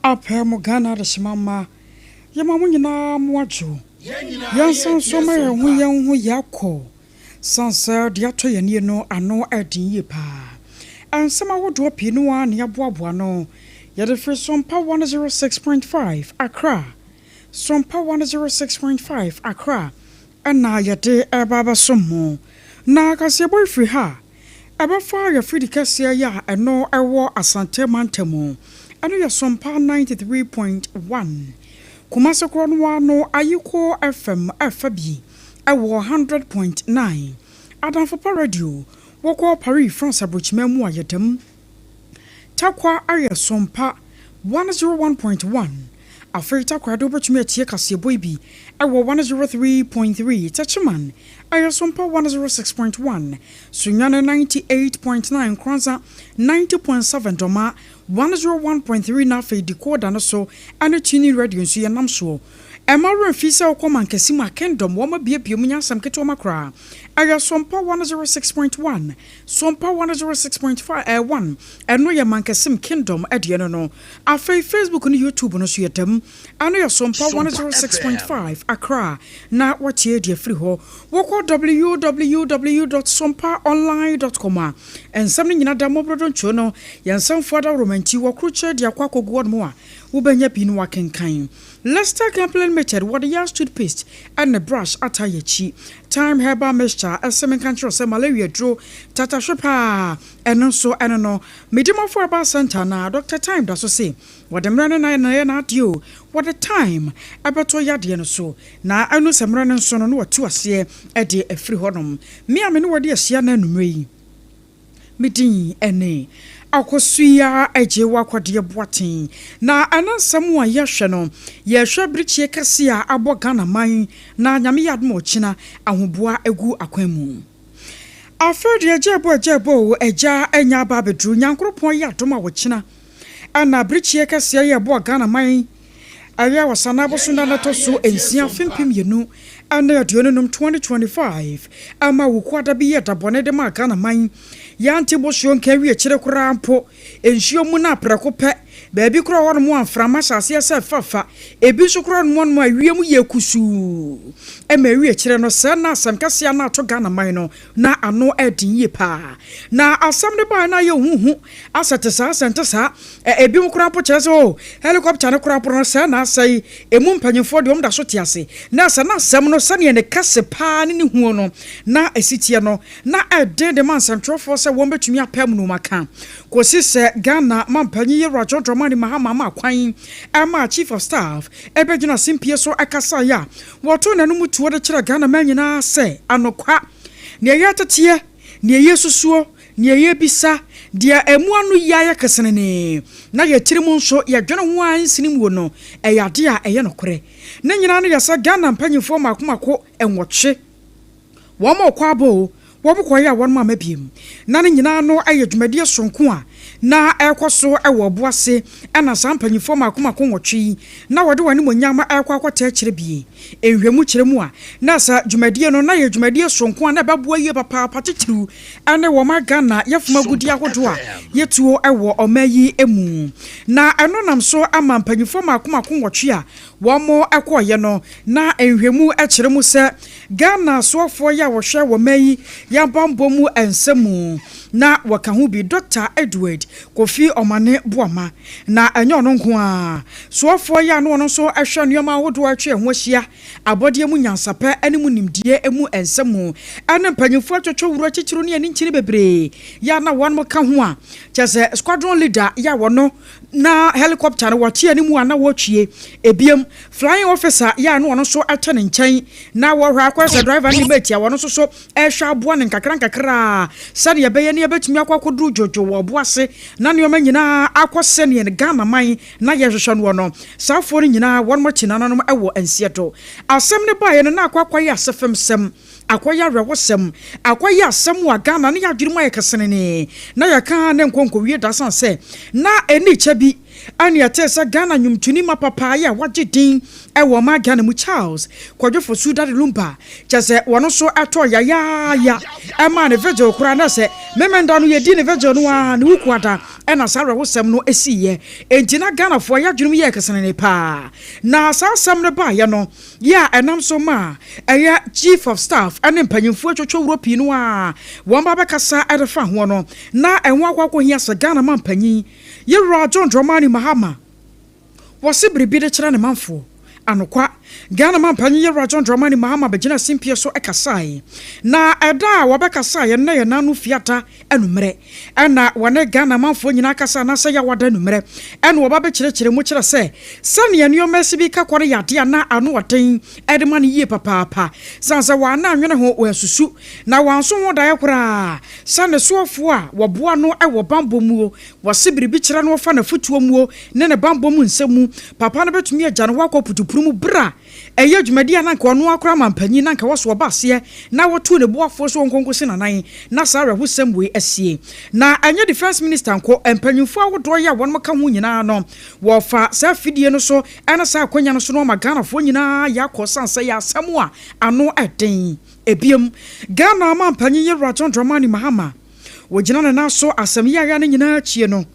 Apɛ mo Ghana adehyema mma, yɛma mo nyinaa mo adwo. Yɛnsan nso ma yɛn ho yɛn ho yɛakɔ, sane sɛ deɛ atɔ yɛn ani no ano ɛden yie paa. Nsɛm ahodoɔ pii no ara na yɛaboaboa ano. Yɛde firi Sompa 106.5 Accra, Sompa 106.5 Accra ɛna yɛde ɛreba abɛsom mo. Na kaseɛbɔ yi firi ha a, ɛbɛfa yɛfidi kɛseɛ yi a ɛno ɛwɔ Asante mantam. Ɛno yɛ Sompa 93.1. Kumasi korɔ no ara no Ayiko FM ɛfa bi ɛwɔ 100.9. Adamfopa Radio wɔkɔ Paris, France aburokyima mu a yɛdam. Takwa ayɛ Sompa 101.1. Afei Takwa de wobɛtumi atie kaseɛbɔ yi bi ɛwɔ 103.3. Techiman ɛyɛ Sompa 106.1. Sunyani 98.9. Kranza 90.7. Dɔma 101.3. Na afei decoder no so ɛne TuneIn Radio nso yɛnam soɔ. Ɛma werɛ mfi sɛ wokɔ mankasi mu a, Kingdom wɔma biabia mu nyansɛm ketewa ma koraa. Ɛyɛ Sompa 106.1, Sompa 106.5 1. Ɛno yɛ Mankasim Kingdom ɛdeɛ no. Afei Facebook ne YouTube no so yɛ dɛm. Ɛno yɛ Sompa 106.5 Accra na wɔtie deɛ firi hɔ. Wokɔ www.sompaonline.com a, nsɛm no nyina da mmɔborɔdɔ ntwo no. Yɛn nsɛmfoɔ adaworoma wɔkorokyerɛ de akɔ akɔgu hɔ nom a wobɛnya bi no wakenkan. Lester Company Limited wɔde Yas toothpaste ɛne brush ata yɛkyi. Time Herbal Mixture ɛsɛ menka nkyerɛ sɛ malaria duro tatahwe paa ɛno nso ɛno no. Medimafo Herbal Center na Dr Time da so se wɔde mmerɛ no nan na yɛ n'adeɛ o, wɔde time ɛbɛto yadeɛ no so na ɛno sɛ mmerɛ no nso no na wɔtu aseɛ ɛde afiri hɔnom. Me a me ne wɔde ahyia no anummerɛ yi, medin ɛne Akosua Agye Wakɔdeɛ Boaten. Na ɛno nsɛm a yɛhwɛ no, yɛhwɛ birikyie kɛse a abɔ Ghana man na Nyame yɛ adom a ɔkyena ahoboa agu akwan mu. Afei deɛ agya ɛbɔ agya ɛbɔ o, agya anya aba abɛduru. Nyankoropɔn yɛ adom a wɔkyena ɛna birikyie kɛseɛ yɛ ɛbɔ Ghana man, ɛyɛ Ɔsana aboso na ɛtɔ so 6, afe 2025, 2025, ama Wukuada bi yɛ dabɔne de ma Ghana man. Yɛante bosuo nka awie kyerɛ koraa mpo nsuo mu no aprɛko pɛ baabi koraa hɔ nom a mframa hyɛ aseɛ sɛ fafa ebi nso koraa nom nom a wiem yɛ kusuu ɛma awie kyerɛ no sɛ na asɛm kɛseɛ no ato Ghana man no na ano ɛden yie paa. Na asɛm no baa na ayɛ huhu asɛ te saa asɛ nte saa. Ebi mu koraa mpo kyerɛ sɛ o helicopter no koraa mpo no sɛ na asɛe, emu mpanyinfoɔ deɛ ɔmo da so te ase. Na sɛ na asɛm no sɛdeɛ ne kɛse paa ne ne huo no na esi teɛ no na ɛden de ma nsɛntwerɛfoɔ sɛ wɔn bɛtumi apɛ mu no maka kɔsi sɛ Ghana mampanyin yɛwura John Dramani Mahama ama kwan ɛma Chief of Staff ɛbɛgyina simpie so ɛkasaeɛ a wɔto n'anom tuo de kyerɛ Ghana man nyinaa sɛ anokwa nea ɛyɛ teteɛ, nea ɛyɛ susuo, nea ɛyɛ bisa deɛ ɛmu ano yi ayɛ kesenene na yɛtiri mu nso yɛdwene ho a nsini mu no ɛyɛ adeɛ a ɛyɛ nokorɛ. Ne nyinaa no yɛ sɛ Ghana mpanyinfoɔ mako mako 8 wɔn a ɔkɔ abɔ o wɔn kɔyɛ a wɔn ama biem na ne nyinaa no yɛ dwumadie sonko a na ɛrekɔ so wɔ Ɔboase. Ɛna saa mpanyinfoɔ mako mako 8 yi na wɔde wɔn animonyam ɛrekɔ akɔtɛ akyerɛ bie nhwɛmu kyerɛ mu a na sa dwumadie no na yɛ dwumadie sonko a na ɛbɛboa yie papaapa, titiriw ɛne wɔn Ghana yɛfom agudie ahodoɔ a yɛtuo ɛwɔ ɔman yi mu. Na ɛno nam so ama mpanyinfoɔ mako mako 8 a wɔn ɛkɔɔyɛ no na nhwɛmu kyerɛ mu sɛ Ghana soafoɔ yi a wɔhwɛ wɔn man yi yɛabambɔ mu nsɛm mu na wɔka ho bi, Dr Edward Kofi Ɔmane Boama. Na ɛnyɛ ɔno nko a, soafoɔ yi a no ɔno nso hwɛ nneɛma ahodoɔ a atwa ɛho ahyia, abɔdeɛ mu nyansapɛ ne mu nimdeɛ mu nsɛm mu, ɛne mpanyinfoɔ atwitwa wura titiriw ne ani nkyini bebree yɛ a na wɔn ka ho a kyerɛ sɛ squadron leader yɛ a wɔno na helicopter no wɔte anim a na wɔretwie ebiem, flying officer yɛ a no ɔno nso ɛtɛ ne nkyɛn na wɔhwɛ akɔ sɛ driver ne mate a wɔno nso so ɛhwɛ aboa ne nkakra nkakra sɛdeɛ ɛbɛyɛ ne yɛbɛtumi akɔ akɔduru dwodwo wɔ ɔbo ase na nneɛma nyinaa akɔ sɛneɛ Ghana man na yɛhwehwɛ noɔ no. Saafoɔ no nyinaa wɔn mo akyi nananom ɛwɔ nseɛ do. Asɛm no baeɛ no na akɔ akɔyɛ asɛfɛm sɛm, akɔyɛ awerɛhosɛm, akɔyɛ asɛm a Ghana ne yɛadwene mu ayɛ kesenene na yɛka ne nkɔnkɔwie da san sɛ na ɛni kyɛ bi. ɛne ɛtee sɛ Ghana nnwomtoni mapa paa yi a wagye din ɛwɔ ɔman Ghana mu, Charles Kwadwo Fosu Daddy Lumba, kyɛ sɛ wɔno nso ɛtɔ yayaaya ɛmaa ne vigil koraa na sɛ Memenda no yɛdi ne vigil no a ne Wukuada ɛna saa awerɛhosɛm no ɛsiiɛ. Enti na Ghanafoɔ yɛadwenem yɛɛ kesenene paa na saa asɛm no baeɛ no yɛ a ɛnam so ma ɛyɛ Chief of Staff ɛne mpanyimfoɔ atwitwa wuro pii no a wɔn ba bɛkasa ɛde fa ho no na ɛho akɔ akɔhia sɛ Ghana ma mpanyin yɛwura John Dramani Mahama wɔse biribi de kyerɛ ne manfoɔ. Anokwa, Ghana ma mpanyin yɛwura John Dramani Mahama bɛgyina simpie so ɛkasae na ɛda a wɔbɛkasaeɛ no na yɛ nano Fiada anummerɛ ɛna wɔne Ghana manfoɔ nyinaa kasa anaasɛ Yɛawada anummerɛ ɛna wɔba bɛkyerɛkyerɛ mu kyerɛ sɛ sɛnea nneɔma asi bi ka kɔ no yɛ adeɛ a na ano ɔden ɛde ma no yie papaapa sane sɛ wɔana anwene ho, wɔansusu na wɔanso ho daeɛ koraa sɛ ne soɔfoɔ a wɔboa no ɛwɔ bambɔ muo wɔse biribi kyerɛ no wɔfa n'afotuo muo ne ne bambɔ mu nsɛm mu papa no bɛtumi agya no wakɔ putupuru mu berɛ a ɛyɛ dwumadi a na nka ɔno akora ma mpanyin na nka wɔ so ɔba aseɛ na wɔtu ne boafoɔ so wɔnkonko si nanan na saa awerɛhosɛm wei asie. Na ɛnyɛ Defence Minister nko, mpanyimfoɔ ahodoɔ yi a wɔn ka ho nyinaa no wɔfa saa afidie no so ɛne saa akonnwa no so no ɔma Ghanafoɔ nyinaa yɛakɔ san sɛ yɛ asɛm a ano ɛden. Ebiem, Ghana ama mpanyin yɛwura John Dramani Mahama wɔgyina ne nan so asɛm yɛaya no nyinaa akyie no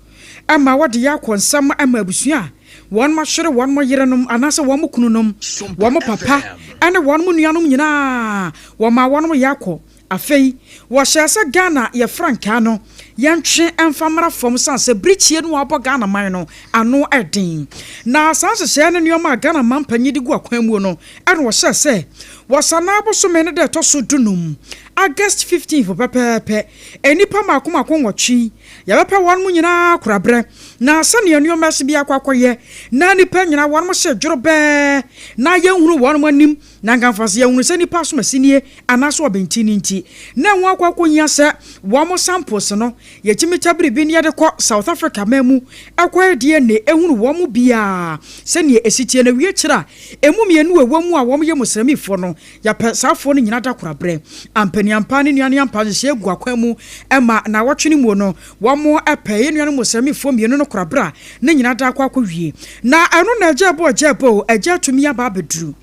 ɛma wɔde yɛ akɔ nsɛm ɛma abusua a wɔn ahwere wɔn mo yerenom anaasɛ wɔn mo kununom, wɔn mo papa ɛne wɔn mo nuanom nyinaa wɔma wɔn mo yɛ akɔ. Afei wɔhyɛ sɛ Ghana yɛ frankaa no yɛntwe mfa mmara fam san sɛ birikyie no wɔabɔ Ghana man no ano ɛden. Na saa nhyehyɛeɛ no nneɛma a Ghana man panyin de gu akwan mu no ɛna wɔhyɛ sɛ wɔsanaa bosome no da ɛtɔ so 15, August 15 pɛpɛɛpɛ, nnipa mako mako 8 yɛbɛpɛ wɔn mu nyinaa korabrɛ na sɛnea nneɛma asi bi akɔ akɔyɛ na nnipa nyinaa wɔn mo hyɛ dworobɛɛ na yɛnhunu wɔn mo anim na nkamfa sɛ yɛhunu sɛ nnipa asomasi nie anaasɛ ɔbɛnti no nti na ɛho akɔ akɔhia sɛ wɔn mo samples no yɛtumi ta biribi ne yɛde kɔ South Africa man mu ɛkɔ DNA ehunu wɔn mo biara sɛnea esi tie. Na wie kyerɛ a emu mmienu a ɛwɔ mu a wɔn yɛ Muslimifoɔ no yɛpɛ saafoɔ no nyinaa da korabrɛ ampaniampa ne nuane ampa nhyehyɛ gu akwan mu ɛma na wɔtwe no mu no wɔn mo ɛpɛ yɛ nuane Muslimifoɔ mmienu no korabrɛ a ne nyinaa da akɔ akɔ wie. Na ɛno na ɛgya ɛbɔ ɛgya ɛbɔ ɛgya atumi aba abɛduru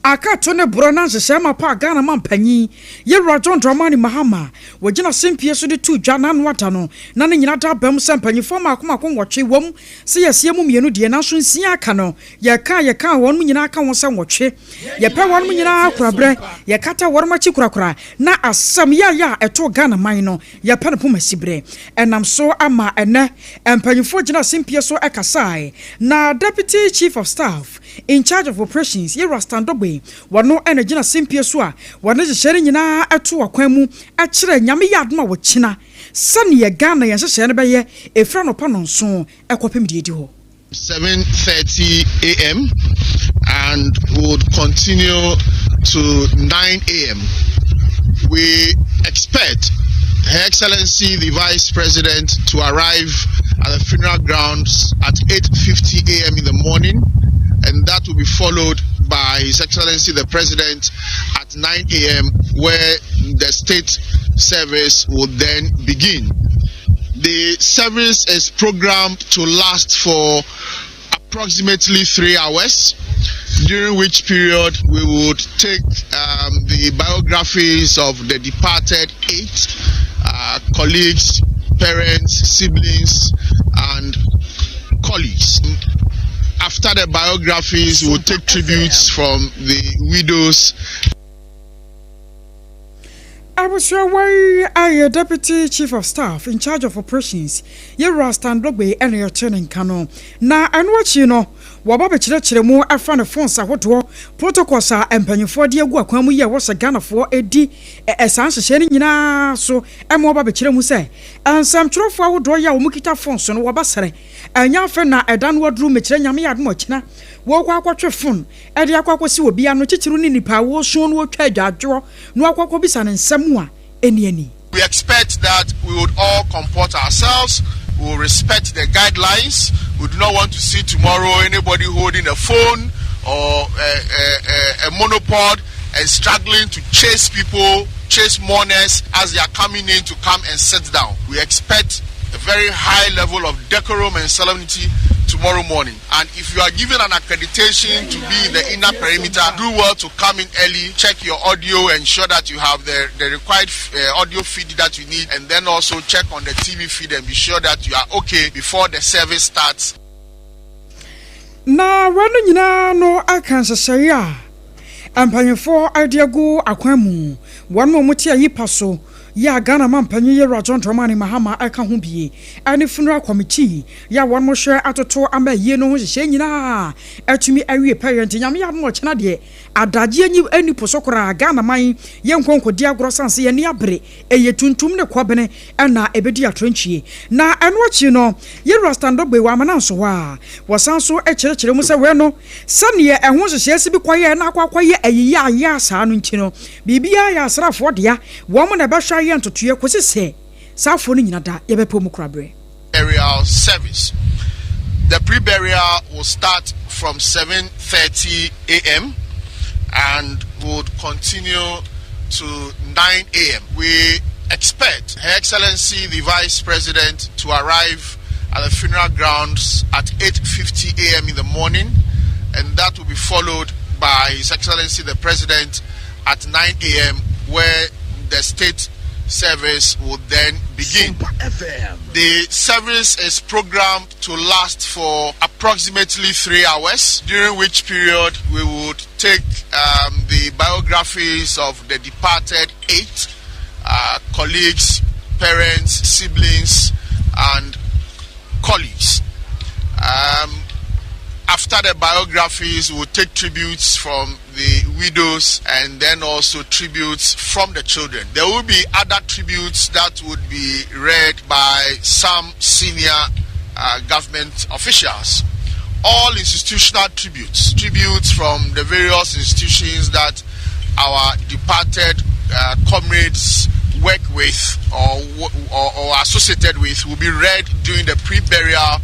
akato ne borɔ na nhyehyɛ ma pa Ghana ma mpanyin yɛwura John Dramani Mahama wɔgyina sempie so de to dwa n'ano ada no na ne nyinaa da bɛm sɛ mpanyinfoɔ mako mako 8 wɔm sɛ yɛseɛ mu mmienu deɛ nanso 6 aka no yɛka yɛka wɔn mu nyinaa ka ho sɛ 8 yɛpɛ wɔn mu nyinaa korabrɛ yɛkata wɔn akyi korakora na asɛm yɛayɛ a ɛto Ghana man no yɛpɛ no poma siberɛ. Ɛnam so ama ɛnɛ mpanyinfoɔ gyina sempie so ɛkasae na Deputy Chief of Staff in charge of operations, yɛwura Stan Dogbe, wɔno ɛna gyina sempie so a wɔne hyehyɛ no nyinaa ɛto akwan mu ɛkyerɛ Nyame yɛ adom a wɔkyina sɛneɛ Ghana yɛn hyehyɛ no bɛyɛ ɛfira nɔpa 7 ɛkɔpem deɛ ɛdi hɔ. 7:30 a.m. and would continue to 9 a.m. We expect Her Excellency the Vice President to arrive at the funeral grounds at 8:50 a.m. in the morning, and that will be followed by His Excellency the President at 9 a.m., where the state service will then begin. The service is programmed to last for approximately 3 hours, during which period we would take the biographies of the departed eight colleagues, parents, siblings, and colleagues. After the biographies, we'll take tributes from the widows. Abusua wai ayɛ Deputy Chief of Staff in charge of operations, yɛwura Stan Dogbe, ɛna yɛte ne nka no. Na ɛno akyi no wɔba bɛkyerɛkyerɛ mu ɛfa ne phones ahodoɔ protocols a mpanyinfoɔ de agu akwan mu yi a ɛwɔ sɛ Ghanafoɔ edi ɛsaa nhyehyɛ no nyinaa so ɛma wɔba bɛkyerɛ mu sɛ nsɛmtwerɛfoɔ ahodoɔ yi a wɔn kita phones no wɔbɛsrɛ ɛnyɛ afɛ na ɛda no aduru mekyerɛ Nyame yɛ adom ɔkyena wɔkɔ akɔtwe phone ɛde akɔ akɔsi obi ano titiriw ne nipa a wɔresuo no wɔtwa adwadwoɔ na wakɔ akɔbisa ne nsɛm a ɛni ani. We expect that we would all comport ourselves, we will respect the guidelines. We do not want to see tomorrow anybody holding a phone or a monopod and struggling to chase people, chase mourners as they are coming in to come and sit down. We expect a very high level of decorum and solemnity tomorrow morning. And if you are given an accreditation to be in the inner perimeter, do well to come in early, check your audio, ensure that you have the required audio feed that you need, and then also check on the TV feed and be sure that you are okay before the service starts. Na wɔn nyinaa no aka nhyehyɛeɛ a mpanyinfoɔ de agu akwan mu, wɔn a wɔte ayi pa so yɛ a Ghana mampanyin yɛwura John Dramani Mahama ɛka ho bie, ɛne funeral committee yɛ a wɔn hwɛ atoto ama yie no ho hyehyɛ nyinaa atumi awie pɛyɛ. Nti Nyame yɛ adom, ɔkyena deɛ adagyeɛ nyi ani po so koraa. Ghana man yɛ nkɔnkɔdi agorɔ sanse yɛni abere, ɛyɛ tuntum ne kɔbene ɛna ɛbɛdi atorɔntwie. Na ɛno akyi no, yɛwura Stan Dogbe wɔ amana nso hɔ a wɔsan so kyerɛkyerɛ mu sɛ wei no, sɛneɛ ɛho nhyehyɛeɛ si bi kɔyɛ na akɔ akɔyɛ ayiyi ayɛ asaa no nti no, biribiara yɛ asraafoɔ dea, wɔn na ɛbɛhwɛ ayɛ ntotoeɛ kɔsi sɛ saafoɔ no nyina da yɛbɛpɛ mu koraberɛ. Burial service. The pre-burial will start from 7:30 a.m. and would continue to 9 a.m. We expect Her Excellency the Vice President to arrive at the funeral grounds at 8:50 a.m. in the morning, and that will be followed by His Excellency the President at 9 a.m., where the state service will then begin. The service is programmed to last for approximately 3 hours, during which period we would take the biographies of the departed eight colleagues, parents, siblings, and colleagues. After the biographies, we'll take tributes from the widows and then also tributes from the children. There will be other tributes that would be read by some senior government officials. All institutional tributes, tributes from the various institutions that our departed comrades work with or associated with, will be read during the pre-burial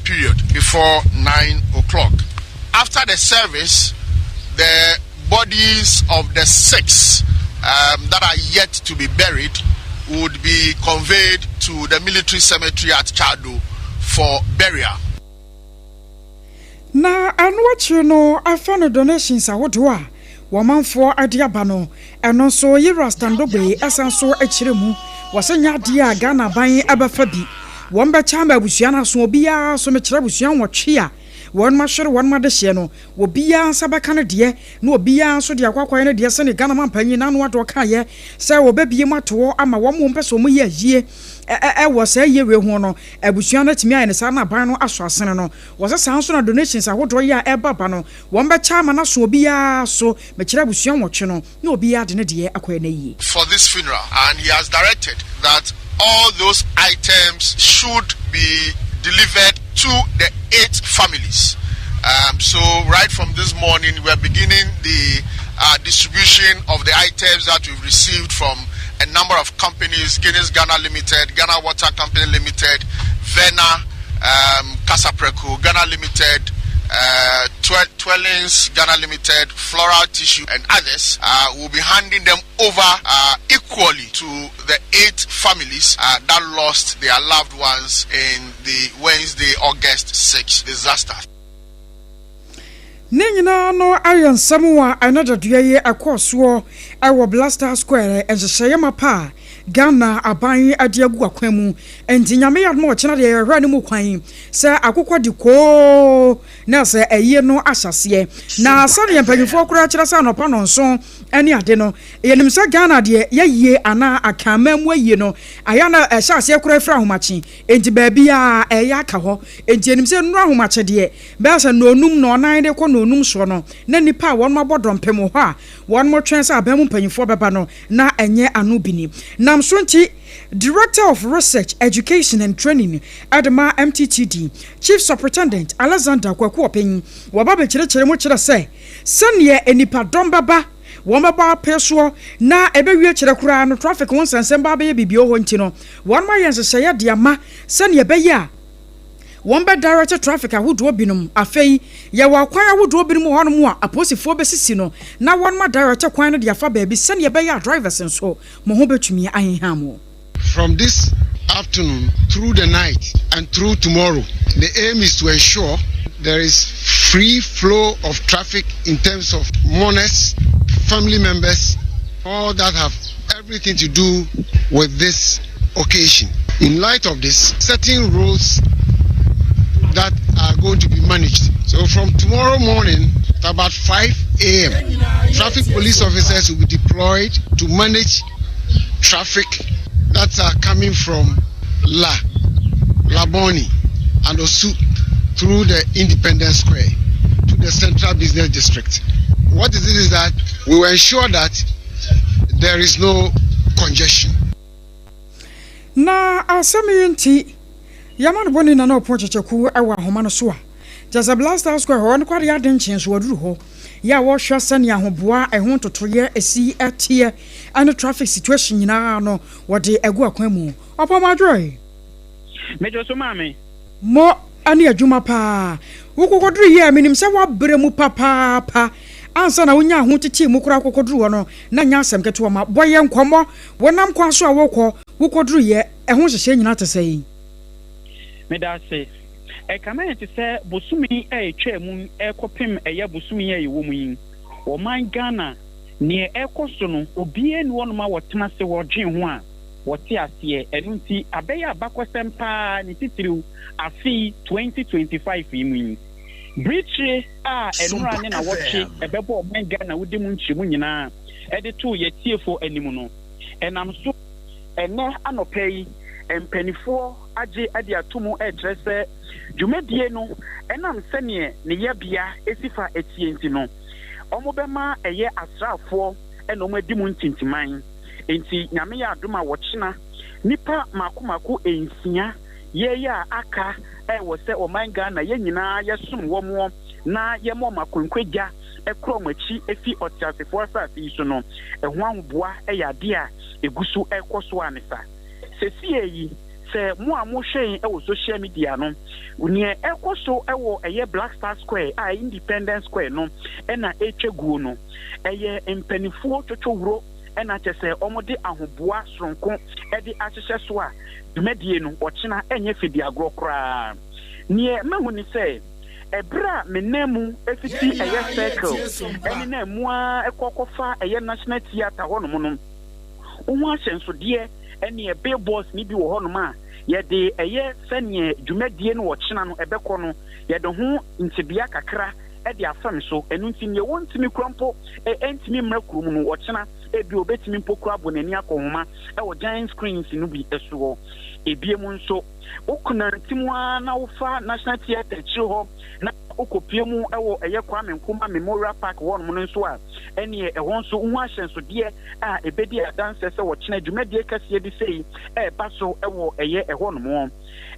period before 9 o'clock. After the service, the bodies of the six that are yet to be buried would be conveyed to the military cemetery at Chado for burial. Na ɛno akyiri no, afa no donations ahodoɔ a wɔmanfoɔ ade aba no, ɛno nso yɛwura Stan Dogbe ɛsan so akyerɛ mu wɔsɛ nyɛ adeɛ a Ghana ban ɛbɛfa bi, wɔn bɛkyɛ ama abusua no aso obiara so. Mekyerɛ abusua 8 a wɔn ahwere wɔn adehyeɛ no, obiara nsa bɛka no deɛ, na obiara nso de akɔ akɔyɛ no deɛ, sɛne Ghana mampanyin n'ano adoɔ kaeɛ sɛ wɔbɛbie mu atoɔ ama wɔn mo mpɛ sɛ wɔn yɛ ayie ɛwɔ saa yie wei ho no, abusua no atumi ayɛ ne saa na aban no aso asene no. Wɔsɛ saa nso na donations ahodoɔ yi a ɛba ba no, wɔn bɛkyɛ ama no aso obiara so. Mekyerɛ abusua 8 no, na obiara de ne deɛ akɔyɛ no yie. For this funeral, and he has directed that all those items should be delivered to the eight families. So right from this morning, we are beginning the distribution of the items that we've received from a number of companies: Guinness Ghana Limited, Ghana Water Company Limited, Vena, Kasapreko, Ghana Limited, Twellins Ghana Limited, Floral Tissue, and others. Will be handing them over equally to the eight families that lost their loved ones in the Wednesday, August 6 disaster. Ne nyinaa no ayɛ nsɛm a ɛno dadoa yi ɛkɔɔ soɔ ɛwɔ Black Star Square, nhyehyɛeɛ mapa a Ghana aban de agu akwan mu. Nti Nyame yɛ adom a, ɔkyena deɛ yɛhwɛ no mu kwan sɛ akokɔ de koo na sɛ ɛyie no ahyɛseɛ. Na sɛdeɛ mpanyinfoɔ koraa kyerɛ sɛ anɔpa nɔnson ne ade no, yɛnim sɛ Ghana deɛ yɛyie anaa akanman mu ayie no ayɛ na ɛhyɛ aseɛ koraa firi ahomakye, enti baabi a ɛyɛ aka hɔ. Enti yɛnim sɛ nnuro ahomakye deɛ bɛyɛ sɛ nonum na ɔnan de kɔ nonum soɔ no, na nipa a wɔn abɔ dɔmpem wɔ hɔ a wɔn twɛn sɛ aban mu mpanyinfoɔ bɛba no na ɛnyɛ ano bi ni nam so. Nti Director of Research, Education and Training ɛde MTTD, Chief Superintendent Alexander Kwaku Ɔpɛn, wɔba bɛkyerɛkyerɛ mu kyerɛ sɛ sɛneɛ nipadɔm bɛba, wɔn bɛbɔ apɛ soɔ na ɛbɛwie kyerɛ koraa no, traffic ho nsɛnsɛm ba bɛyɛ biribi wɔ hɔ. Nti no wɔn ayɛ nhyehyɛeɛ de ama sɛneɛ ɛbɛyɛ a wɔn bɛ direct traffic ahodoɔ binom. Afei yɛwɔ akwan ahodoɔ binom wɔ hɔnom a apolisifoɔ bɛsisi no na wɔn ma direct kwan no de afa baabi sɛneɛ ɛbɛyɛ a drivers nso mo ho bɛtumi aheha mo. From this afternoon through the night and through tomorrow. The aim is to ensure there is free flow of traffic in terms of mourners, family members, all that have everything to do with this occasion. In light of this, certain roads that are going to be managed. So from tomorrow morning at about 5 a.m., traffic police officers will be deployed to manage traffic that are coming from La, Labone, and Osu through the Independence Square to the Central Business District. What is it is that we will ensure that there is no congestion. Na asɛm yi nti, yɛma no bɔne na na ɔpɔn kyekyeku wɔ ahoma no so a kyɛ sɛ Black Star Square hɔ no kwade ade nkyɛn so waduru hɔ yɛ a wɔhwɛ sɛnea ahoboa ɛho ntotoyɛ esi ɛteɛ ɛne traffic situation nyinaa no wɔde agu akwan mu. Ɔpɔn adworɔ. Mɛjọ so, maame. Mo ɛne adwuma paa wokɔkɔduru yi a menim sɛ woabrɛ mu papaapa ansa na wonya ho tete mu koraa kɔkɔduru hɔ no, na nya asɛm ketewa ma bɔ yɛ nkɔmmɔ. Wɔnam kwan so a wokɔ wokɔduru yɛ, ɛho nhyehyɛ nyinaa te sɛ yi? Meda ase. Ɛkame yɛ te sɛ bosome a ɛtwa mu ɛkɔpem ɛyɛ bosome a ɛwɔ mu yi, ɔman Ghana neɛ ɛkɔ so no, obiara ni wɔnom a wɔtena ase wɔdwen ho a wɔte aseɛ. Ɛno nti abɛyɛ abakɔsɛm paa, ne titiriw afei 2025 yi mu yi, birikyire a ɛnora ne na wɔtwe ɛbɛbɔ ɔman Ghana wodi mu nkyerɛmu nyinaa ɛde too yɛtiefo anim no, ɛnam so ɛnɛ anɔpɛ yi mpanimfoɔ agye de ato mu ɛkyerɛ sɛ dwumadie no, ɛnam sɛneɛ ne yɛbea esi fa etie nti no, wɔn bɛma ɛyɛ asraafoɔ ɛna wɔn adi mu ntintiman. Nti Nyame yɛ adom a, wɔkyena nipa mako mako 6 yɛyɛ a aka ɛwɔ sɛ ɔman Ghana yɛn nyinaa yɛsom wɔn na yɛma wɔn akɔnkɔgya ɛkorɔ wɔn akyi efi ɔteasefoɔ asase yi so no, ɛho ahoboa ɛyɛ adeɛ a egu so ɛkɔ so a ne sa sɛsie yi. Sɛ mo a mohwɛ yɛn ɛwɔ social media no, nea ɛkɔ so ɛwɔ ɛyɛ Black Star Square a Independence Square no ɛna ɛtwa guo no, ɛyɛ mpanimfoɔ twotwowuro ɛna kyɛ sɛ wɔde ahoboa soronko ɛde ahyehyɛ so a dwumadie no ɔkyena ɛnyɛ fidi agorɔ koraa. Neɛ mahu ni sɛ ɛberɛ a me nan mu efiti ɛyɛ Circle ɛne nan mu a ɛkɔ kɔfa ɛyɛ National Theatre hɔnom no, wohu ahyɛnsodeɛ ɛne billboards ni bi wɔ hɔnom a yɛde ɛyɛ sɛneɛ dwumadie no wɔkyena no ɛbɛkɔ no, yɛde ho ntebea kakra ɛde afam so. Ɛno nti neɛ wɔntumi kura mpo ɛntumi mmerɛ kurom no, wɔkyena ebi obetumi mpo kura abɔ n'ani akɔ homa ɛwɔ giant screens no bi ɛso hɔ. Ebie mu nso, wokuna nti mu ara na wofa National Theatre akyire hɔ na wokɔpie mu ɛwɔ ɛyɛ Kwame Nkrumah Memorial Park hɔnom no nso a, ɛneɛ ɛhɔ nso wohu ahyɛnsodeɛ a ɛbɛdi adanseɛ sɛ wɔkyena dwumadie kɛseɛ bi sei ɛɛba so ɛwɔ ɛyɛ ɛhɔnom.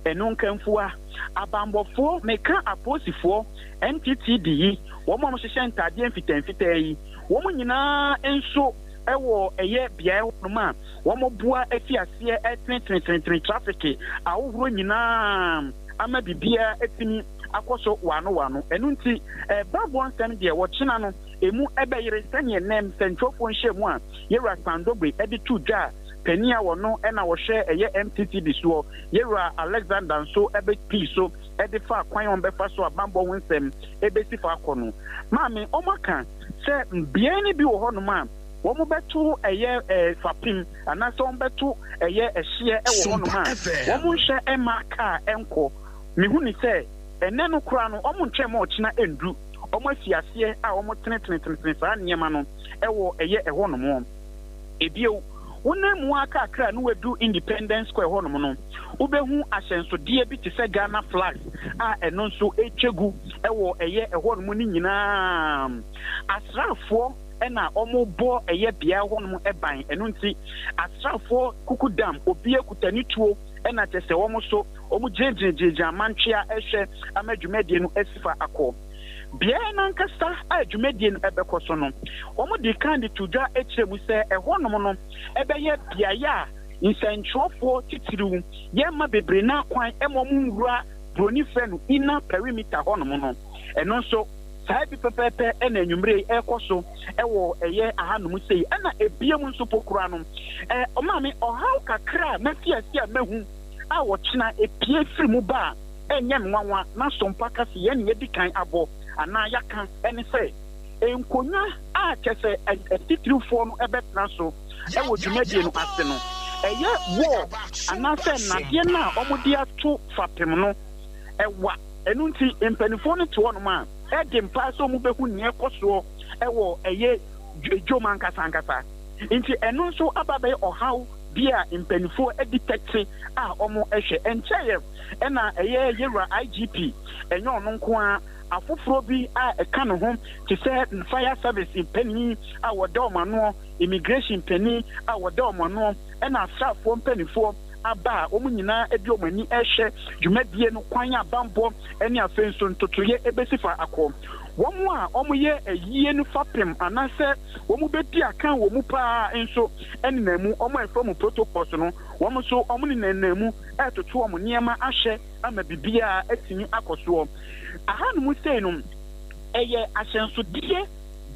Ɛno nkamfua abanbɔfoɔ, meka apolisifoɔ, MTTD yi, wɔn a wɔhyehyɛ ntaadeɛ mfitamfitaa yi, wɔn nyinaa nso ɛwɔ ɛyɛ beaeɛ hɔnom a wɔn boa afi aseɛ ɛtenetenetenetene traffic ahodoɔ nyinaa ama biribiara atumi akɔ so wano wano. Ɛno nti ɛbaabɔ nsɛm deɛ, wɔkyena no emu ɛbɛyere sɛneɛ nɛm sɛntwerɛfoɔ nhyɛ mu a yɛwura Sandogbe ɛde to dwa a panin a wɔno ɛna wɔhwɛ ɛyɛ MTTD soɔ, yɛwura Alexander, nso ɛbɛpii so ɛde fa kwan a wɔbɛfa so abanbɔ ho nsɛm ɛbɛsi fa akɔ no. Maame, wɔn aka sɛ mbea no bi wɔ hɔnom a wɔn bɛto ɛyɛ fapem anaasɛ wɔn bɛto ɛyɛ ɛhyeɛ ɛwɔ hɔnom a wɔn nhyɛ ɛma kaa ɛnkɔ. Mihu ni sɛ ɛnɛ no koraa no, wɔn ntwɛn ma ɔkyena ɛndu, wɔn afi aseɛ a wɔn tenetenetenetene saa nneɛma no ɛwɔ ɛyɛ ɛhɔnom. Ebio, wonam mu akakra no wadu Independence Square hɔnom no, wobɛhu ahyɛnsodeɛ bi te sɛ Ghana flags a ɛno nso ɛtwa gu ɛwɔ ɛyɛ ɛhɔnom no nyinaa. Asraafoɔ ɛna wɔbɔ ɛyɛ beaeɛ hɔnom ɛban. Ɛno nti asraafoɔ kuku dam, obi kuta ne tuo, ɛna kyɛ sɛ wɔn so wɔn gyinagyinagyinagyina amantwea ɛhwɛ ama dwumadie no asi fa akɔ. Beaeɛ nankasa a dwumadie no ɛbɛkɔ so no, wɔn de kan de to dwa akyerɛ mu sɛ ɛhɔnom no ɛbɛyɛ beaeɛ a nsɛntwerɛfoɔ titiriw yɛmma bebree na kwan ɛma wɔn nwura buroni frɛ no inner perimeter hɔnom no. Ɛno nso saa bi pɛpɛɛpɛ ɛna anwummerɛ yi ɛrekɔ so ɛwɔ ɛyɛ ahanom sei. Ɛna ebiem nso pokura no, ɔmaame, ɔhaw kakra a mafi ase a mahu. a ɔkyena ɛpue firi mu ba a, ɛnyɛ me nwanwa na Sompa ka se yɛn na yɛadi kan abɔ anaa yɛaka ne sɛ nkonnwa a kyerɛ sɛ atitiriwfoɔ no bɛtena so wɔ dwumadie no ase no, ɛyɛ wall anaasɛ nnadeɛ no a wɔde ato fapem no ɛwa. Ɛno nti mpanimfoɔ no te hɔnom a, ɛden paa sɛ wɔbɛhu nea ɛkɔ soɔ wɔ ɛyɛ dwom ankasa ankasa. Nti ɛno nso aba abɛyɛ ɔhaw bi a mpanimfoɔ adi tɛte a wɔhwɛ. Ɛnkyɛeɛ na ɛyɛ yɛwura IGP, ɛnyɛ ɔno nko ara, afoforɔ bi a ɛka ne ho te sɛ Fire Service panin a wɔda wɔn anoɔ, Immigration panin a wɔda wɔn anoɔ, ɛna asraafoɔ mpanimfoɔ aba a wɔn nyinaa de wɔn ani rehwɛ dwumadie no kwan a bammɔ ne afei nso ntotoeɛ bɛsi fa akɔ. Wɔn a wɔyɛ ayie no fapem anaasɛ wɔbɛdi akan wɔ mu pa ara nso nenam mu, wɔn a yɛfrɛ wɔn protocols no, wɔn nso wɔnenam mu retoto wɔn nneɛma ahwɛ ama biribiara atumi akɔ soɔ. Ahanom sei no, ɛyɛ ahyɛnsodeɛ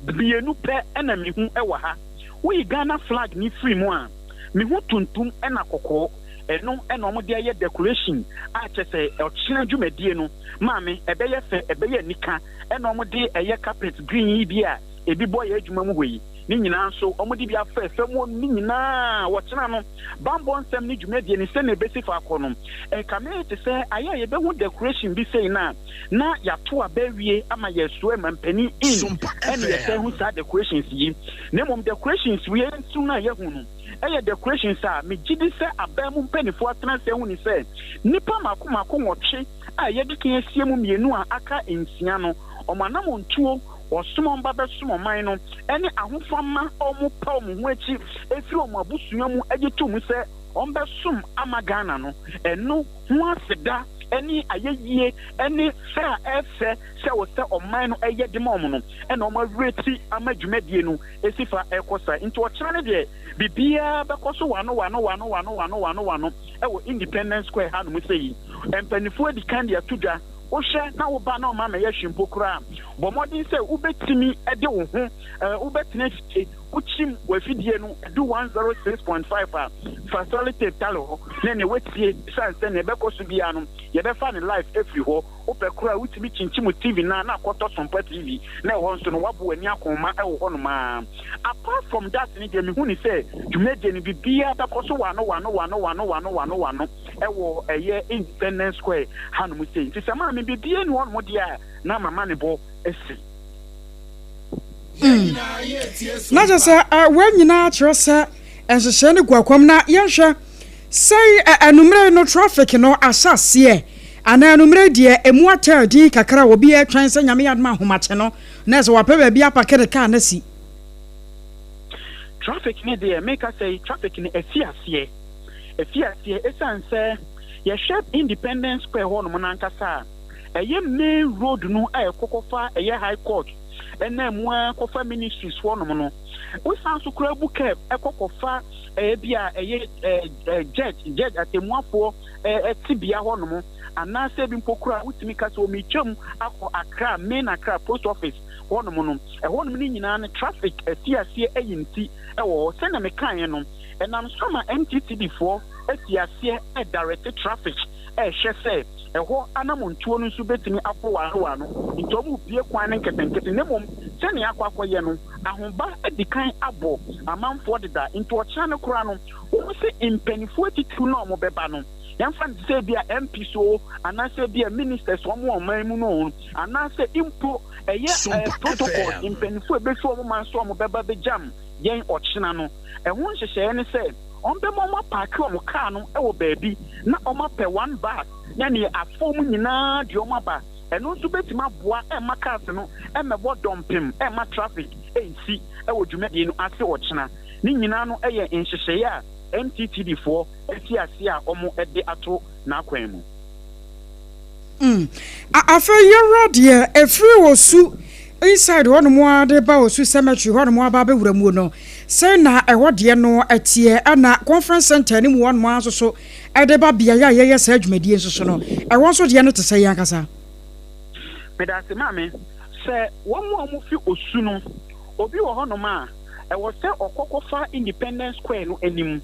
mmienu pɛ na mehu wɔ ha. Woyi Ghana flag no firi mu a, mehu tuntum na kɔkɔɔ. Ɛno na wɔde ayɛ decoration a kyerɛ sɛ ɔkyena dwumadie no, maame, ɛbɛyɛ fɛ, ɛbɛyɛ anika. Ɛna wɔde ɛyɛ carpet green yi bi a ebi bɔ yɛn adwuma mu hɔ yi, ne nyinaa nso wɔde bi afa fam hɔ no nyinaa. Ɔkyena no, bammɔ nsɛm ne dwumadie no sɛnea ɛbɛsi fa akɔ no, ɛkame te sɛ ayɛ a yɛbɛhu decoration bi sei no a, na yɛato aba awie ama yɛasoɛ mampanin in ɛna yɛsan hu saa decorations yi. Na mmom decorations wei nso no a yɛahu no, ɛyɛ decorations a megye di sɛ aban mu mpanimfoɔ atena ase ahu ne sɛ nnipa mmaako mmaako nwɔtwe a yɛadi kan asie mu mmienu a aka nsia no, wɔn anammɔntuo, wɔsom wɔn ba bɛsom ɔman no, ne ahofama a wɔpa wɔn ho akyi firi wɔn abusua mu gye to mu sɛ wɔbɛsom ama Ghana no, ɛno ho aseda ne ayɛyie ne fɛ a ɛfɛ sɛ wɔ sɛ ɔman no yɛ de ma wɔn no na wɔn awerɛti ama dwumadie no si fa rekɔ saa. Nti ɔkyena no deɛ biribiara bɛkɔ so wano wano wano wano wano wano wano wɔ Independence Square hanom sei. Mpanimfoɔ adi kan de ato dwa, wohwɛ na wo ba na ɔma mɛyɛ hwee mpo koraa a, bɔ mmɔden sɛ wobɛtumi de wo ho, wobɛtena fie, wokyim w'afidie no du 106.5 a, fa sellotape tale hɔ na nea woatie, ɛsiane sɛ nea ɛbɛkɔ so biara no yɛbɛfa no live afiri hɔ. Wopɛ koraa a wotumi kyinkyim wo TV no a na akɔtɔ Sompa TV na ɛhɔ nso no woabɔ w'ani akɔnma wɔ hɔnom ara. Apart from that no deɛ mehu no sɛ dwumadie no biribiara bɛkɔ so wano wano wano wano wano wano wano wɔ ɛyɛ Independence Square hanom sei. Nti sɛ maame biribiara nni hɔnom deɛ a na m'amanebɔ asi. Na kyerɛ sɛ wei nyinaa kyerɛ sɛ nhyehyɛe no gu akwam na yɛnhwɛ sɛi anumere no traffic no ahyɛ aseɛ anaa anumere deɛ emu atɛ din kakra a obi ɛtwɛn sɛ Nyame yɛ adom ahomakye no na ɛsɛ wapɛ baabi apake ne kaa no asi. Traffic no deɛ meka sɛ traffic no afi aseɛ afi aseɛ ɛsiane sɛ yɛhwɛ Independence Square hɔnom no ankasa a ɛyɛ main road no a ɛkɔ kɔfa ɛyɛ High Court ɛnam mu ara kɔfa ministries hɔnom no, wosan nso koraa bu curve ɛkɔ kɔfa ɛyɛ bi a ɛyɛ ɛɛ judge judge atemmuafoɔ ɛɛ tebea hɔnom anaasɛ bi mpo koraa wotumi ka sɛ omitwam akɔ Accra main Accra post office hɔnom no, ɛhɔnom no nyinaa no traffic afi aseɛ ayi ne ti ɛwɔ hɔ. Sɛnea mekaeɛ no, ɛnam so ama MTTD foɔ afi aseɛ ɛdirect traffic rehwɛ sɛ ɛhɔ anammɔntuo no nso bɛtumi abɔ wɔn ano wɔn ano, nti wɔrebue kwan no nketenkete, na mmom sɛnea akɔ akɔyɛ no, ahoba adi kan abɔ amanfoɔ deda, nti ɔkyena no koraa no, wɔn se mpaninfoɔ atitiriw no a wɔbɛba no, yɛmfa no te sɛ ebia MPs oo, anaasɛ ebia ministers wɔn wɔ ɔman mu no oo, anaasɛ mpo ɛyɛ protocols mpaninfoɔ a ɛbɛfi wɔn man so a wɔbɛba bɛgyam yɛn ɔkyena no, ɛho nhyehyɛeɛ ne sɛ. Wɔbɛma wɔapaake wɔn kaa no wɔ baabi na wɔapɛ one bus na neɛ afa wɔn nyinaa de wɔn aba. Ɛno nso bɛtumi aboa mma cars no mmɛbɔ dɔmpem mma traffic nsi wɔ dwumadie no ase ɔkyena. Ne nyinaa no yɛ nhyehyɛeɛ a MTTD foɔ asi aseɛ a wɔde ato n'akwan mu. Mm. Afei yɛwura deɛ ɛfiri Osu inside hɔnom ara de ba Osu cemetery hɔnom aba abɛwura mu no, sɛn na ɛhɔ deɛ no ɛteɛ, ɛna conference center no mu hɔnom ara nso so ɛde ba beaeɛ a yɛyɛ saa dwumadie nso so no, ɛhɔ nso deɛ no te sɛ yɛn ankasa? Medase maame, sɛ wɔn a wɔfi Osu no, obi wɔ hɔnom a, ɛwɔ sɛ ɔkɔ kɔfa Independence Square no anim.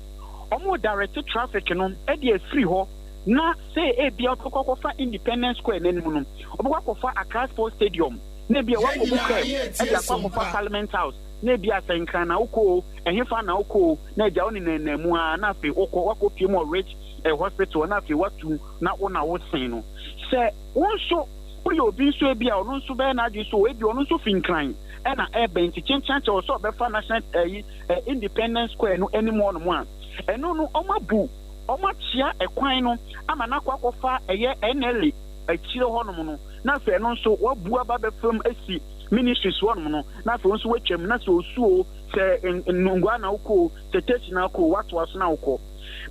Wɔn direct traffic no de afiri hɔ. Na sɛ ebia wobɛkɔ akɔfa Independence Square no anim no, wobɛkɔ akɔfa Accra Sports Stadium, na ebia woakɔbu curve de akɔ akɔfa Parliament House, na ebia sɛ Nkran na wokɔ o, ɛhefa na wokɔ o, na agya wo nenanam mu ara, na afei wokɔ, woakɔpue mu wɔ Ridge Hospital, na afei woatu na wo na wosen no. Sɛ wo nso woyɛ obi nso ebia ɔno nso bɛyɛ n'adwene sɛ o, ebia ɔno nso fi Nkran na ɛreba nti kyenkyen kyɛ wɔ sɛ ɔbɛfa National ɛyi Independence Square no anim hɔnom a, ɛno no wɔabu Wɔakyea ɛkwan no ama no akɔ akɔfa ɛyɛ NLA akyire hɔnom no, na afei ɛno nso wɔabu aba abɛfam asi ministries hɔnom no, na afei wo nso woatwam, na sɛ osu o, sɛ Nungua na wokɔ o, sɛ Teshie na wokɔ o, woatoa so na wokɔ.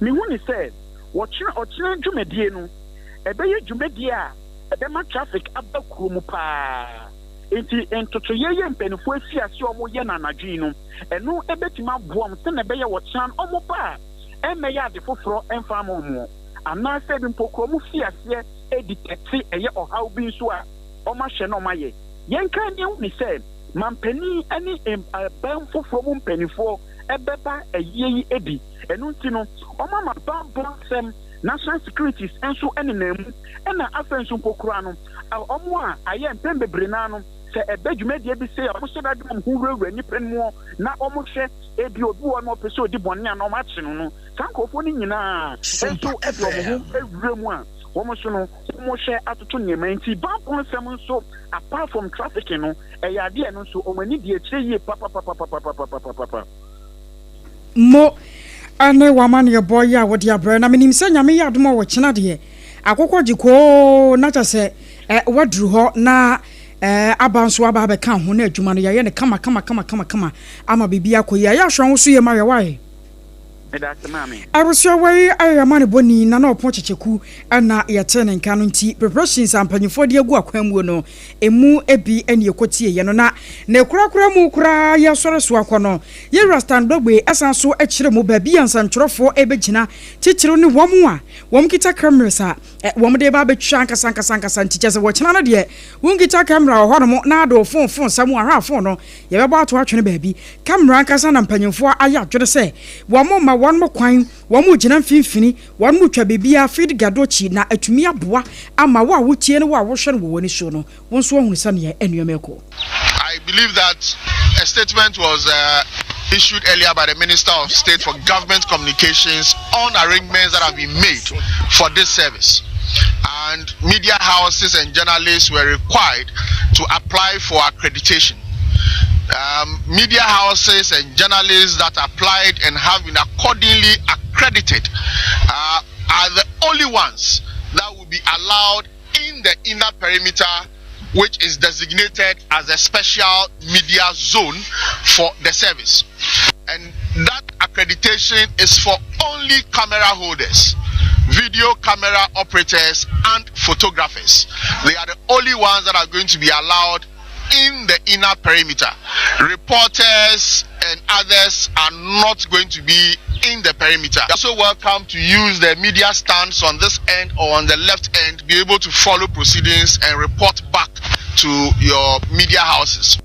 Mehu no sɛ wɔkyena ɔkyena dwumadie no, ɛbɛyɛ dwumadie a ɛbɛma traffic aba kuro mu pa ara. Enti ntotoeɛ yi a mpanimfoɔ afi aseɛ a wɔyɛ no anadwo yi no, ɛno bɛtumi aboa wɔn sɛdeɛ ɛbɛyɛ ɔkyena no wɔba a, ɛmmɛyɛ ade foforɔ mfa mma wɔn, anaasɛ ebi mpo koraa wɔfi aseɛ detɛkte ɛyɛ ɔhaw bi nso a wɔahwɛ na wɔayɛ. Yɛnkae na yɛnhu ne sɛ mampanin ne aban foforɔ mu mpanimfoɔ bɛba ayie yi bi, ɛno nti no wɔama bammɔ nsɛm, national securities, nso nenam mu, ɛna afei nso mpo koraa no wɔn a ayɛ mpɛn bebree no ara no sɛ ɛbɛ dwumadie bi sei a wɔhyɛ da de wɔn ho wurawura nnipa no mu na wɔhwɛ. Ebia obi wɔ hɔ na ɔpɛ sɛ odi bɔne a na wɔakye no no. Saa nkurɔfoɔ no nyinaa nso de wɔn ho awura mu a wɔn nso no wɔhwɛ atoto nneɛma. Nti bammɔ nsɛm nso apart from trafficking no, ɛyɛ adeɛ a ɛno nso wɔn ani di akyire yie papapapapapapapapa. Mo ne w'amanneɛbɔ yi a wode abrɛ na menim sɛ Nyame yɛ adom a ɔkyena deɛ akokɔ gye koo na kyɛ sɛ waduru hɔ na aba nso aba abɛka ho na adwuma no yɛayɛ no kama kama kama kama kama ama biribi akɔ yie. Ayɛ ahwɛ wo so yie ma yɛ wae. Medase maame. Abusua wei ayɛ amanebɔni Nana Ɔpɔn Kyekyeku na yɛtee ne nka no nti preparations a mpanyinfoɔ de agu akwan muo no emu bi ne yɛkɔtieeɛ no na ne korakora mu koraa yɛresɔre so akɔ no Yɛwura Stan Dogbe san so kyerɛ mu baabi a nsɛntwerɛfoɔ rebɛgyina titiriw ne wɔn a wɔkita cameras a wɔde reba abɛtwa ankasa ankasa ankasa nti kyerɛ sɛ wɔkyena no deɛ wonkita camera wɔ hɔnom na ade wo phone phone sa mu ahwɛ a phone no yɛbɛbɔ ato atwene baabi. Camera ankasa na mpanyimfoɔ ayɛ adwene sɛ wɔn ma wɔn kwan, wɔn gyina mfimfini, wɔn twa biribiara feed gadokyi na atumi aboa ama wo a wotie ne wo a wohwɛ no wɔ w'ani so no, wo nso woahunu sɛdeɛ nneɛma rekɔ. I believe that a statement was uh, issued earlier by the Minister of State for Government Communications on arrangements that have been made for this service. And media houses and journalists were required to apply for accreditation. Um, media houses and journalists that applied and have been accordingly accredited uh, are the only ones that will be allowed in the inner perimeter which is designated as a special media zone for the service. And that accreditation is for only camera holders, video camera operators, and photographers. They are the only ones that are going to be allowed in the inner perimeter. Reporters and others are not going to be in the perimeter. You're also welcome to use the media stands on this end or on the left end, be able to follow proceedings and report back to your media houses.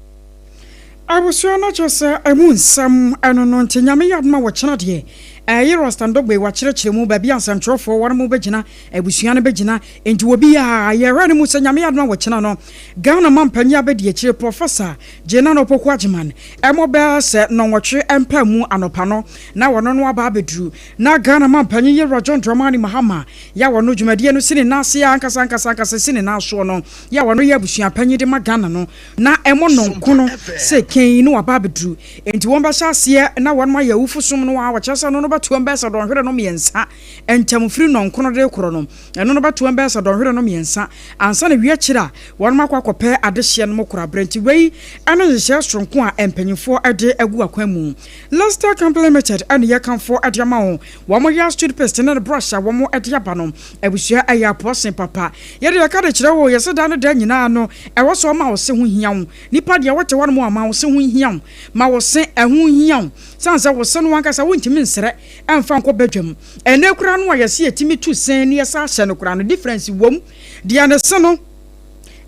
Abusua no kyerɛ sɛ ɛmu nsɛm ɛno no nti Nyame yɛ adom a wɔkyena deɛ ɛyɛ Rasta Ndogbe wakyerɛkyerɛ mu baabi a nsɛntwerɛfoɔ wɔn mo bɛgyina abusua no bɛgyina nti wɔ bi a yɛhwɛ no mu sɛ Nyame yɛ adom a wɔkyena no Ghana mampanyin abɛdi akyire Professor Gyenano Opoku Agyeman ɛmɔ bɛɛ sɛ nnɔnwɔtwe mpaa mu anɔpa no na wɔno no aba abɛduru na Ghana mampanyin Yewura John Dramani Mahama yɛ a wɔno dwumadie no si ne nan ase ankasa ankasa ankasa si ne nan soɔ no yɛ a wɔno yɛ abusua panyin de ma Ghana no na ɛmɔ nnɔnko no sɛ kɛn no waba abɛduru enti wɔn bɛhyɛ aseɛ na wɔn ayɛ awufo som no a wɔkyerɛ sɛ ɛno no bɛtoam bɛyɛ sɛ dɔnhwere no mmiɛnsa ntam firi nnɔnko no de rekorɔ no ɛno no bɛtoam bɛyɛ sɛ dɔnhwere no mmiɛnsa ansa na wia akyire a wɔn akɔ akɔpɛ adehyeɛ no mu koraberɛ nti wei ɛne nhyehyɛɛ soronko a mpanyinfoɔ de agu akwan mu. Lester Company Limited ɛne yɛkamfo de ama wo wɔn yɛ toothpaste ne ne brush a wɔn de aba no abusua ɛyɛ apɔsen papa yɛde yɛka de kyerɛ wo yɛsɛ da ne da nyinaa no ɛwɔ sɛ ɔma wo se ho hia wo nipa deɛ wote hɔ nom a ma wo se ho hia wo ma wo se ɛho hia wo sane sɛ wo se no ankasa wontumi nsrɛ ɛmfa nkɔ badwam ɛnɛ koraa no a yɛse yɛtumi tu se ne yɛsa ahyɛ no koraa no difference wom deɛ ne se no.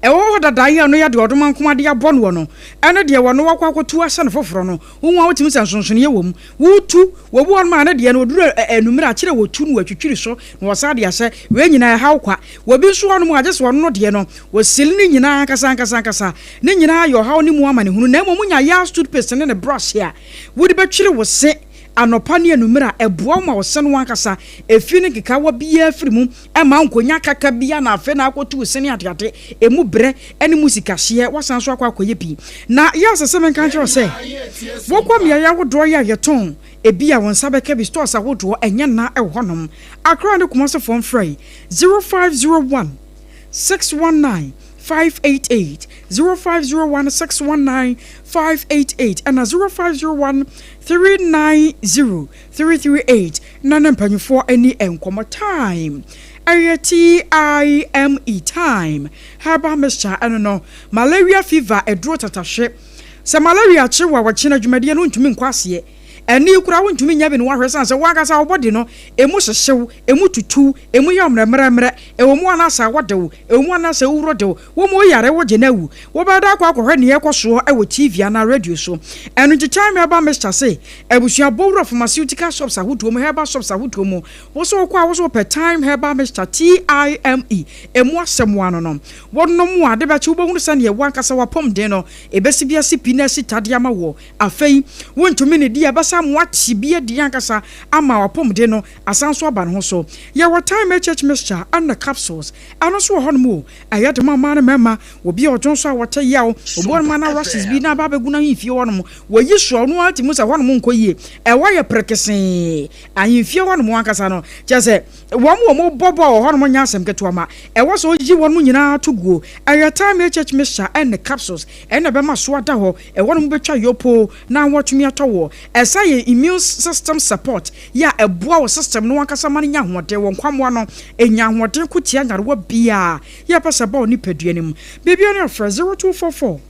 ɛwɔ hɔ dada yi a ɔno yɛ deɛ ɔdomankoma de abɔ noɔ no ɛne deɛ wɔno wakɔ akɔtu ahyɛ no foforɔ no, wohu a wotumi sɛ nsonsonoeɛ wɔ mu. Wotu, wɔbi wɔ hɔnom a ne deɛ no ɔduru anummerɛ a kyerɛ wɔtu no wɔatwitwiri so na wɔsan de ahyɛ, wei nyinaa ɛhaw kwa. Wɔbi nso wɔ hɔnom a gye sɛ ɔno no deɛ no wɔsili ne nyinaa ankasa ankasa ankasa, ne nyinaa yɛ ɔhaw ne mu amanehunu na mmom wonya Yas toothpaste ne ne brush a wode bɛtwiri wo se anɔpa ne anwummere a, ɛboa wo ma wo se no ankasa efi ne nkekaawa biara firi mu, ɛmma wo nkonya kaka biara na afei na akɔtu wo se ne adeade, emu brɛ ne mu sikahyeɛ, woasan nso akɔ akɔyɛ pii. Na yɛ asɛ sɛ menka nkyerɛ wo sɛ, wokɔ mmeaeɛ ahodoɔ yi a yɛtɔn ebi a wo nsa bɛka bi, stores ahodoɔ, ɛnyɛ nna wɔ hɔnom. Accra ne Kumasefoɔ mfrɛ yi, 0501 619 588, 0501 619 588 ɛna 0501 390 338 na ne mpanyinfoɔ ani nkɔmɔ. Time ɛyɛ TIME, Time Herbal Mixture. Ɛno no malaria fever ɛduro tatahwe. Sɛ malaria kye wɔ a wɔkyena dwumadie no ntumi nkɔ aseɛ, ɛne kura wontumi nya bi no wahwɛ san sɛ wankasa wo bɔde no emu hyehyew, emu tutu, emu yɛ mmerɛmmerɛmmerɛ, ɛwɔ mu anaasɛ awɔ ɛwɔ mu anaasɛ wowuro dew wɔn mu yare wogye no awu, wobɛda akɔ akɔhwɛ nea ɛkɔ soɔ ɛwɔ TV anaa radio so. Ɛno nti Time Herbal Mixture se abusua bɔwura pharmaceutical shops ahodoɔ mu, herbal shops ahodoɔ mu, wosɛ wokɔ a wosɛ wopɛ Time Herbal Mixture, TIME, emu asɛm ano no wɔnom a ade bɛkye wobɛhunu sɛneɛ wankasa wapɔmden no ɛbɛsi bi ase pi na asi tadeɛ ama wɔ. Afei wontumi ne di ɛbɛsa mo ate bi adi ankasa ama wapɔmden no asan so aba ne ho so. Yɛwɔ Time HH Mixture ɛna capsules, ɛno nso wɔ hɔnom o. Ɛyɛ de ma mmaa ne mmarima. Obi a ɔdwon so a wɔtɛ yaw, obi wɔ nom ana rashes bi na aba abɛgu n'ahemfie hɔnom, wɔyi so a ɔno ara ti mu sɛ hɔnom nkɔ yie, ɛwɔ yɛ perekesee ahemfie hɔnom ankasa no kyerɛ sɛ wɔn wɔ bɔ bɔɔl wɔ hɔnom nyɛ asɛm ketewa ma ɛwɔ sɛ ɔyi wɔn nyinaa to guo. Ɛyɛ Time HH Mixture ɛne capsules ɛna ɛbɛma so ada hɔ, ɛwɔ nom bɛtwa yopo na wɔtumi atɔ wɔ. Ɛsa yɛ immune system support yɛ a ɛboa wɔ system no ankasa ma no nya ahoɔden, wɔ nkwamoa no ɛnya ahoɔden ko tia nyarewa biaa yɛpɛ sɛ bɔɔ nipadua no mu. Biribia no yɛfrɛ 0244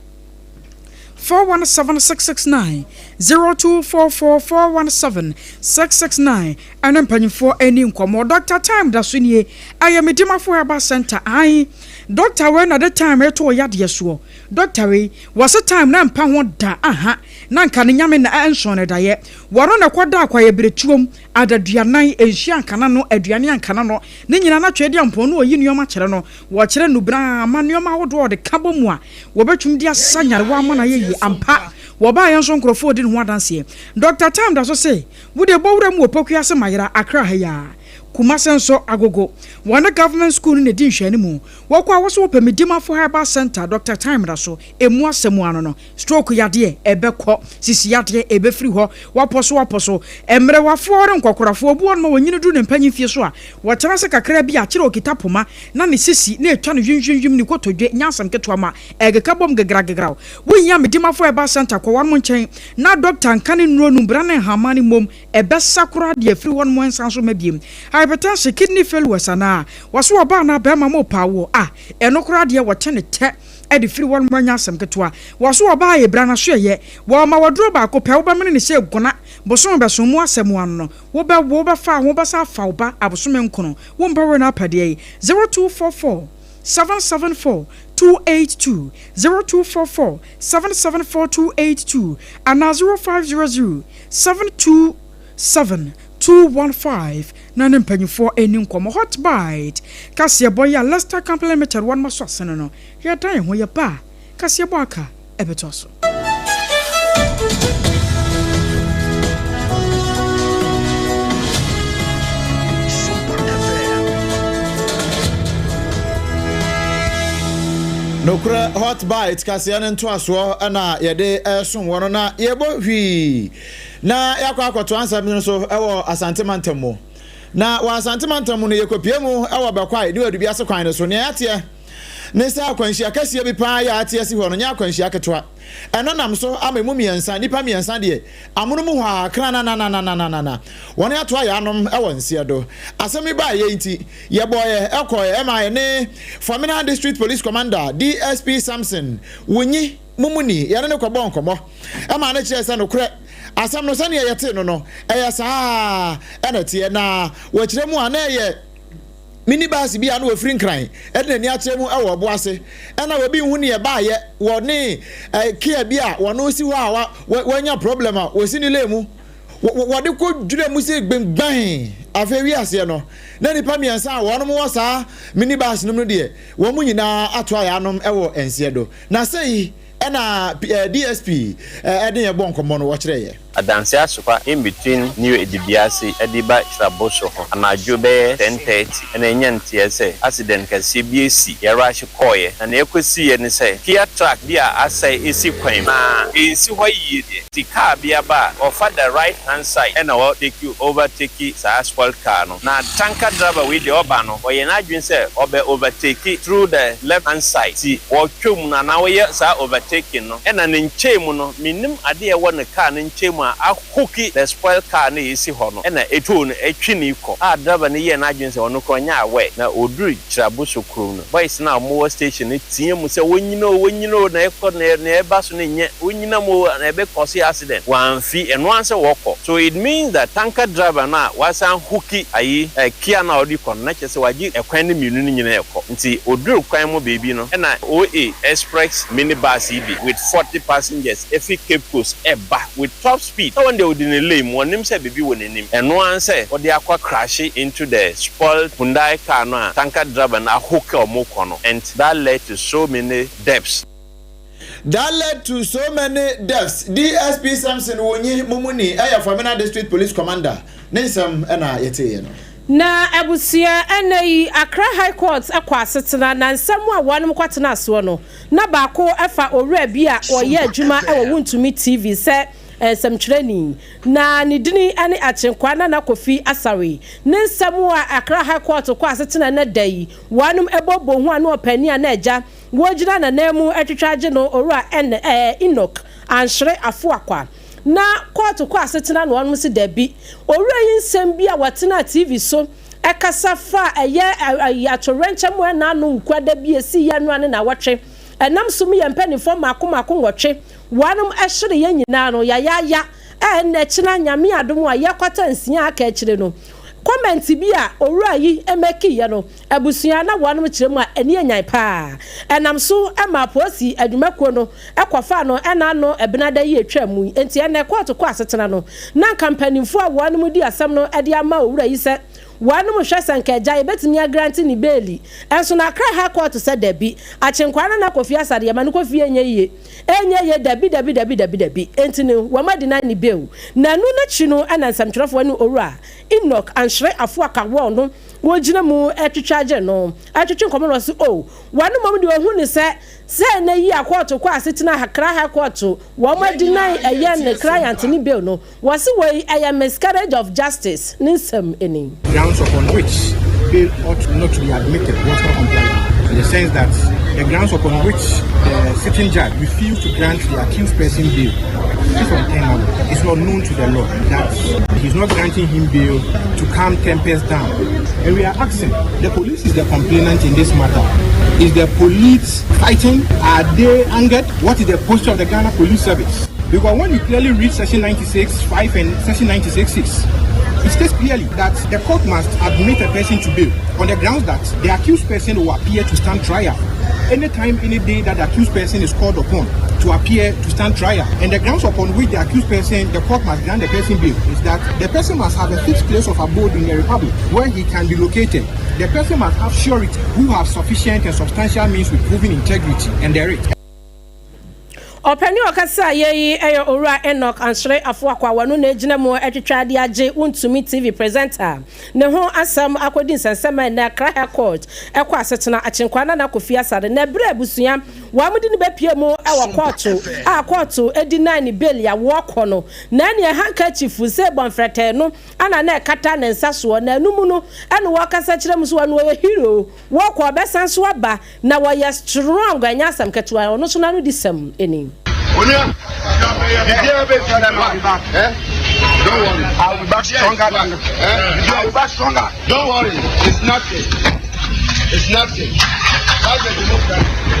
417669, 0244 417 669 ɛne mpanyinfoɔ ani nkɔmmɔ. Dr Time da so nie, ɛyɛ Medimafo Herbal Center. Ae, doctor wei na de time ɛto ɔyadeɛ soɔ. Doctor wei wɔse time na mpa ho da aha na nka ne Nyame na ɛnson ne daeɛ. Wɔno na ɛkɔda akwayɛberɛtuom adaduanan, nsuo ankana no, aduane ankana no, ne nyinaa na twɛ de ampɔn no ɔyi nneɔma kyerɛ no, wɔkyerɛ nubraa ma nneɔma ahodoɔ a ɔde ka bɔ mu a wɔbɛtumi de asa nyarewa ama no ayɛ yie ampa. Wɔbaayɛ nso nkurɔfoɔ ɔdi ne ho adanseɛ. Dr Time da so se wode bɔwura mu wɔ Pokuase Mayera, Accra ha yi a, Kumase nso Agogo, wɔne government school no na ɛdi nhwɛane mu. Wɔkɔ a wɔso wɔpɛ Medimafo Herbal Center. Dr Time da so emu asɛm ano no, stroke yadeɛ ɛbɛkɔ, sisi yadeɛ ɛbɛfiri hɔ, wapɔ so wapɔ so, mmerɛwafoɔ ne nkɔkorafoɔ obi wɔn ma wɔnyini duru ne mpanyin fie so a wɔtena ase kakra bi a kyerɛ okita poma na ne sisi na etwa no hwimhwimhwim, ne kotodwe nyansam ketewa ma ɛkeka bom gegragegraw. Wohia Medimafo Herbal Center, kɔ wɔn nkyɛn na doctor nka ne nnuro no mbra ne nhama ne mmom ɛbɛsa koraa deɛ afiri hɔ nom nsan so ma biem. Hypertension, kidney failures, anaa wɔso ɔbaa anaa bɛrima mo paa wɔ a ɛno koraa deɛ wɔkyɛ ne tɛ ɛde firi hɔ nom anya asɛm ketewa. Wɔso ɔbaa yɛ bra n'aso ɛyɛ wɔma wɔduro baako pɛ wobɛmene ne sɛ gona bosome bɛso mu asɛm ano no wobɛwo wobɛfa ho wobɛsa afa wo ba abosome nkono wompɛ wɔ no apɛdeɛ yi. 0244 774 282, 0244 774 282 anaa 0500 727 215 na ne mpanyinfoɔ ani nkɔmmɔ. Hot Bite kaseɛbɔ yi a Leicester Company Limited wɔn ma so asene no, yɛdan yɛn ho yɛba a kaseɛbɔ aka ɛbɛtɔ so. Super FM. Nokorɛ, Hot Bite kaseɛ no ntoasoɔ na yɛde ɛresom wɔ no, na yɛbɔ hwii na yɛakɔ akɔtoa nsɛm no so wɔ Asante mantam mu. Na wɔ Asante mantam mu no, yɛkɔpie mu wɔ Bɛkwae ne Adubiase kwan no so. Nea yɛateɛ ne sɛ akwanhyia kɛseɛ bi paa yɛ ate asi hɔ no nyɛ akwanhyia ketewa. Ɛno nam so ama emu mmiɛnsa, nnipa mmiɛnsa deɛ, amono mu hɔ a kranananananana wɔn atoa yɛ anom wɔ nseɛ do. Asɛm yi baeɛ yi nti, yɛbɔeɛ kɔeɛ ɛma yɛne Fomena District Police Commander DSP Samson Wunyi Mumuni yɛne no kɔbɔɔ nkɔmmɔ ɛma no kyerɛɛ sɛ nokorɛ asɛm no sɛdeɛ yɛtee no no ɛyɛ saa ɛna ɛteɛ, na wɔkyerɛ mu a na ɛyɛ Minibus bi a na wɔfiri Nkran de n'ani akyerɛ mu wɔ ɔbo ase ɛna obi nhu neɛ ɛbaayɛ wɔ ne kia bi a wɔno si hɔ a wanya problem a wɔsi ne lane mu wɔde kɔ dwira mu sɛ gbengban. Afei wi aseɛ no na nnipa mmiɛnsa a wɔnom wɔ saa minibus no mu no deɛ wɔn nyinaa ato ayɛ anom wɔ nseɛ do. Na sei ɛna DSP ɛde yɛn bɔ nkɔmmɔ no wɔkyerɛeɛ. Adanse Asokwa in between New Edubiase de ba Kyiraboso ho anadwo bɛyɛ 10:30 na yɛnya nteɛ sɛ accident kɛseɛ bi asi, yɛ rush kɔeɛ na nea ɛkɔsiiɛ ne sɛ Kia truck bi a asɛe si kwan mu na ɛnsi hɔ yie deɛ nti car bi aba a ɔfa the right hand side na ɔ take overtake saa spoilt car no na tanker driver wei deɛ ɔba no ɔyɛ n'adwene sɛ ɔbɛ overtake through the left hand side nti ɔtwa mu no anaa ɔyɛ saa overtaking no ɛna ne nkyɛn mu no mennim adeɛ a ɛwɔ ne car no nkyɛn mu a ahooki the spoilt car no a ɛsi hɔ no ɛna ɛtoo no ɛtwe no kɔ a driver no yɛɛ n'adwene sɛ ɔno koraa ɔnyɛ aware na ɔduru Kyiraboso kurom no boys no a wɔwɔ station no teaa mu sɛ wɔnnyina o wɔnnyina o na ɛkɔ na nea ɛba so no nyɛ wɔnnyina mu o na ɛbɛ cause accident wɔamfi ɛno ara sɛ wɔkɔ so it means that tanker driver no a wasan hooki ayi eh Kia no a ɔde kɔ no na kyerɛ sɛ wagye ɛkwan no mmienu no nyinaa ɛkɔ nti ɔduru kwan mu baabi no ɛna OA express mini bus yi bi with 40 passengers efi Cape Coast ɛba with top speed sɛ wɔn deɛ ɔdi ne lane mu ɔnim sɛ biribi wɔ n'anim ɛno ara sɛ ɔde akɔ crashe into the spoiled Hyundai car no a tanker driver no ahooke a wɔn kɔ no and that led to so many deaths. That led to so many deaths, DSP Samson Wonyi Mumuni yɛ Fomena District Police Commander ne nsɛm na yɛteeɛ no. Na abusua, ɛnnɛ yi Accra High Court kɔ asetena na nsɛm a wɔnom kɔtenaa soɔ no, na baako fa owura bi a ɔyɛ adwuma wɔ Wontumi TV sɛ nsɛmtwerɛni, na ne dini ne Akyenkwaa Nana Kofi Asare. Ne nsɛm a Accra High Court kɔ asetena nnɛ da yi, wɔnom bɔbɔ hu ano ɔpanin a na agya wɔgyina n'ananmu twitwa agye no, Owura Enoch Anhyere Afoakwa. Na kɔɔto kɔ asetena na wɔnom se dabi. Owura yi nsɛm bi a wɔtenaa TV so kasa faa ɛyɛ atowerɛnkyɛm a ɛna ano nkuada bi a esii yɛ anora ne naawɔtwe ɛnam so mu yɛ mpaninfoɔ mmaako mmaako nwɔtwe wɔnom hyere yɛn nyinaa no yayaaya a ɛnɛ kyena Nyame adom a yɛ kwata nsia a aka akyire no comment bi a owura yi makiiɛ no abusua na wɔnom kyerɛ mu a ani anyan paa ɛnam so ma apolisi adwumakuo no kɔfaa no ɛna ano ɛbenada yi a ɛtwaa mu yi enti ɛnɛ kɔɔto kɔ asetena no na anka mpaninfoɔ a wɔnom di asɛm no de ama owura yi sɛ wɔnom hwɛ sɛ anka agya yɛbɛtumi agrante ne beeli nso na Accra High Court sɛ dabi Akyenkwaa Nana Kofi Asare yɛma no kɔ fie ɛnyɛ yie ɛnyɛ yie dabi dabi dabi dabi dabi enti no wɔn adeny ne bail na ɛno n'akyi no ɛna nsɛmtwerɛfoɔ ne owura Enoch Anhyere Afoaka wɔn no wɔgyina mu twitwa agye no twetwe nkɔmmɔ na ɔse oh wɔn mmom deɛ ɔhu ne sɛ Sɛ ɛnɛ yi a kɔɔto kɔ asetena Accra High Court wɔn a deny ɛyɛ ne client ne bail no, wɔse wei ɛyɛ miscarriage of justice ne nsɛm ni. Grounds upon which bail ought not to be admitted was not complied with, in the sense that the grounds upon which the sitting judge refused to grant the accused person bail is untenable. It's not known to the law that he's not granting him bail to calm tempers down. And we are asking, the police is the complainant in this matter. Is the police fighting? Are they angered? What is the posture of the Ghana Police Service? Because when you clearly read section 96, 5 and section 96, 6, it states clearly that the court must admit a person to bail on the grounds that the accused person will appear to stand trial anytime, any day that the accused person is called upon to appear to stand trial. And the grounds upon which the accused person, the court must grant the person bail is that the person must have a fixed place of abode in the republic where he can be located. The person must have surety who have sufficient and substantial means with proven integrity and merit. Ɔpanin a ɔkasaeɛ yi yɛ Owura Enoch Anhyere Afoakwa, wɔno na ɛgyina mu twitwa de agye Wontumi TV presenter ne ho asɛm akɔdi nsɛnsɛm a ɛnnɛ Accra High Court kɔ asetena Akyenkwaa Nana Kofi Asare na ɛberɛ a abusua wɔn de no bɛpue mu wɔ kɔɔto a kɔɔto deny ne bail a wɔkɔ no na ɛneɛ handkerchief sɛ bɔnfrɛtɛɛ no ana na ɛkata ne nsa soɔ na ɛno mu no ɛna wɔkasa kyerɛ mu so ɔno ɔyɛ hero wɔkɔ ɔbɛsan so aba na wɔyɛ strong ɛnyɛ asɛm ketewa ɔno nso n'ano di sɛm ɛni. Onua, biribiara bɛ fi eh? Don't worry, I will be back stronger than eh? I will be back stronger. Don't worry, it's nothing. It's nothing. That's the democracy.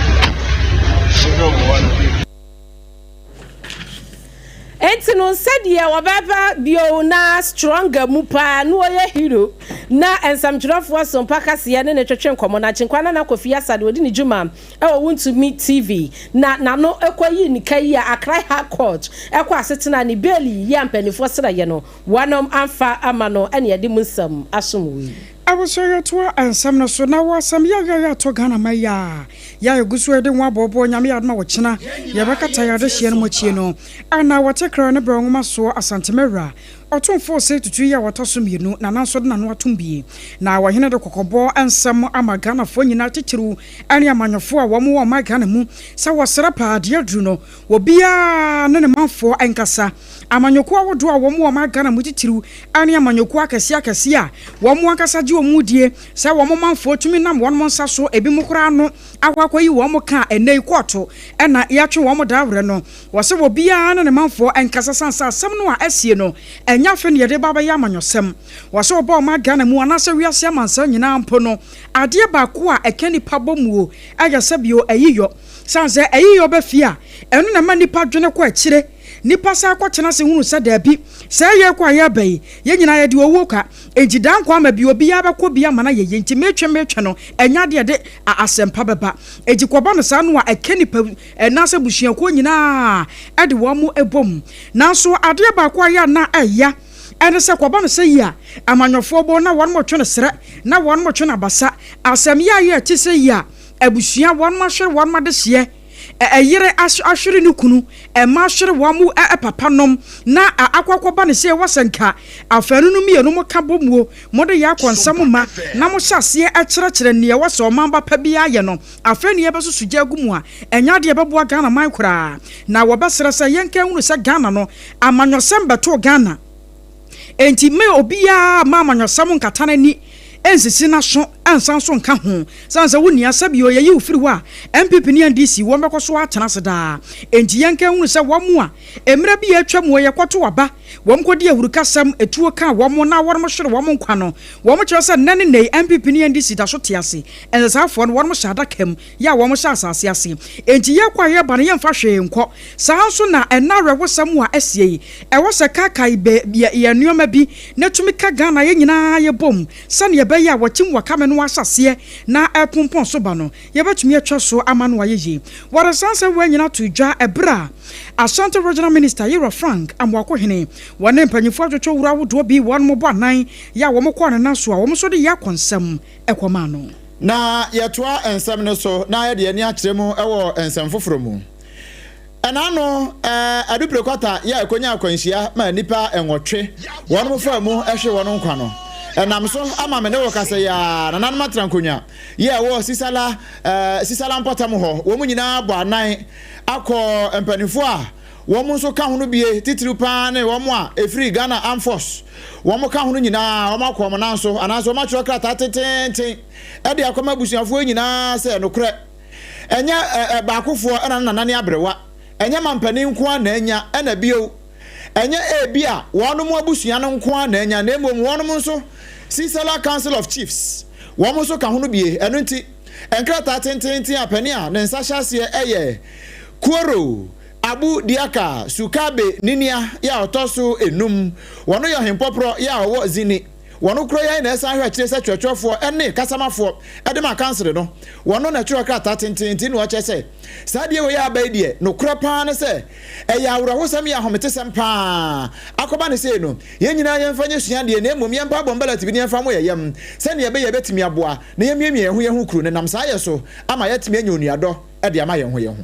Enti no sɛdeɛ wɔbɛba bio na stronger mu paa na ɔyɛ hero na nsɛmtwerɛfoɔ sompa kaseɛ ne no twetwe nkɔmmɔ no Agyenkwa Nana Kofi Asah deɛ ɔdi ne dwuma wɔ Wontumi TV na n'ano kɔ yii ne ka yi a Accra High Court kɔ asetena ne bail yi a mpaninfoɔ srɛeɛ no wɔnom amfa ama no ɛne yɛde mu nsɛm asom wo yi. Abusua yɛtoa nsɛm no so na wɔ asɛm yayaaya a ɛtɔ Ghana man yi a yɛ a yɛgu so redi ho aboɔboɔ Nyame yɛ adom a ɔkyena yɛbɛkata yɛn adehyeɛ no mu akyie no a na wɔte kra ne brɛ nwoma soɔ Asante Mawura Ɔtomfoɔ Osei Tutu yi a ɔtɔ so mmienu Nana nso de n'ano atom bie na ɔhene de kɔkɔbɔ nsɛm ama Ghanafoɔ nyinaa titiriw ne amanyɔfoɔ a wɔn wɔ ɔman Ghana mu sɛ wɔsrɛ paa deɛ aduru no obiara ne ne manfoɔ nkasa Amanyɔkuo ahodoɔ a wɔn wɔ ɔman Ghana mu titiriw ne amanyɔkuo akɛseɛ akɛseɛ a wɔn ankasa gye wɔn die sɛ wɔn manfoɔ tumi nam wɔn nsa so ebinom koraa ano akɔ akɔyi wɔn ka a ɛnnɛ yi kɔɔto na yɛatwe wɔn daa werɛ no. Wɔse obiara ne ne manfoɔ nkasa sane sɛ asɛm no a asie no ɛnyɛ afei na yɛde ba abɛyɛ amanyɔsɛm. Wɔse wɔba ɔman Ghana mu anaasɛ wiase amansan nyinaa mpo no adeɛ baako a ɛka nnipa bɔ muo yɛ sɛ bio ayiyɔ. Sane sɛ ayiyɔ ba fie a ɛno na ɛma nnipa dwene kɔ akyire. Nnipa san kɔtena ase hunu sɛ dabi, sɛɛ yɛrekɔ a yɛreba yi, yɛn nyinaa yɛde owuo ka. Enti daa nkwa ama bi, obiara bɛkɔ bi ama no ayɛ yie. Enti metwe metwe no, ɛnyɛ adeɛ a ɛde asɛmpa bɛba. Enti kɔba no saa no a, ɛka nnipa anaasɛ abusuakuo nyinaa de wɔn bom. Nanso adeɛ baako a ɛyɛ a na ɛya ne sɛ kɔba no sɛ yi a, amanyɔfoɔ bɔ na wɔn retwe no serɛ, na wɔn retwe no abasa. Asɛm yɛ a yɛ a ɛte sɛ yi a, abusua wɔn ahwere wɔn adehyeɛ. Ɛyere ahwere ne kunu, mma ahwere wɔn papa nom, na akɔ akɔba no sɛ ɛwɔ sɛ nka afanu no mmienu mo ka bɔ muo, mo de yɛ akɔ nsa mo ma, na mo hyɛ aseɛ kyerɛkyerɛ nea ɛwɔ sɛ ɔman ba pa biara yɛ no, afei na yɛbɛsoso gya agu mu a, ɛnyɛ adeɛ ɛbɛboa Ghana man koraa. Na wɔbɛsrɛ sɛ yɛnka nhunu sɛ Ghana no, amanyɔsɛm bɛtoo Ghana. Enti me obiara mma amanyɔsɛm nkata n'ani, nsisi n'aso, nsan nso nka ho. Sane sɛ wo nua, sɛbio yɛyi wo firi hɔ a, NPP ne NDC wɔn bɛkɔ so ara atena ase daa. Enti yɛnka nhunu sɛ wɔn a mmerɛ bi a atwa mu yɛkɔto aba, wɔn kɔdi ahurukasɛm, etuo kaa wɔn na wɔn hwere wɔn nkwa no, wɔn kyerɛ sɛ nnɛ ne nnɛ yi NPP ne NDC da so te ase. Ɛnsɛ saa foɔ no wɔn hyɛ adaka mu. Yɛ a wɔhyɛ asase ase. Enti yɛkɔ a yɛba no, yɛmfa hwee nkɔ. Saa ara nso na ɛnnɛ awerɛhosɛm a asie yi, ɛwɔ sɛ kaakae bɛ yɛ yɛn nneɛma bi na tumi ka Ghana yɛn nyinaa yɛbom sɛnea ɛbɛyɛ a wɔakyim Wakame no ahyɛaseɛ na ɛrepompɔn so ba no, yɛbɛtumi atwa so ama no ayɛ yie. Wɔde saa nsɛm wei nyinaa too dwa ɛberɛ a Ashanti Regional Minister Yewura Frank Amoakohene, wɔne mpanyinfoɔ atwotwo wura ahodoɔ bi wɔn bɔ anan yɛ a wɔkɔɔ ne nan so a wɔn nso de yɛ akɔnsɛm kɔmaa no. Na yɛtoa nsɛm no so na yɛde yɛn ani akyerɛ mu wɔ nsɛm foforɔ mu. Ɛna ano Adu Prekwata yɛ a ɛkɔnya akwanhyia ma nnipa nwɔtwe wɔn faa mu hwe wɔn nkwa no. Ɛnam so ama me ne wo kasa yi ara, nananom atena nkonnwa yɛ a ɛwɔ Sisala, Sisala mpɔtam hɔ, wɔn nyinaa bɔ anan akɔ mpanimfoɔ a Wɔn nso ka ho no bie, titiriw pa ara ne wɔn a ɛfiri Ghana Armed Force, wɔn ka ho no nyinaa, wɔn akɔ wɔn nan so, anaasɛ wɔn atwerɛ krataa tenteenten de akɔma abusuafoɔ yi nyinaa sɛ, nokorɛ, ɛnyɛ ɛ, baakofoɔ ɛna ne nana ne aberewa, ɛnyɛ mampanin nko ara na anya, ɛna bio, ɛnyɛ ebia wɔnom abusua no nko ara na anya, na mmom wɔnom nso, Sisala Council of Chiefs, wɔn nso ka ho no bie, ɛno nti, nkrataa tenteenten a panin a ne nsa hyɛ aseɛ yɛ Kuoro Abu Diaka Sukabe Ninia yɛ a ɔtɔ so enum. Wɔno yɛ ɔhempɔporɔ yɛ a ɔwɔ Zini. Wɔno korɔ yi ara na ɛsan hwɛ akyire sɛ twerɛtwerɛfoɔ ne kasamafoɔ de ma kansere no. Wɔno na ɛtwerɛ krataa tenteenten na ɔkyerɛ sɛ saa adeɛ wei a aba yi deɛ nokorɛ pa ara ne sɛ ɛyɛ awerɛhosɛm yɛ ahometesɛm pa ara. Akɔba no sei no, yɛn nyinaa yɛmfa nyɛ suadeɛ na mmom yɛmpa abɔ mbɛlɛte bi na yɛmfa mmɔ yɛn yam sɛdeɛ ɛbɛyɛ a ɛbɛtumi aboa na yɛamiamia yɛn ho yɛn ho kuro no nam saa yɛ so ama yɛatumi anya onuadɔ de ama yɛn ho yɛn ho.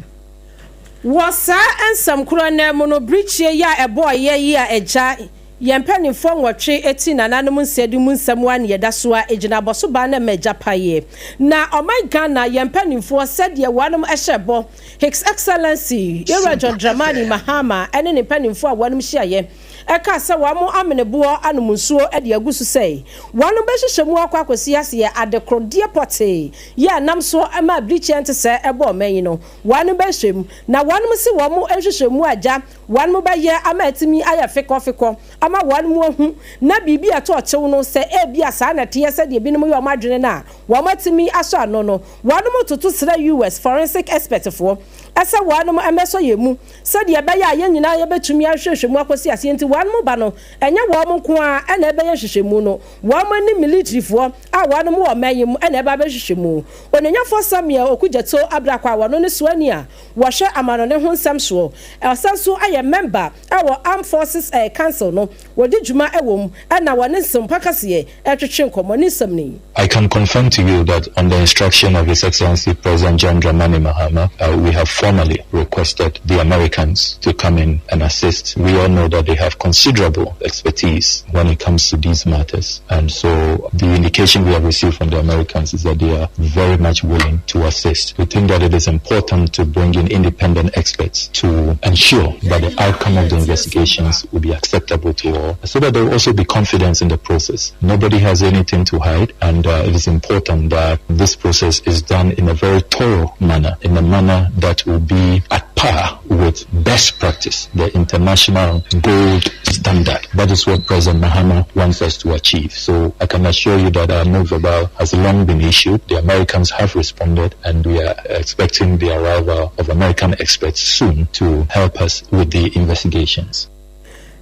Wɔ saa nsɛm korɔ no ara mu no, birikyie yi a ɛbɔɔ yɛ yi a agya yɛn mpaninfoɔ nwɔtwe ti nananom nsɛdi mu nsɛm a ne yɛda so ara gyina abɔso baa na ɛma agya paeɛ. Na ɔman Ghana yɛn mpaninfoɔ sɛdeɛ wɔnom hyɛ bɔ, His Excellency Yɛwura John Dramani Mahama ne ne mpaninfoɔ a wɔnom hyiaeɛ ɛkaa sɛ wɔn amene boɔ anom nsuo de agu so sɛ wɔnom bɛhyehyɛ mu akɔ akɔsi aseɛ adekorodeɛ pɔtee yɛ a nam soɔ ma abirikyia ntesɛɛ ɛbɔ ɔman yi no wɔnom bɛhwɛ mu na wɔnom se wɔn nhwehwɛmu agya wɔnom bɛyɛ ama atumi ayɛ fekɔfekɔ ama wɔnom ahu na biribi a ɛtɔ kyew no sɛ ebia saa na ɛteɛ sɛdeɛ binom yɛ wɔn adwene no a wɔn atumi asɔ ano no wɔnom toto srɛ US forensic expert foɔ. sɛ wɔnom mmɛsɔ yɛn mu sɛdeɛ ɛbɛyɛ a yɛn nyinaa yɛbɛtumi ahwehwɛ mu akɔsi aseɛ. Nti wɔnom ba no, ɛnyɛ wɔn nko ara na ɛbɛyɛ nhwehwɛmu no, wɔn ne militirifoɔ a wɔnom wɔ ɔman yi mu na ɛba abɛhwehwɛ mu. Onuonyafoɔ Samuel Okudzeto Ablakwa a wɔno ne soani a wɔhwɛ amanɔne ho nsɛm soɔ, ɔsan nso yɛ mɛmba wɔ Armed Forces Council no, wɔdi dwuma wɔ mu na wɔne Nsɛmpa Kaseɛ retwetwe nkɔmmɔ. Ne nsɛm ni. I can confirm to you that on the instruction of His Excellency President John Dramani Mahama, uh, we have formally requested the Americans to come in and assist. We all know that they have considerable expertise when it comes to these matters. And so the indication we have received from the Americans is that they are very much willing to assist. We think that it is important to bring in independent experts to ensure that the outcome of the investigations will be acceptable to all, so that there will also be confidence in the process. Nobody has anything to hide, and uh, it is important that this process is done in a very thorough manner, in a manner that will be at par with best practice, the international gold standard. That is what President Mahama wants us to achieve. So I can assure you that our note verbal has long been issued. The Americans have responded, and we are expecting the arrival of American experts soon to help us with the investigations.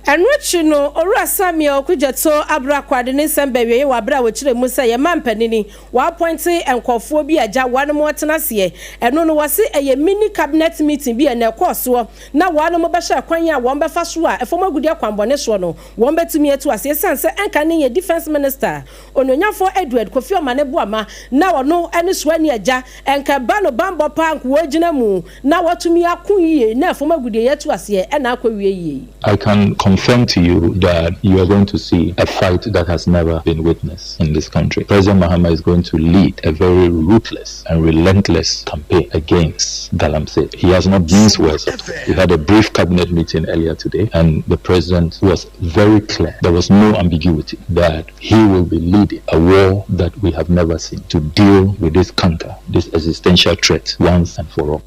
Ɛno akyi no, Owura Samuel Okudzeto Ablakwa de ne nsɛm bɛwieɛ wɔ aberɛ a wɔkyerɛ mu sɛ yɛn mampanini wɔapɔinte nkorɔfoɔ bi agya wɔnom wɔtena aseɛ. Ɛno no wɔse ɛyɛ mini cabinet meeting bi a na ɛkɔɔ soɔ na wɔnom bɛhyɛ kwan a wɔn bɛfa so a ɛfam agudeɛ akwanbɔne soɔ no wɔn bɛtumi atu aseɛ. Ɛsiane sɛ ɛnka ne yɛ Defence Minister Onuonyamfoɔ Edward Kofi Omane Boamah na ɔno ne Suani agya nka ɛba no banbɔ paa nka wɔgyina mu na wɔatumi ako yie na ɛfam agudeɛ yi atu aseɛ na akɔ wie yie. I can confirm to you that you are going to see a fight that has never been witnessed in this country. President Mahama is going to lead a very ruthless and relentless campaign against Galamsey. He has not minced words at all. We had a brief cabinet meeting earlier today, and the president was very clear. There was no ambiguity that he will be leading a war that we have never seen to deal with this canker, this existential threat once and for all.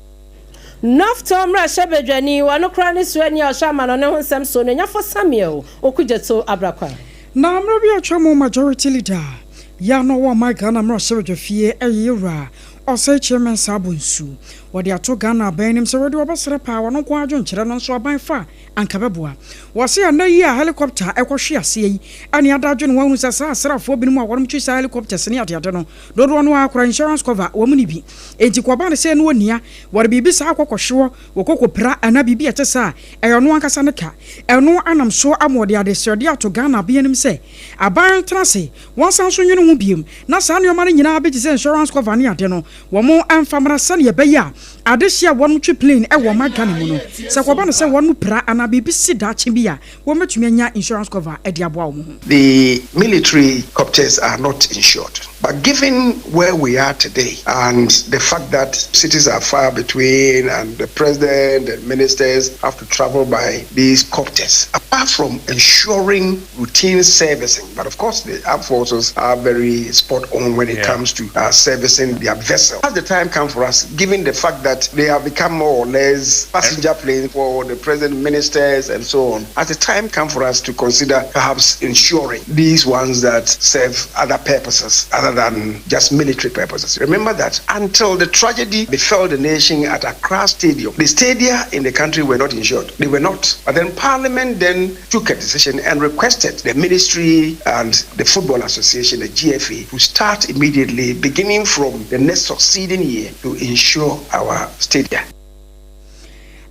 Northtown mmarahyɛbadwani, ɔno koraa ne suani a ɔhwɛ amanɔne ho nsɛm so, Onuonyafo Samuel Okudzeto Ablakwa. Na mmerɛ bi a atwa mu Majority Leader yi a na ɔwɔ ɔman Ghana mmarahyɛbadwafie ɛyɛ Yewura Osei Kyei Mensah Bonsu. Wɔde ato Ghana aban anim sɛ wɔde wɔbɛsrɛ paa wɔn nko ara adwenkyerɛ no nso aban fa a anka bɛboa. Wɔse ɛnnɛ yi a helicopter ɛkɔhwe aseɛ yi ɛne ada adwene wɔahunu sɛ saa asraafoɔ binom a wɔnom twi saa helicopters ne adeade no dodoɔ no ara kora insurance cover wɔn nni bi. Enti kɔba no sɛ no onua wɔde biribi saa kɔ kɔhwe hɔ wɔkɔ kɔpira anaa biribi a ɛte saa a ɛyɛ ɔno ankasa ne ka. Ɛno anam so ama wɔde adesrɛdeɛ ato Ghana aban anim sɛ aban ntena ase wɔnsan nso nwene ho biom na saa nnoɔma no nyinaa bi te sɛ insurance cover ne ade no wɔn mfa mmra sɛdeɛ ɛbɛyɛ a adehyeɛ a wɔn twe plane wɔ ɔman Ghana mu no sɛ kɔba no sɛ wɔn pira anaa biribi si daakye bi a wɔn bɛtumi anya insurance cover de aboa wɔn ho. The military copters are not insured. But given where we are today and the fact that cities are far between and the president and ministers have to travel by these copters, apart from ensuring routine servicing, but of course the armed forces are very spot on when it yeah. comes to uh, servicing their vessel. Has the time come for us, given the fact that they have become more or less passenger planes for the president, ministers, and so on? Has the time come for us to consider perhaps ensuring these ones that serve other purposes other than just military purposes? Remember that until the tragedy befell the nation at Accra Stadium, the stadia in the country were not insured. They were not. But then Parliament then took a decision and requested the ministry and the Football Association, the GFA, to start immediately, beginning from the next succeeding year, to insure our stadia.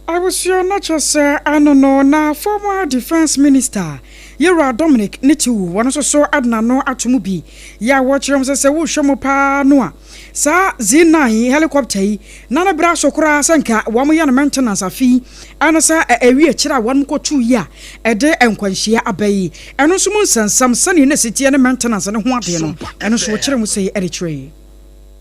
Abusua no kyerɛ sɛ ano no na former defence minister Yewura Dominic Nitiwu wɔno nso so de n'ano ato mu bi yɛ a wɔkyerɛ mu sɛ sɛ wohwɛ mu paa no a saa Z9 helicopter yi na ne bra so koraa sɛ nka wɔn yɛ no maintenance afe yi ɛne sɛ ɛwi akyire a wɔn kɔtu yi a ɛde nkwanhyia aba yi ɛno nso mu nsɛnsɛm sɛnea na ɛsi ne maintenance ne ho adeɛ no ɛno nso wɔkyerɛ mu sɛ ɛde kyerɛ yi.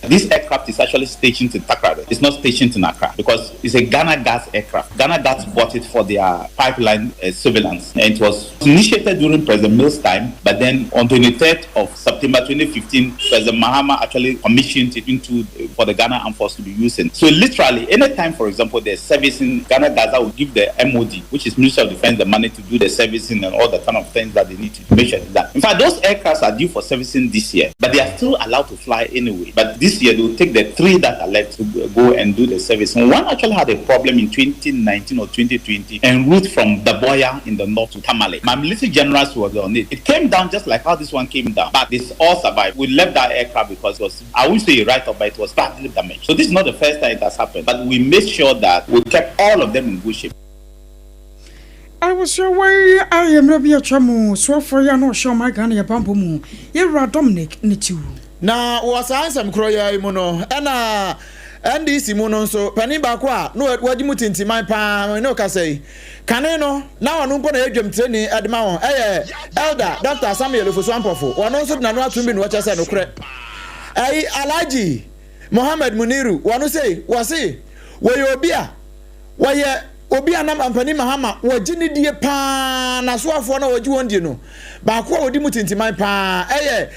This aircraft is actually stationed in Takoradi. It's not stationed in Accra because it's a Ghana Gas aircraft. Ghana Gas bought it for their pipeline uh, surveillance. And it was initiated during President Mills' time, but then on 23rd of September, September 2015, President Mahama actually commissioned it into for the Ghana Armed Force to be using. So literally, anytime, for example, there's servicing, Ghana Gas will give the MOD, which is Ministry of Defense, the money to do the servicing and all the kind of things that they need to make sure that. In fact, those aircrafts are due for servicing this year, but they are still allowed to fly anyway. But this year, they will take the three that are left to go and do the servicing. One actually had a problem in 2019 or 2020 en route from Daboya in the north to Tamale. My military generals were on it. It came down just like how this one came down, but this all survived. We left that aircraft because it was, I wouldn't say a write-off, but it was badly damaged. So this is not the first time it has happened, but we made sure that we kept all of them in good shape. Abusua wei ayɛ mmerɛ bi atwa mu soafoɔ yi a na ɔhyɛ ɔman Ghana yɛ bammɔ mu yɛwura Dominic Nitiwu. Na wɔ saa nsɛm korɔ yi ara yi mu no, ɛna NDC mu no nso, panin baako a na wagye mu tintiman paa, me ne wo kasa yi, kane no, na ɔno mpo na ɛyɛ dwamtirani de ma wɔn, ɛyɛ Elder Doctor Samuel Ofosu Ampofo, ɔno nso de n'ano atom bi na wɔkyerɛ sɛ nokorɛ. Ɛyi Alhaji Mohammed Muniru, wɔno sei, wɔse wɔyɛ obi a wɔyɛ obi a na Mampanin Mahama wɔgye ne die paa, n'asoafoɔ no a wɔgye wɔn die no, baako a ɔdi mu tintiman paa ɛyɛ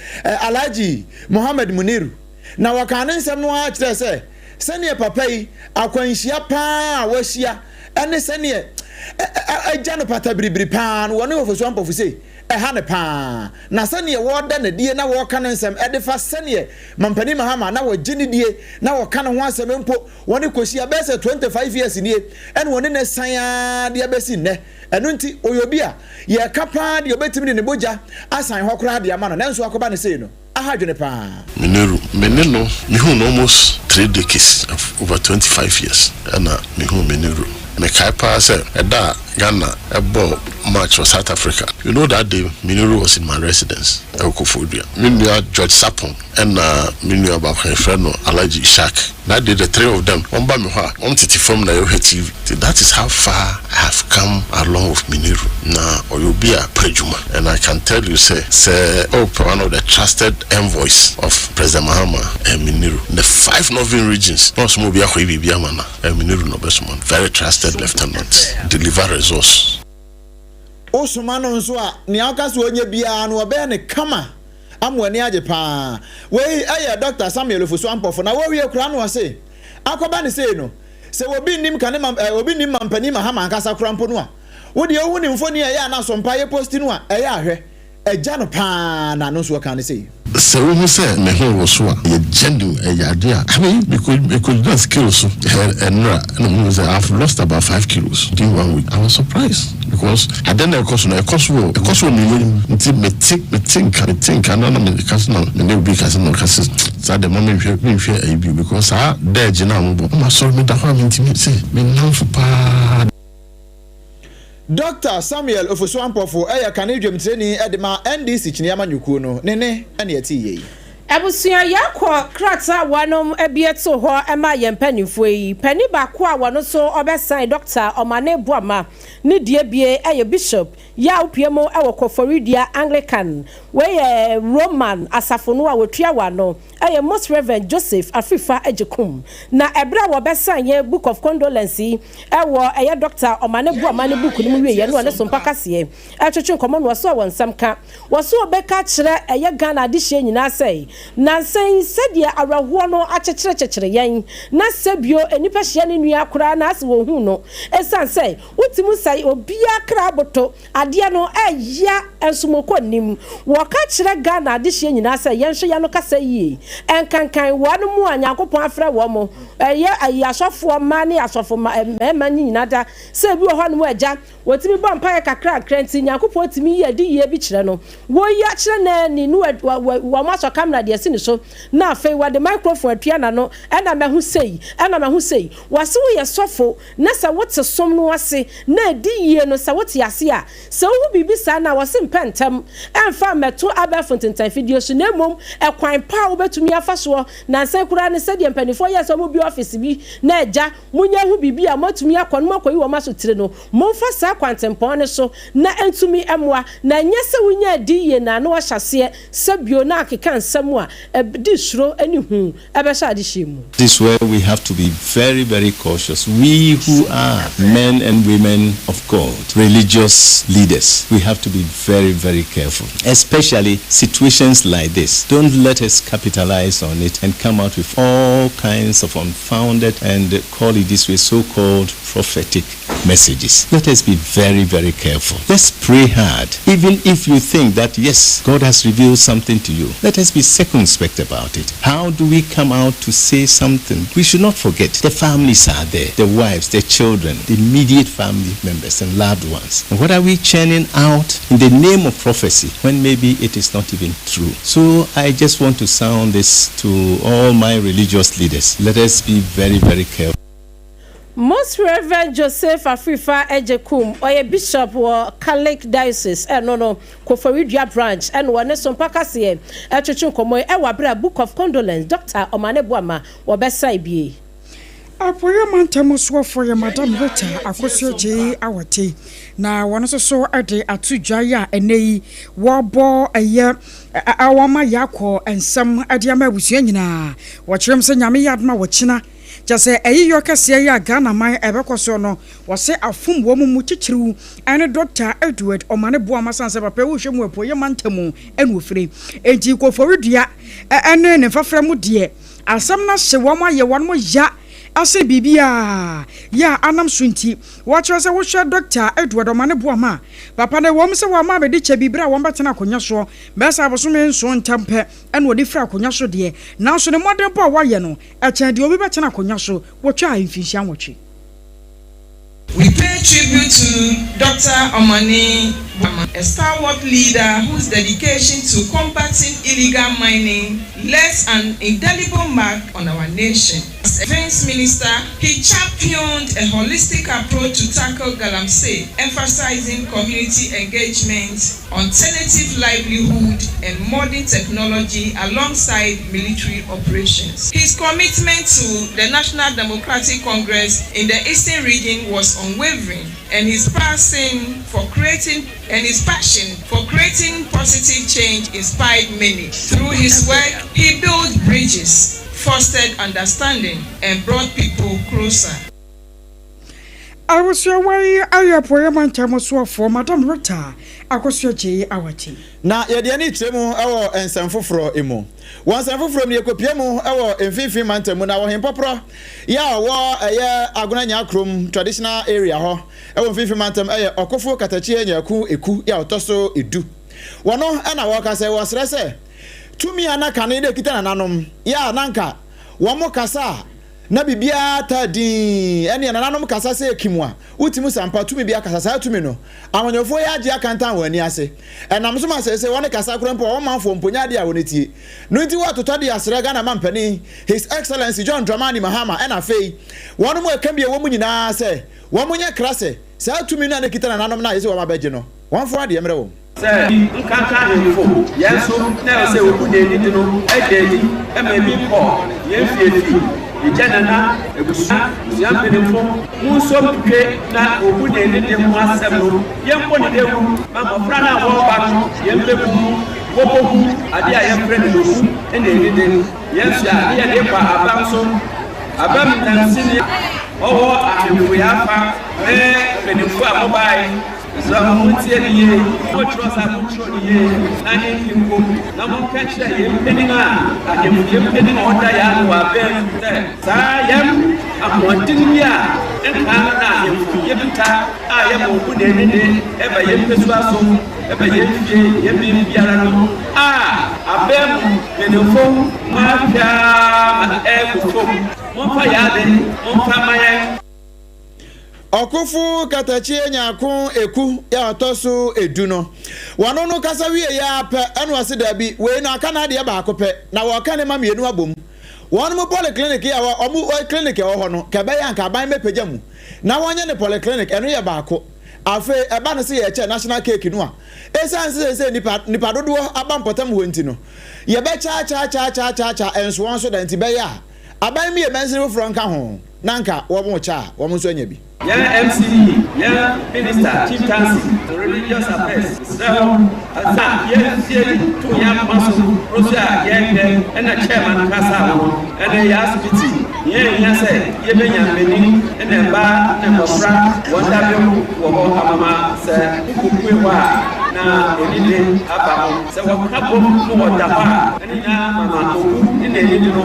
Alhaji Mohammed Muniru. Na wɔkaa ne nsɛm no ara kyerɛɛ sɛ sɛdeɛ papa yi akwanhyia paa a wahyia ne sɛdeɛ agya no pata biribiri paa no, wɔne Ofosu Ampofo sei, ɛha no paa. Na sɛdeɛ wɔreda no adie na wɔreka ne nsɛm de fa sɛdeɛ Mampanin Mahama na wɔgye no die na wɔka ne ho asɛm mpo wɔne kɔhyia bɛyɛ sɛ 25 years nie ɛna wɔne no asiane ara de abɛsi nnɛ. Ɛno nti ɔyɛ obi a yɛreka paa deɛ ɔbɛtumi de ne mogya asan hɔ koraa de ama no nanso akɔba no sei no aha adwene paa. Minoru, me ne no, mehuu no almost three decades, over 25 years ɛna mehuu Minoru. Mekae paa sɛ ɛda a Ghana bɔɔ match wɔ South Africa, you know that day Minoru was in my residence ɛwɔ Koforidua. Me nua George Sarpong ɛna me nua baako a yɛfrɛ no Alhaji Ishaq, that day the three of them wɔn ba me hɔ a wɔn tete fam na yɛhwɛ TV. Nti that is how far I have come along with Miniru. Na ɔyɛ obi a pɛ adwuma and I can tell you sɛ sɛ wopɛ one of the trusted envoys of President Mahama a ɛyɛ Miniru. In the five northern regions na ɔsoma obi akɔyɛ biribi ama no a ɛyɛ Miniru na ɔbɛsoma no. Very trusted lieutenant, deliver results. Wosoma no nso a, nea woka sɛ ɔnyɛ biara no, ɔbɛyɛ no kama ama w'ani agye paa. Wei yɛ Dɔkta Samuel Ofosu Ampofo, na wɔwie koraa no ɔse, akɔba no sei no, Sɛ obi nnim kane ma eh, obi nnim Mampanin Mahama ankasa koraa mpo no a, wo deɛ wohu ne mfoni a ɛyɛ a na asompa yɛ posti no a, ɛyɛ a hwɛ, agya no paa na no nso ɔkaa no sei. Sɛ wohu sɛ me ho woso a, ɛyɛ genuine, ɛyɛ adeɛ a, I mean, mekɔ mekɔgyina scale so ɛ ɛnora ɛna mehu sɛ I've lost about 5 kilos within one week. I was surprised because adeɛ no a ɛkɔ so no, ɛkɔ so wɔ ɛkɔ so wɔ me mu nti mete mete nka mete nka na na meka so na me ne obi kasa na ɔka sɛ saa deɛ ma menhwɛ menhwɛ ayi bio because saa dɛɛgye no a mobɔ na masɔre meda hɔ a mentumi sɛ me nnamfo paa. Dɔkta Samuel Ofosu Ampofo yɛ kane dwamtirani de ma NDC Kyini Amanyɔkuo no. Ne nne na yɛtee yei. Abusua yɛkɔ krataa a wɔnom abue too hɔ maa yɛn mpaninfoɔ yi, panin baako a wɔno nso ɔbɛsan Dɔkta Ɔmane Boamah ne deɛ bie yɛ Bishop Yaw pue mu wɔ Koforidua Anglican, wei yɛ Roman asafo no a wɔtua wɔ ano, yɛ Most Rev. Joseph Afrifa Agyekum. Na ɛberɛ a wɔbɛsan yɛn Book of Condolence yi wɔ ɛyɛ Dɔkta Omane Boamah ne book no mu wieɛ no ɔne Sompa Kaseɛ retwetwe nkɔmmɔ no ɔse ɔwɔ nsɛm ka. Wɔse ɔbɛka akyerɛ ɛyɛ Ghana adehyeɛ nyinaa sɛ nansa yi sɛdeɛ awerɛhoɔ no akyekyerekyekyere yɛn na sɛbio nnipa hyia ne nua koraa na ase wɔnhu no ɛsiane sɛ Wotumi sɛe obiara kra aboto. Adeɛ no ɛya nso mokɔ nnim. Wɔka kyerɛ Ghana adehyeɛ nyinaa sɛ yɛnhwɛ yɛano kasa yie. Ɛnkankan wɔn mo a Nyankopɔn afrɛ wɔn mo ɛyɛ ayi asɔfoɔ mmaa ne asɔfo mmarima ne nyinaa da sɛ ebi wɔ hɔ nom agya wɔtumi bɔ mpaeɛ kakrakra nti Nyankopɔn tumi yi adiyie bi kyerɛ no wɔyi akyerɛ no ani ne wɔn asɔ camera de asi ne so na afei wɔde microphone atua n'ano ɛna mahu sei ɛna mahu sei wɔse woyɛ sɔfo Na sɛ wote som no ase na adi yie no, sɛ wote ase a, sɛ wohu biribi saa no a, wɔse mpɛ ntɛm mfa mmɛto abɛɛfo ntentanfidie so, na mmom ɛkwan pa a wobɛtumi. mobɛtumi afa soɔ. Nansa yi koraa no sɛdeɛ mpaninfoɔ yɛɛ sɛ wɔbue office bi na agya monya ho biribi a moatumi akɔ na moakɔyi wɔn asotire no, momfa saa kwantempɔn no so na ɛntumi mmoa. Na ɛnyɛ sɛ wonya adi yie na na woahyɛ aseɛ sɛ bio na akeka nsɛm a ɛde suro ne hu bɛhyɛ adehyeɛ mu. This is where we have to be very, very cautious. We who are men and women of God, religious leaders, we have to be very, very careful. Especially situations like this. Don't let us capitalize on it and come out with all kinds of unfounded and, call it this way, so-called prophetic messages. Let us be very, very careful. Let's pray hard. Even if you think that, yes, God has revealed something to you, let us be circumspect about it. How do we come out to say something? We should not forget the families are there, the wives, the children, the immediate family members and loved ones. And what are we churning out in the name of prophecy when maybe it is not even true? So I just want to sound this to all my religious leaders. Let us be very, very careful. Most Rev. Joseph Afrifa Agyekum, ɔyɛ Bishop wɔ Catholic Diocese ɛno no Koforidua Branch ɛna wɔne Sompa Kaseɛ ɛtwetwe nkɔmmɔ yi ɛwɔ aberɛ a Book of Condolence Doctor Omane Boamah wɔbɛsae bie. Apueeɛ Mantam soɔfoɔ yɛ Madam Rita Akosua Gyei Awate na wɔn nso so de ato dwa yi a ɛnnɛ yi wɔrebɔ ɛyɛ a wɔama yɛakɔ nsɛm de ama abusua nyinaa. Wɔkyerɛ mu sɛ Nyame yɛ adom a wɔkyena Kyerɛ sɛ ayiyɔ kɛseɛ yi a Ghana man ɛbɛkɔ soɔ no, wɔse afom wɔn mu titiriw ɛne Dɔkta Edward Omane Boamah sane sɛ papa yi wohwɛ mu Apueeɛ mantamu ɛna ofire. Enti Koforidua ɛne ne mfafra mu deɛ asɛm no ahye wɔn ayɛ wɔn ya asen biribiara yɛ a anam so nti wɔkyerɛ sɛ wohwɛ Dɔkta Edward Omane Boamah a, papa no ɛwɔm sɛ wama abɛde kyɛ bi berɛ a wɔbɛtena akonnwa soɔ bɛyɛ sɛ abosome nson ntam pɛ ɛna ɔde firi akonnwa so deɛ nanso ne mmɔdenbɔ a wayɛ no Ɛkyɛn deɛ obi bɛtena akonnwa so wɔtwaa mfinhyia nwɔtwe. We pay tribute to Doctor Omane Boamah, a stalwart leader whose dedication to combating illegal mining left an indelible mark on our nation. As a Defence Minister, he championed a holistic approach to tackle galamsey, emphasizing community engagement, alternative livelihood and modern technology alongside military operations. His commitment to the National Democratic Congress in the Eastern region was unwavering and his passing for creating and his passion for creating positive change inspired many. Through his work, he built bridges, fostered understanding, and brought people closer. Abusuawa yi ayɛ Apueeɛ Mantam soafoɔ Madam Rita Akosua Gyei Awati. Na yɛde ani rekyerɛ mu wɔ nsɛm foforɔ mu. Wɔ nsɛm foforɔ mu no, yɛkɔpue mu wɔ Mfimfini Mantam mu, na wɔ Hempɔporɔ yɛ a ɔwɔ ɛyɛ Agona Nyaakrom Traditional Area hɔ wɔ Mfimfini Mantam yɛ Ɔkofo Katakyie Nyaaku Eku yɛ a ɔtɔ so du. Wɔno na wɔka sɛ wɔsrɛ sɛ tumi a na kane na ɛkita nananom yɛ a na anka wɔn kasa a na biribiara taa dinn, ɛnneɛ nananom kasa sɛ ekim a, wotumi sa ampa, tumi bi akasa, saa tumi no, amanyɔfoɔ yi agye akantan wɔn ani ase. Ɛnam so ma seesei wɔne kasa koraa mpo a wɔn manfoɔ mpo nyɛ adeɛ a wɔn tie. No nti wɔatotɔ de asrɛ Ghana mampanin, His Excellency John Dramani Mahama ɛna afei wɔnom a ɛka bi a ɛwɔ mu nyinaa sɛ wɔn nyɛ kra sɛ saa tumi no a na ɛkita nananom no a yɛse wɔn abɛgye no, wɔmfa adeɛ mmerɛ wɔn. Sɛ nkanka ahemfo, yɛn nso na ɛwɔ sɛ wobu nea edi no da adi ma ebi kɔ yɛn fie fi, egya nana, abusua, abusua mpanyimfo, munso ntwe na obu nea edi de ho asɛm no, yɛmmɔ no dawuru ma mmofra no a wɔreba no, yɛn mmabun no, wokohu ade a yɛfrɛ no obu ne anidi. Yɛn nso a ne yɛde kɔ aba nso, abam nnamsini a ɔwɔ ahemfo yɛn afa ne mpanyimfo a mobae. Mesrɛ mo, montie no yie, montwerɛ saa montwerɛ no yie, na ɛnki nko, na monka nkyerɛ yɛn mpanin a ahemfo, yɛn mpanin a wɔda yɛn ano wɔ abɛn mu sɛ, saa yɛn ahoɔden yi a nkaa no na ahemfo yɛkuta a yɛma wɔn mu na ani de ɛba yɛn mpasua so, ɛba yɛn fie, yɛn baabiara no, a abɛn mu mpanimfo moahwɛ ara ma ɛrekɔ fam, momfa yɛn ade, momfa mma yɛn. Ɔkofo Katakyie Nyarko Eku a ɔtɔ so edu no, wɔno no kasa wieeɛ ara pɛ ɛna ɔse daabi, wei no aka n'adeɛ baako pɛ na wɔreka ne ma mmienu abom. Wɔn mo polyclinic yi a wɔn clinic ɛwɔ hɔ no, ka ɛbɛyɛ anka aban mmɛpagya mu na wɔnyɛ no polyclinic, ɛno yɛ baako. Afei ɛba no sɛ yɛrekyɛ national cake no a, esiane sɛ seesei nnipa nnipa dodoɔ aba mpɔtam hɔ nti no, yɛbɛkyɛakyɛakyɛakyɛakyɛ nsoɔ nso da nti bɛyɛ a aban mmue mansini foforɔ nka ho na anka wɔrekyɛ a wɔn nso anya bi. Yɛn MCE, yɛn Minister, Chieftaincy and Religious Affairs, mesrɛ wo, adze a yɛdze to hɛn akoma so no so a yɛhwɛ na Chairman kasaa ho no, ɛno yɛ asopitsi. Hia hia sɛ yebenya mbanyin na mbaa na mbofra hɔn dabew wɔ hɔ amama sɛ wokopue hɔ a na enyigye aba ho. Sɛ wɔka bɔ mu na wɔda hɔ a, ne nyinaa mama obu na enyigye no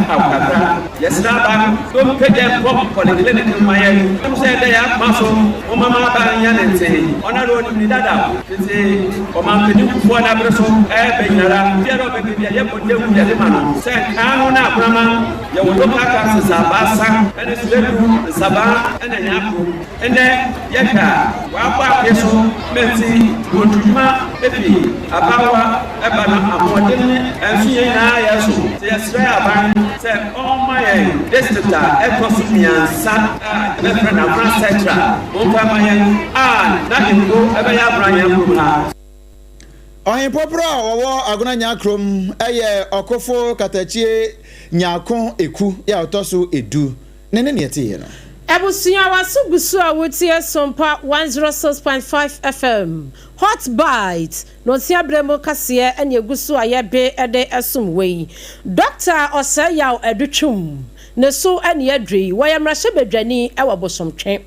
haw kakra. Yɛsrɛ aban dɛ ompegya nkɔ polyclinic no mma yɛn. Sɛ yɛda yɛn akoma so, momma ma aban nyɛ ne ntsee. Ɔnoara onyim ne dadaw. Fitsi Ɔmampanyin Kufuor n'aber so reba nyinara, biara a ɔbɛba biara yɛbɔ dawur yɛdze ma no. Sɛ nkaa no na Akoraman yɛwɔ local councils abaasa ne Suledu, Nsabaa na Nyakrom. Ndɛ yɛhwɛ a, wɔabɔ apee so ma ntsi mpontudwuma fi abaawa ba no ahoɔden ne nso yɛn nyinaa yɛ so. Ntsi yɛserɛ aban sɛ ɔmma yɛn district a ɛtɔ so miansa a yɛbɛfrɛ no Agona Central, momfa mma yɛn a n'ahenkuro bɛyɛ Agona Nyakurom ha. Ɔhempoporɔ a ɔwɔ Agona Nyakurom yɛ Ɔkofo Katakyie Nyarko Eku a ɔtɔ so edu ne ne nea ɛteeɛ no. Abusua w'aso gu so a wotie Sompa 106.5 FM, Hot Bite, Nonsia berɛ mu kaseɛ ɛne ɛgu so a yɛbe de som wo yi. Dɔkta Ɔsɛe Yaw Adutwum ne so ɛne aduru yi. Wɔyɛ mmarahyɛbadwani wɔ Bosomtwe.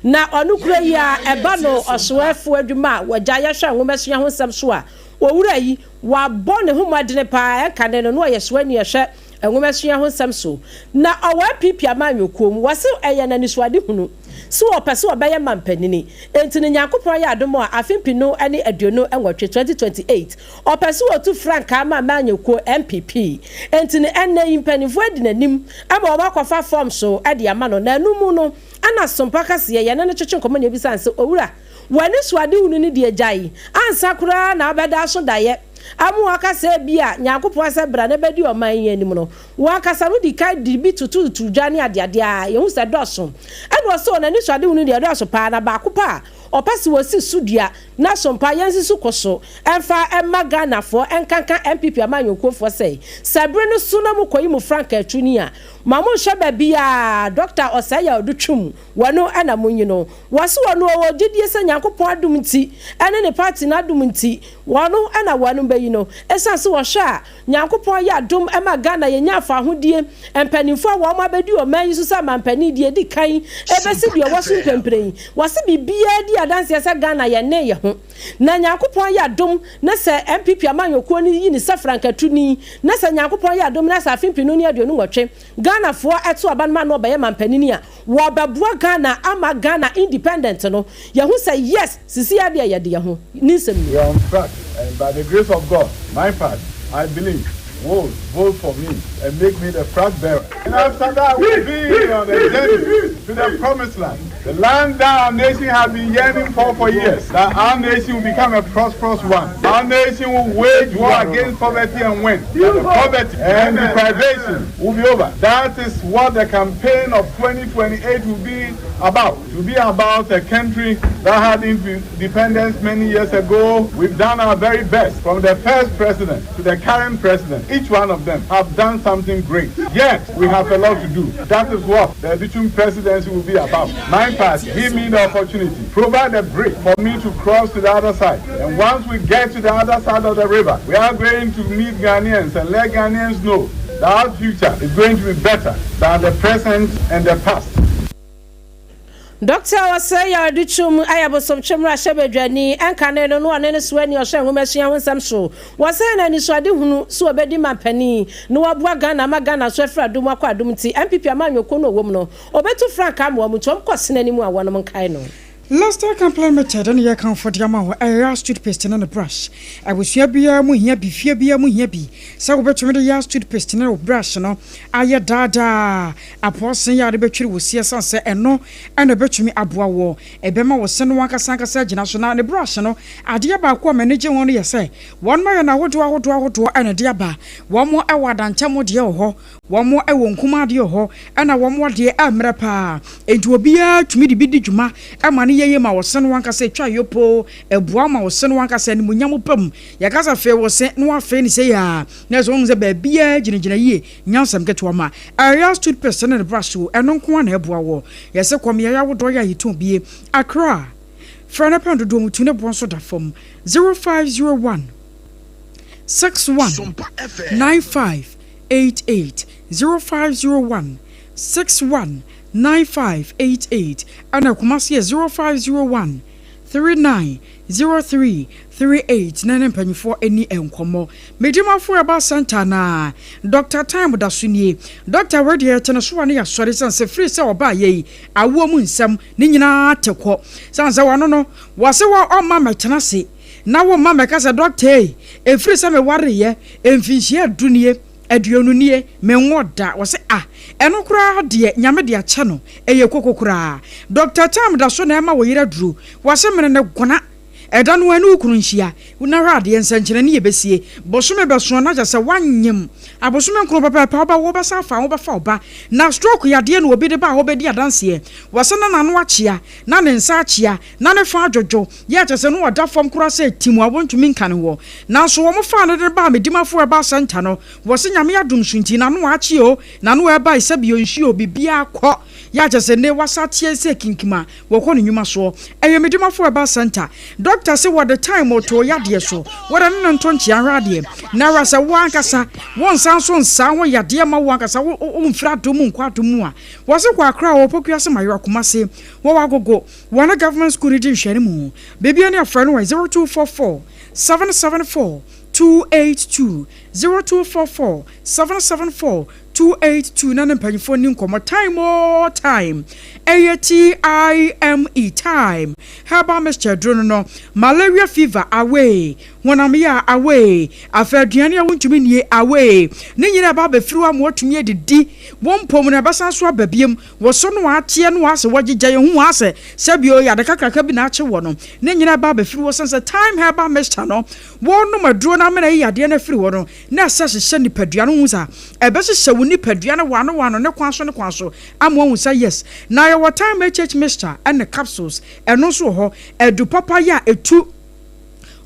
Na ɔno kura yi a ɛba no ɔsoɛfoɔ adwuma a wɔgya yɛhwɛ nwomasua ho nsɛm so a, owura yi wabɔ ne ho mmɔdene paa, ɛnkane no na ɔyɛ soani ɛhwɛ nwomasua ho nsɛm so. Na ɔwɔ NPP amanyɔkuo mu. Wɔse ɛyɛ no anisoadehunu sɛ ɔpɛ sɛ ɔbɛyɛ manpanini. Enti no Nyankopɔn ayɛ adom a afe mpenu ne 28, 2028, ɔpɛ sɛ ɔtu frankaa ma amanyɔkuo NPP. Enti no ɛnnɛ yi mpaninfoɔ adi n'anim ama wɔn akɔfa forms de ama no. Na ɛno mu no ɛna Sompa kaseɛ yɛne no twetwe nkɔmmɔ na yɛbisa no sɛ, Owura, w'anisoadehunu no deɛ gyae ansa koraa na wobɛda aso daeɛ ama wɔaka sɛ ebia Nyankopɔn asɛ bra na bɛdi ɔman yi anim no, wo ankasa no di kan de bi totototo dwa ne adeade a yɛhu sɛ ɛdɔɔso. Ɛna ɔse wɔn anisoadehunu no deɛ ɛdɔɔso paa na baako pɛ a ɔpɛ sɛ wɔsi so dua na sompa yɛnsi so kɔ so mfa mma Ghanafoɔ nkanka NPP amanyɔkuofoɔ sɛ, sɛ bere no so na mokɔyi mo frankaatuni a, ma monhwɛ baabiara Dɔkta Osei Yaw Adutwum wɔno na monyi no. Wɔse wɔno ɔwɔ gyedie sɛ Nyankopɔn adom nti ɛne ne party no adom nti wɔno na wɔnom bɛyi no. Ɛsiane sɛ wɔhwɛ a Nyankopɔn ayɛ adom ma Ghana yɛnya afahodie, mpaninfoɔ a wɔn abɛdi ɔman yi so sɛ amanpanin deɛ ɛdi kan ɛbɛsi deɛ ɔwɔ so mpɛnprɛn yi, wɔse biribiara di adanseɛ sɛ Ghana yɛnnee yɛ ho. Na Nyankopɔn ayɛ adom na sɛ NPP amanyɔkuo no yi ne sɛ frankatuni na sɛ Nyankopɔn yɛ adom na sɛ afe 2028 Ghanafoɔ ɛto aba no ma no ɔbɛyɛ manpanini a, Wɔbɛboa Ghana ama Ghana independent no yɛhu sɛ yes sisi ara deɛ yɛde yɛho ne nsɛm ni. We are on track and by the grace of God, my part, I believe, will vote for me and make me the flag bearer. And after that, we'll be on a journey to the promised land, the land that our nation has been yearning for for years, that our nation will become a prosperous one. Our nation will wage war against poverty and win. That the poverty and deprivation will be over. That is what the campaign of 2028 will be about. It will be about a country that had independence many years ago. We've done our very best, from the first president to the current president. Each one of them have done something great. Yet, we have a lot to do. That is what the Adutwum presidency will be about. My party, give me the opportunity, provide a bridge for me to cross to the other side. And once we get to the other side of the river, we are going to meet Ghanaians and let Ghanaians know that our future is going to be better than the present and the past. Dɔkta a ɔsɛe yaredi twom ayɛ bosomtwe mmarahyɛbadwani, ɛnkane no na ɔne ne soani ɔhwɛ nwomasua ho nsɛm so. Wɔsɛe no anisoadehunu sɛ ɔbɛdi manpanin na waboa Ghana ama Ghana so afiri adom akɔ adom nti NPP amanyɔkuo no ɔwɔ mu no ɔbɛtu frankaa ama wɔn nti wɔn kɔ sene anim a wɔnom nkae no. Lester Camp Limited ne yɛ kamfo de ama wo Yas toothpaste ne ne brush. Abusua biara mu hia bi, fie biara mu hia bi. Sɛ wobɛtumi de Yas toothpaste ne wo brush no ayɛ daa daa apɔɔsen yɛ a wode bɛtwiri wo se ɛsiane sɛ ɛno na ɛbɛtumi aboa woɔ. Ɛbɛma wo se no ankasa ankasa agyina so. Na ne brush no, adeɛ baako a m'ani gye ho no yɛ sɛ wɔn ayɛ no ahodoɔ ahodoɔ ahodoɔ na ɛde aba. Wɔn wɔ adankyɛmo deɛ wɔ hɔ, Wɔn wɔ nkumaa deɛ wɔ hɔ, ɛna wɔn deɛ ɛmmerɛ paa. Enti obiara tumi de bi di dwuma ma no yɛ. yɛ yie ma wo se no ankasa ɛtwa yopoo, ɛboa wo ma wo se no ankasa animuonyam ba mu. Yɛka sɛ fee wo se na woafee no sei a, na ɛsɛ wohu sɛ baabiara gyinagyina yie, nyɛ asɛm ketewa ma. Ariel's toothpaste ne ne brush o, ɛno nko ara na ɛboa woɔ. Yɛse kɔ mmeaeɛ ahodoɔ yɛ a yɛtɔn bie. Accra, frɛ no pɛn dodoɔ mu tu ne boɔ nso da fam, 0501 61 95 88, 0501 61 9588 ɛna Kumasi yɛ 0501 39 03 38 na ne mpanyinfoɔ ani nkɔmmɔ. Medimafo Herbal Centre na Doctor Time da so nie. Doctor wei deɛ yɛte ne so a ne yɛasɔre sane sɛ firi sɛ ɔbaa yɛ yi awoɔ mu nsɛm ne nyinaa te kɔ. Sane sɛ wɔno no wɔse wɔ ɔmma mɛtena ase na wo mma mɛka sɛ doctor ei ɛfiri sɛ mewareeɛ mfinhyia du nie 20 nie, menwɔ da. Wɔse ah, ɛno koraa deɛ Nyame de akyɛ no, ɛyɛ koko koraa. Doctor Tam da so na ɛma wo yere aduro. Wɔse mene no gona. Ɛda no ara ne wo kunu nhyia, na hwɛ adeɛ, nsɛnkyerɛnne yɛ bɛsie. Bosome bɛso na kyerɛ sɛ woanyem. Abosome nkron pɛpɛɛpɛ wobɛwo, wobɛsan afa ho bɛfa wo ba. Na stroke yadeɛ na obi de baa hɔ bɛdi adanseɛ. Wɔse na n'ano akyea, na ne nsa akyea, na ne fa adwodwo, yɛ a kyerɛ sɛ na ɔda fam koraa sɛ tim a wɔntumi nka ne ho. Nanso wɔfaa no de no baa Medimafo Herbal Centre no, wɔse Nyame adom so nti n'ano akye o, n'ano ɛbae sɛbi o, nsuo o, biribiara kɔ, yɛ a kyerɛ sɛ nnɛ wasa ateɛ sɛ kinkim a wɔkɔ ne nnwuma soɔ. Ɛyɛ Medimafo Herbal Centre. Dɔkta se wɔde time too yadeɛ so, wɔde ne no nto nkyea nhwɛ adeɛ. Na ara sɛ wo ankasa wonsan nso nsaa ho yadeɛ mma wo ankasa wo womfiri adom mu nkɔ adom mu a, wɔse kɔ Accra wɔ Pokuase Mayowa Kumasi, wɔwɔ Agogo, Wɔne Government School no di nhwɛanimu. Biribiara ni a frɛ no wɔ 0244 774 282, 0244 774 282 na ne mpanyinfoɔ nni nkɔmmɔ. Time oo time, ɛyɛ TIME, time, herbal mixture aduro no no, malaria fever away, honam yea away, afei aduane a wontumi nnie away, ne nyinaa ɛba abɛfiri hɔ ama woatumi adidi, wo mpom no ɛbɛsan so aba biom. Wɔsɔ no ateɛ no asɛ wɔgyegya yɛn ho asɛ sɛ bio yɛ ade kakraka bi na akye wɔ no ne nyina ɛba abɛfiri hɔ sane sɛ thyme herbal mixture no wɔnom aduro no amena yi yadeɛ no afiri hɔ no na ɛsɛ hyehyɛ nipadua no wohu sa ɛbɛhyehyɛ wo nipadua no wano wano ne kwan so ne kwan so ama wahu sɛ yes na yɛwɔ thyme HH mixture ɛne capsules ɛno nso wɔ hɔ adu papa yɛ a ɛtu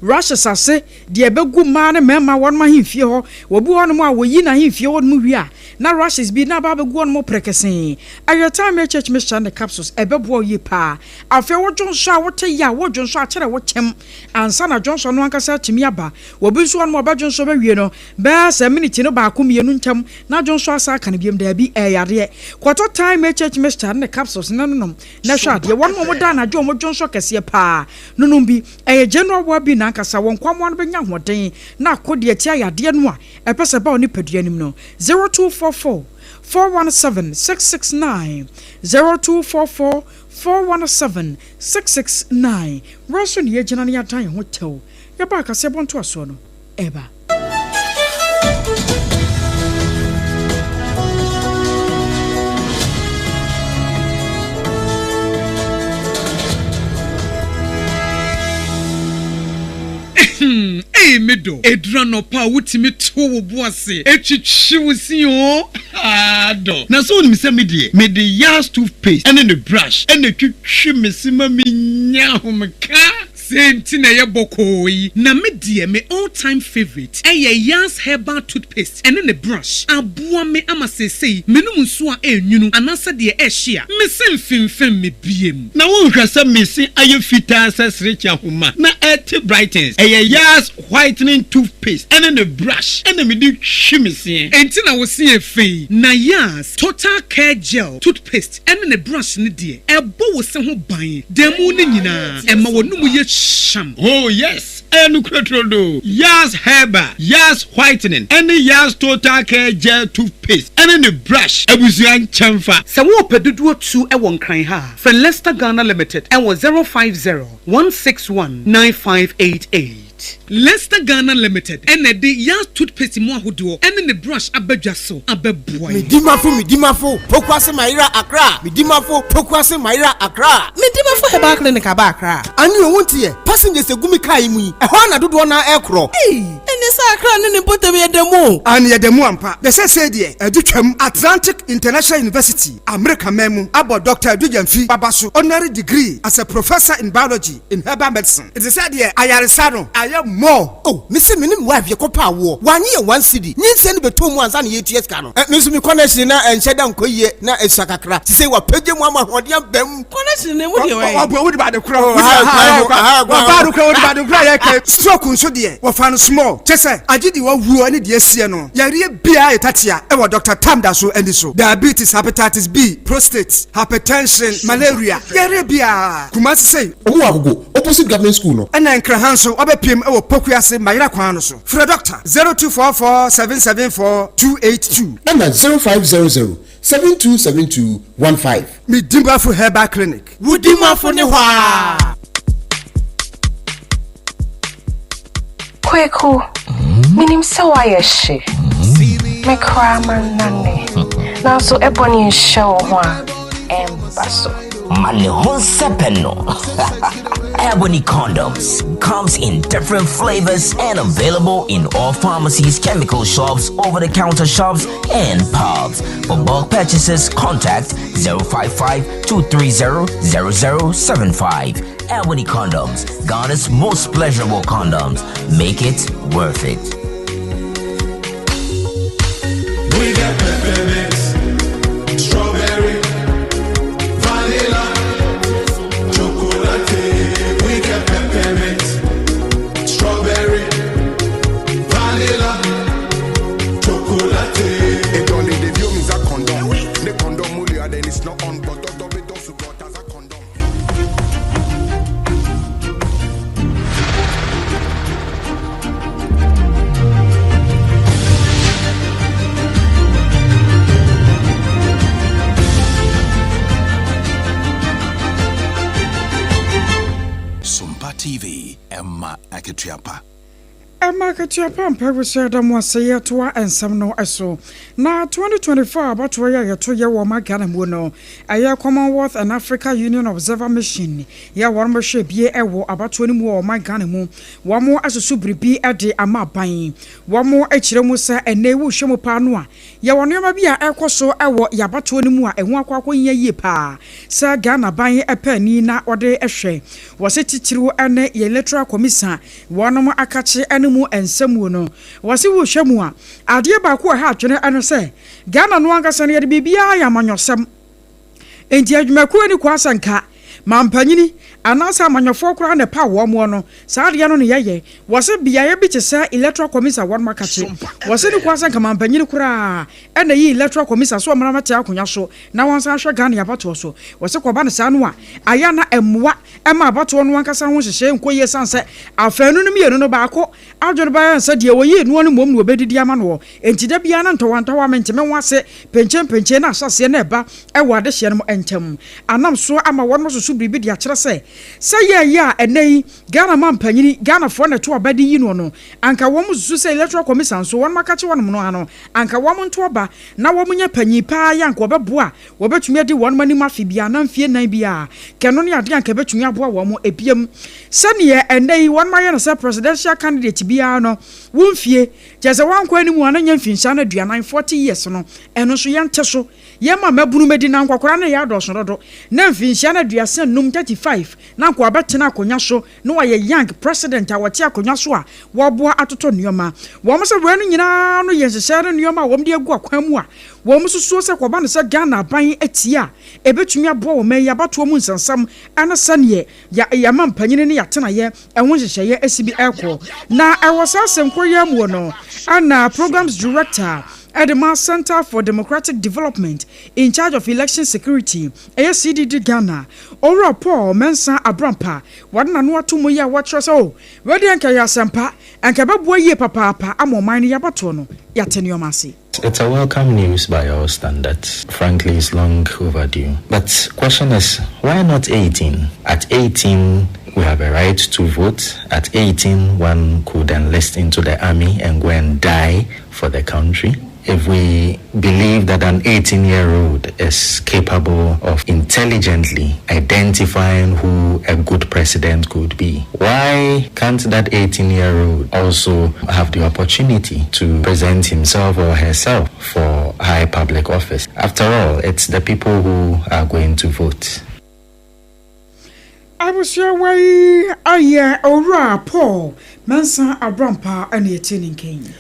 Rushes ase, deɛ ɛbɛgu mmaa ne mmarima wɔnom ahemfie hɔ. Obi wɔ hɔnom a wɔyi n'ahemfie hɔnom wie a, na rushes bi na aba abɛgu hɔnom prekesee. Ɛyɛ Time HH mixture ne capsules, ɛbɛboa wo yie paa. Afei wo dwonsɔ a wote yɛ a, wo dwonsɔ a kyerɛ wo kyɛm ansa na dwonsɔ no ankasa atumi aba. Obi nso wɔ hɔnom a ɔbɛdwonsɔ bɛwie no, bɛyɛ sɛ miniti no baako mmienu ntam na dwonsɔ asan aka no biom. Daabi, ɛyɛ yadeɛ. Kɔtɔ Time HH mixture ne capsules na nonom na hwɛ adeɛ. Wɔnom a wɔda anadwo a wɔdwonsɔ kɛseɛ paa no nom bi. Ɛyɛ general well-being ankasa, wɔn nkwammoa no bɛnya ahoɔden na ako de atia yadeɛ no a ɛpɛ sɛ ɛba wo nipadua no mu no. 0244 417 669, 0244 417 669. Berɛ so na yɛgyina na yɛadan yɛn ho tɛw. Yɛba akaseɛbɔ ntoasoɔ no ɛreba. Ei me dɔ, ɛduru anɔpa a wotumi to wo bo ase twitwi wo se oo, haa dɔ. Na sɛ wonim sɛ me deɛ, mede Yas toothpaste ne ne brush na ɛtwitwi me se ma menya ahomeka. Sei nti na ɛyɛ bɔkɔɔ yi. Na me deɛ me all time favourite ɛyɛ Yas herbal toothpaste ɛne ne brush. Aboa me ama seesei menom nsuo a ɛnwunu anaasɛ deɛ ɛhye a, me se mfemfem me biem. Na wonhwɛ sɛ me se ayɛ fitaa sɛ serekye ahoma na ɛte brightens. Ɛyɛ Yas whitening toothpaste ɛne ne brush ɛna mede twi me seɛ. Enti na wo se yɛ fɛ yi. Na Yas total care gel toothpaste ɛne ne brush no deɛ, ɛbɔ wo se ho ban da mu no nyinaa, ɛma w'anomu yɛ hyam. Oh yes, ɛyɛ nokorɛ turodoo. Yas Herbal, Yas Whitening, ɛne Yas Total Care Gel Toothpaste ɛne ne brush abusua nkyɛnfa. Sɛ worepɛ dodoɔ tu wɔ Nkran ha a, frɛ Lester Ghana Limited wɔ 050 161 9588. Lester Ghana Limited na ɛde Yas Toothpaste mu ahodoɔ ne ne brush aba dwa so abɛboa yɛn. Medimafo Medimafo Pokuase Mayera Accra Medimafo Pokuase Mayera Accra. Medimafo Herbal Clinic aba Accra. Ane o wonte yɛ, passengers egu me car yi mu yi, ɛhɔ ara na dodoɔ no ara ɛrekorɔ. Ei! Ɛnne sɛ. Accra ne ne mpɔtam yɛda mu o. Aane yɛda mu ampa. Na seesei deɛ adu twam. Atlantic International University, Amerika man mu, abɔ Dɔkta Adu Gyamfi aba so honorary degree as a Professor in Biology in Herbal Medicine. Nti sɛ deɛ ayaresa no ayɛ more. Oh, mese me ne me wife yɛkɔpɛ awoɔ, wannye yɛn one cedi, nyinsɛn no bɛtɔɔ mu ansa na yɛretua sika no. Eh, me nso me connection na ɛnhyɛ da nkɔ yie, na ɛsua kakra, sesei wapagya mu ama ahoɔden aba mu. Connection no emu deɛ wɔyɛ. Ɔbɔ wodi baade korɔ. Ɔbaa korɔ wodi baade korɔ yɛ kɛ. Stroke nso deɛ wɔfa no small. Kyɛ sɛ agye deɛ wawuo ne deɛ asie no. Yareɛ biara yɛ tatia ɛwɔ Doctor Tam da so ani so. Diabetes, hepatitis B, prostate, hypertension, malaria, yareɛ biara. Kumasi sei. Ɔmo wɔ Agogo, opposite government school no. Ɛna Nkraha nso wabɛpiem ɛwɔ Pokuase Mayera kwan no so. Frɛ Doctor 0244 774 282. Ɛna 0500 7272 15. Me Dimafo Herbal Clinic. Wo Dimafo ne hɔ aa. Kweku, menim sɛ woayɛ hye. Me koraa mannane. Nanso ɛbɔne nhyɛ wo ho a, ɛmba so. Ma ne ho nsɛpɛ no. Ebony condoms comes in different flavors and available in all pharmacies, chemical shops, over-the-counter shops, and pubs. For bulk purchases, contact 055 230 0075. Ebony condoms, Ghana's most pleasurable condoms. Make it worth it. We got peppermint, strawberry, vanilla, chocolate. We got peppermint, strawberry, vanilla, chocolate. It only the view means a condom. The condom then it's not on, but the as a condom. Sompa TV, Emma Akatua Ɛma akatua pa mpɛ wosɛ da mo ase yɛtoa nsɛm no so. Na 2024 abatoɔ yi a yɛto yɛ wɔ ɔman Ghana mu no, ɛyɛ Commonwealth and Africa Union Observer Mission yɛ a wɔn bɛhwɛ bie wɔ abatoɔ no mu wɔ ɔman Ghana mu. Wɔn asusu biribi de ama aban. Wɔn kyerɛ mu sɛ ɛnnɛ yi wohwɛ mu paa no a, yɛwɔ nneɛma bi a ɛrekɔ so wɔ yɛn abatoɔ no mu a ɛho akɔ akɔhia yie paa sɛ Ghana aban pɛ ani na ɔde hwɛ. Wɔse titiriw ne yɛn Electoral Commission Wɔnom akakye ne mu nsɛmmuo no. Wɔse wohwɛ mu a, adeɛ baako a ɛha adwene ne sɛ, Ghana no ankasa no yɛde biribiara yɛ amanyɔsɛm. Enti adwumakuo nni kwan sɛ nka mampanyini anaasɛ amanyɔfoɔ koraa na ɛpaw wɔn no, saa adeɛ no na yɛyɛ. Wɔse beaeɛ bi te sɛ Electoral Commission a wɔnom akakye. Wɔse nni kwan sɛ nka mampanyini koraa na ɛyi Electoral Commission sɛ wɔmmra mmɛte akonwa so na wɔnsan nhwɛ Ghana abatoɔ so. Wɔse kɔba no saa no a, ayɛ a na ɛmmoa ɛma abatoɔ no ankasa ho nhyehyɛeɛ nkɔ yie ɛsiane sɛ afaanu no mmienu no baako adwene bɛyɛ no sɛ deɛ wɔyii noɔ no mmom na wɔbɛdidi ama noɔ. Enti da biara na ntɔwantɔwa mente me ho ase penkyenpenkyen na ahyɛaseɛ na ɛba wɔ adehyeɛ no mu ntam. Anam so ama wɔnom asusu biribi de akyerɛ sɛ, sɛ yɛɛyɛ a ɛnnɛ yi Ghana mampanyini, Ghanafoɔ na ɛto aba de yi noɔ no, anka wɔn susu sɛ Electoral Commission nso wɔnom akakye wɔnom no ano, anka wɔn nto aba na wɔn nya panyin paa yɛ anka wɔbɛboa Wɔbɛtumi adi wɔn anim afe biara anaa mfeɛ nnan biara. Kɛ no ne adeɛ a anka ɛbɛtumi aboa wɔn. Ɛbiam, sɛdeɛ ɛnnɛ yi wɔn ayɛ no sɛ presidential candidate biara no, wo mfie, kyerɛ sɛ woankɔ anim a na nyɛ mfinhyia no aduanan, 40 years, no, ɛno nso yɛnte so. Yɛmma mmabunu mmɛdi na nkɔkoraa no reyɛ adɔɔso dodo. Na mfinhyia no aduasa nnum, 35, na anka wabɛtena akonnwa so na wayɛ young president a ɔte akonnwa so a wɔboa atotɔ nneɛma. Wɔn sɛ wei no nyinaa no yɛ nhyehyɛɛ ne nneɛma a wɔn de agu akwan mu a wɔn susuo sɛ kɔba no sɛ Ghana aban atia a ɛbɛtumi aboa ɔman yi abatoɔ mu nsɛnsɛm ne sɛdeɛ yɛ yɛama mpanyini ne yɛatenaeɛ ɛho nhyehyɛeɛ asi bi ɛrekɔ. Na ɛwɔ saa asɛm koro yi ara muo no ɛna Programs Director de ma Center for Democratic Development in charge of Election Security ɛyɛ CDD Ghana, Owura Paul Mensah Abrampah, wɔde n'ano ato mu yi a wɔkyerɛ sɛ oh, wei deɛ nka ɛyɛ asɛmpa, anka ɛbɛboa yie papaapa ama ɔman no yɛabatoɔ no, yɛate nneɛma ase. It's a welcome news by all standards. Frankly, it's long overdue. But question is, why not 18? At 18, We have a right to vote. At 18, one could enlist into the army and go and die for the country. If we believe that an 18 year old is capable of intelligently identifying who a good president could be, why can't that 18 year old also have the opportunity to present himself or herself for high public office? After all, it's the people who are going to vote. Abusua wei ayɛ Owura Paul Mensah Abrampah na yɛte ne nka yi.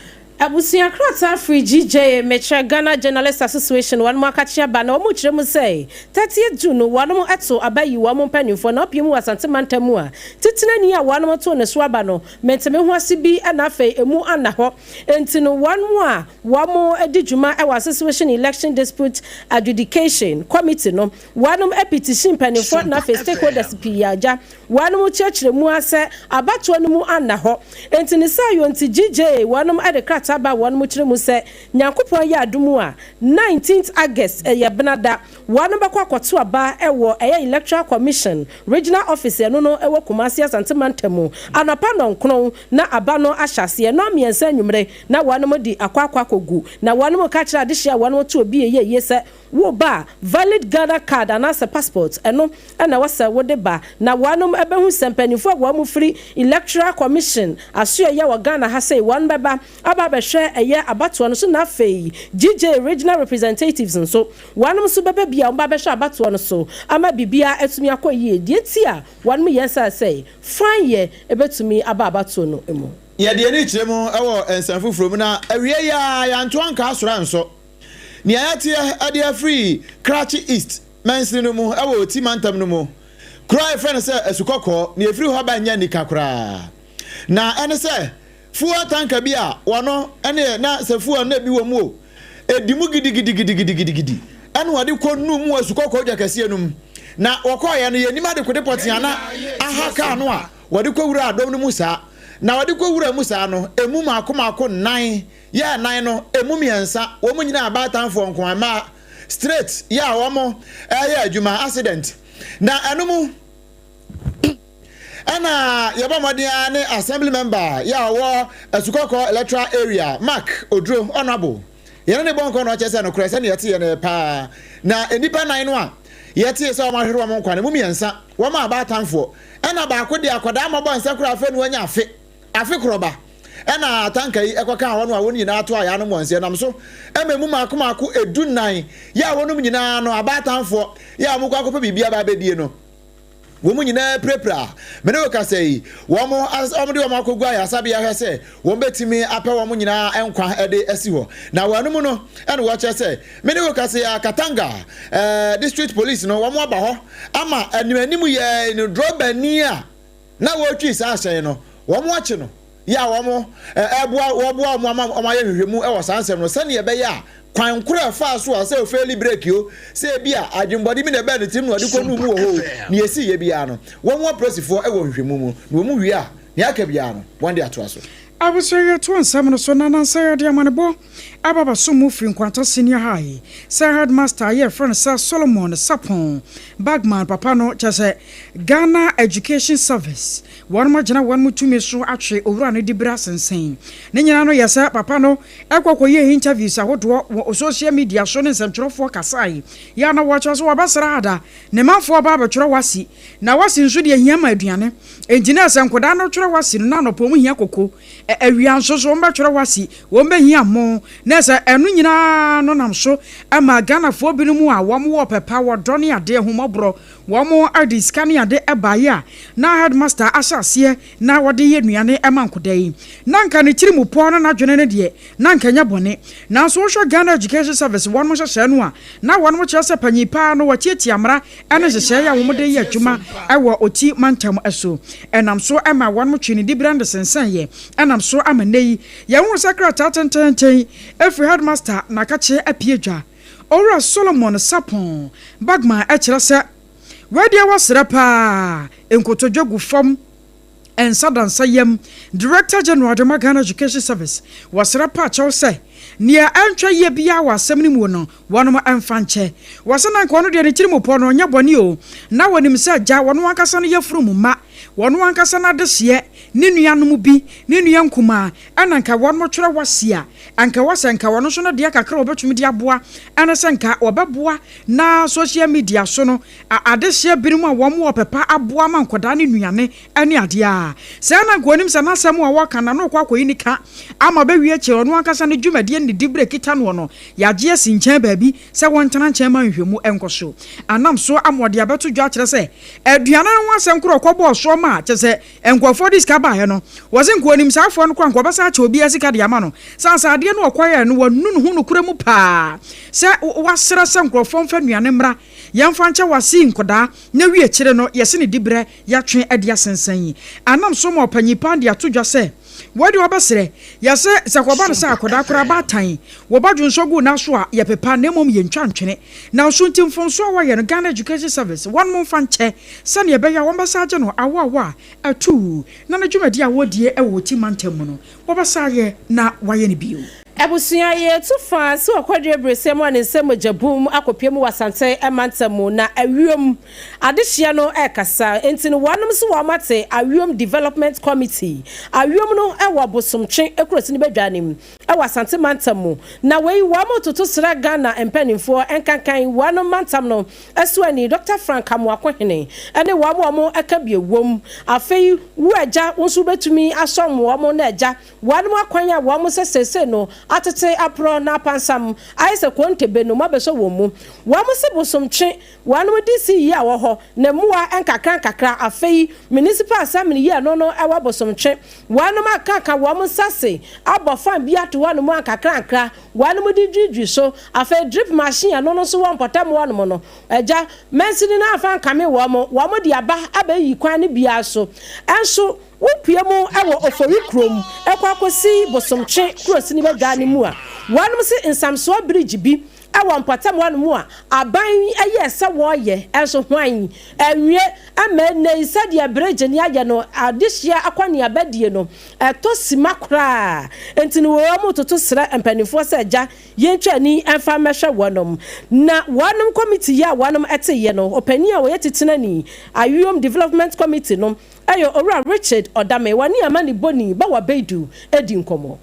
Abusua krataa firi GJA, mekyerɛ Ghana Journalists Association, wɔnom akakye aba na wɔn kyerɛ mu sɛ 30th June no wɔnom to aba yi wɔn mpaninfoɔ na wɔpie mu wɔ Asante mantam mu a titenani a wɔnom too ne so aba no mentemehoase bi na afei emu anna hɔ enti no wɔnom a wɔn di dwuma wɔ Association Election Dispute Adjudication Committee no wɔnom apitihyi mpaninfoɔ na afei stakeholders pii agya Wɔnom kyerɛkyerɛ mu ara sɛ abatoɔ no mu anna hɔ. Enti ne saa yɔ nti GJA wɔnom de krataa baa wɔnom kyerɛ mu sɛ Nyankopɔn yɛ adom a 19th August ɛyɛ benada wɔnom bɛkɔ akɔto aba wɔ ɛyɛ Electoral Commission Regional Office ɛno no ɛwɔ Kumasi Asante Mantam mu anɔpa nɔnkron na aba no ahyɛ aseɛ nɔn mmiɛnsa anwummere na wɔnom de akɔ akɔ akɔgu na wɔnom ka kyerɛ adehyeɛ a wɔnom to obi ɛyɛ yie sɛ Wo ba a, valid Ghana card anaasɛ passport, ɛno na ɛwɔ sɛ wode ba na wɔnom bɛhu sɛ mpaninfoɔ a wɔn firi Electoral Commission asoɛeɛ wɔ Ghana ha sei wɔn bɛba aba abɛhwɛ ɛyɛ abatoɔ no so na afei GJ Regional Representatives nso wɔnom nso bɛba bi a wɔn ba abɛhwɛ abatoɔ no so ama biribiara atumi akɔ yie. Deɛ nti a wɔnom yɛ saa sɛ fanyɛ bɛtumi aba abatoɔ no mu. Yɛde ani kyerɛ mu wɔ nsɛm foforɔ mu na awiei yi ara yɛanto anka asoro ansɔ. Nea yɛateɛ de afiri Krachi East mansini no mu wɔ Oti mantam no mu, kuro a yɛfrɛ no sɛ Asukɔkɔɔ, nea ɛfiri hɔ ba nyɛ anika koraa. Na ɛne sɛ, fuel tanker bi a wɔno ɛneɛ na sɛ fuel no na ebi wɔ mu o, ɛdi mu gidigidigidigidigidi ɛna wɔde kɔ nuu mu wɔ Asukɔkɔɔ dwa kɛseɛ no mu. Na wɔkɔeɛ no yɛnnim adekode pɔtee a na aha kaa no a wɔde kɔwuraa dɔm no mu saa. Na wɔde kɔwuraa mu saa no, ɛmu mmaako mmaako nnan Yɛ nan no ɛmu miɛnsa wɔn nyinaa abaatanfoɔ nkoa mmaa straight yɛ a wɔn ɛyɛ adwuma accident na ɛno mu ɛna yɛbɔ mmɔden ara ne assembly member yɛ a ɔwɔ Asukɔkɔɔ electoral area Mark Oduro honourable yɛne ne bɔ nkɔ na ɔkyɛ sɛ nokorɛ sɛdeɛ yɛte yɛ no paa na nnipa nan no a yɛte sɛ wɔn ahwere wɔn nkwa no mu miɛnsa wɔn abaatanfoɔ ɛna baako deɛ akwadaa mmɔbɔ nsa koraa afei na wanya afe Afe korɔ ba na tanka yi kɔkaa wɔn a wɔn nyinaa toaa yɛanom wɔn nsa nam so ma emu mmaako mmaako edunan yɛ a wɔnom nyinaa no abaatanfoɔ yɛ a wɔkɔ akɔpɛ biribi aba abɛdie no wɔn nyinaa pirapira a me ne wo kasa yi wɔn wɔn de wɔn akɔgu ayaresabea hwɛ sɛ wɔn bɛtumi apɛ wɔn nyinaa nkwa de asi hɔ na wɔn anum no ɛna wɔkyerɛ sɛ me ne wo kasa yi a Katanga eh, district police no wɔn aba hɔ ama anim anim yɛ no drɔbani a na wɔretwi saa hyɛn no, wɔakye no, yɛ a wɔreboa wɔboa wɔn ama wɔayɛ nhwehwɛmu wɔ saa nsɛm no sɛnea ɛbɛyɛ a kwan koro a ɛfaa so a sɛ ofeeli breki o, sɛ ebi a adwemmɔde bi na ɛbaa ne tirim na ɔde kɔnuu mu wɔ hɔ o, nea esii yɛ biara no, wɔn apolisifoɔ wɔ nhwehwɛmu mu, na wɔn wie a, nea aka biara no, wɔde atoa so. Abusua yɛtoa nsɛm no so na nansa yɛde amanebɔ aba abɛsom mo firi Nkwanta Senior High sɛ Headmaster a yɛfrɛ no sɛ Solomon Sapon Bagman papa no kyerɛ sɛ Ghana Education Service wɔnom agyina wɔnom tumi so atwe owura no dibere asensɛn ne nyinaa no yɛ sɛ papa no ɛkɔ kɔyɛɛ interviews ahodoɔ wɔ social media so ne nsɛmtwerɛfoɔ kasae yɛ a na wɔkyerɛ sɛ wɔbɛsra ada ne manfoɔ ba abɛtwerɛ wasi na wasi nso deɛ hia ma aduane enti na sɛ nkɔdaa no twerɛ wasi no na anɔpa wɔn hia koko awia nso so wɔn bɛtwerɛ wasi wɔn bɛhia mo na sɛ ɛno nyinaa no nam so ma Ghanafoɔ binom a wɔn wɔ pɛpa wɔdɔ ne adeɛ ahummɔborɔ wɔn de sika ne ade baeɛ a na headmaster ahyɛ aseɛ na wɔde yɛ nnuane ma nkɔdaa yi na nka ne tiri mu pɔ na n'adwene no deɛ na anka ɛnyɛ bɔne. Nanso wohwɛ Ghana Education Service wɔnom nhyehyɛɛ no a, na wɔnom kyerɛ sɛ panyin paa no wɔtiatia mmara ne nhyehyɛɛ a wɔde yɛ adwuma wɔ Oti mantam so. Ɛnam so ma wɔnom twee ne diberɛ no de sensɛn yɛ. Ɛnam so ama nnɛ yi yɛhunu sɛ krataa tenteenten firi Headmaster Nakakye apue dwa. Owura Solomon Sarpong Bagman kyerɛ sɛ wei deɛ wɔsrɛ paa nkotodwe gu fam. Nsa da nsa yam, Director General de ma Ghana Education Service, wɔsrɛ pa kyɛw sɛ, Nea ɛntwa yie biara wɔ asɛm no mu no, wɔnom mfa nkyɛ. Wɔse na anka ɔno deɛ ne tiri mu pɔ no ɔnyɛ bɔne o, na wɔnim sɛ agya wɔno ankasa no yafunu mu mma, wɔno ankasa no adehyeɛ, ne nuanom bi, ne nua nkumaa, ɛna anka wɔnom twerɛ wasi a, anka ɛwɔ sɛ anka wɔno nso no deɛ kakra a wɔbɛtumi de aboa ɛne sɛ anka wɔbɛboa na social media so no adehyeɛ binom a wɔn wɔ pɛpa aboa ma nkwadaa no nnuane ne adeɛ a. Sɛɛ na anka ɔnim sɛ n'asɛm a ɔreka no ano rekɔ akɔyi ne ka ama bɛwie akyire ɔno ankasa ne dwumadie ne ne diberɛ kita noɔ no yɛagye asi nkyɛn baabi sɛ wɔntena nkyɛn ma nhwehwɛmu nkɔ so. Anam so ama ɔde abɛto dwa akyerɛ sɛ aduane no ho asɛm korɔ ɔkɔbɔɔ soɔ ma kyerɛ sɛ nkurɔfoɔ de sika baeɛ no wɔse nka ɔnim saa afoɔ no koraa nka ɔbɛsan akyɛ obiara sika de ama no sane sɛ adeɛ no ɔkɔyɛɛ no wanu ne ho nokorɛ mu paa sɛ wasrɛ sɛ nkurɔfoɔ mfa nnuane mmra yɛmfa nkyɛ wase nkɔdaa na wie akyire no yɛse ne diberɛ yɛatwe de asensɛn yi anam so ma ɔpanyin paa de ato dwa sɛ wei deɛ ɔbɛsrɛ yɛ sɛ sɛ kɔba no sɛ akwadaa koraa baatan wɔba dwonsɔ gu n'aso a yɛpepa na mmom yɛntwa ntwene. Nanso nti mfomsoɔ a wɔayɛ no Ghana Education Service wɔnom mfa nkyɛ sɛdeɛ ɛbɛyɛ a wɔbɛsan agye no awoawoa atuu na ne dwumadie a wɔredie wɔ Oti mantam mu no wɔbɛsan ayɛ na wɔayɛ no bio. Abusua yi atu fa si wɔ Kwadwo Abiresɛm mu a ne nsam mogya bum akɔpue mu wɔ Asante mantam mu na Awiom adehyeɛ no rekasa nti no wɔnom nso wɔn ate Awiom Development Committee. Awiom no wɔ Bosomtwe kurosini badwa no mu wɔ Asante mantam mu na wei wɔn retoto srɛ Ghana mpaninfoɔ nkankan wɔnom mantam no soani Dɔkta Frank Amoakohene ne wɔn a wɔn ka bi wom. Afei wo agya wo nso wobɛtumi asɔm wɔn na agya Wɔanom akwan a wɔn sɛ seesei no atete aporɔ na apansam ayɛ sɛ kontebe no mu abɛsɔ wɔn mu. Wɔn se bosomtwe wɔanom DC yi a wɔ hɔ na mmoa nkakrankakra afei Municipal Assembly yi a ɛno no ɛwɔ bosomtwe wɔanom akaka wɔn nsa se abɔ fan bi ato hɔ nom a nkakrankra wɔanom de dwiridwiri so afei drip machine ɛno no nso wɔ mpɔtam hɔ nom no agya mansini no amfa ankame wɔn wɔn de aba abɛyiyi kwan no biara so nso Wopue mu wɔ Ofori kurom kɔ akɔsi Bosomtwe kurosini badwa no mu a, wɔnom se nsamsoɔ birigyi bi wɔ mpɔtam hɔnom a aban yɛɛ sɛ wɔreyɛ nso hwan anwie ma ɛnnɛ yi sɛdeɛ birigye no ayɛ no adehyeɛ akɔneaba die no ɛtɔ sima koraa nti no wɔn toto srɛ mpaninfoɔ sɛ agya yɛntwa ani mfa mmɛhwɛ wɔnom na wɔnom kɔmiti yi a wɔnom teeɛ no ɔpanin a ɔyɛ titenani Awiom Development Committee no Ɛyɛ Owura Richard Odame, wɔne amanibɔni Bawa Baidu adi nkɔmmɔ.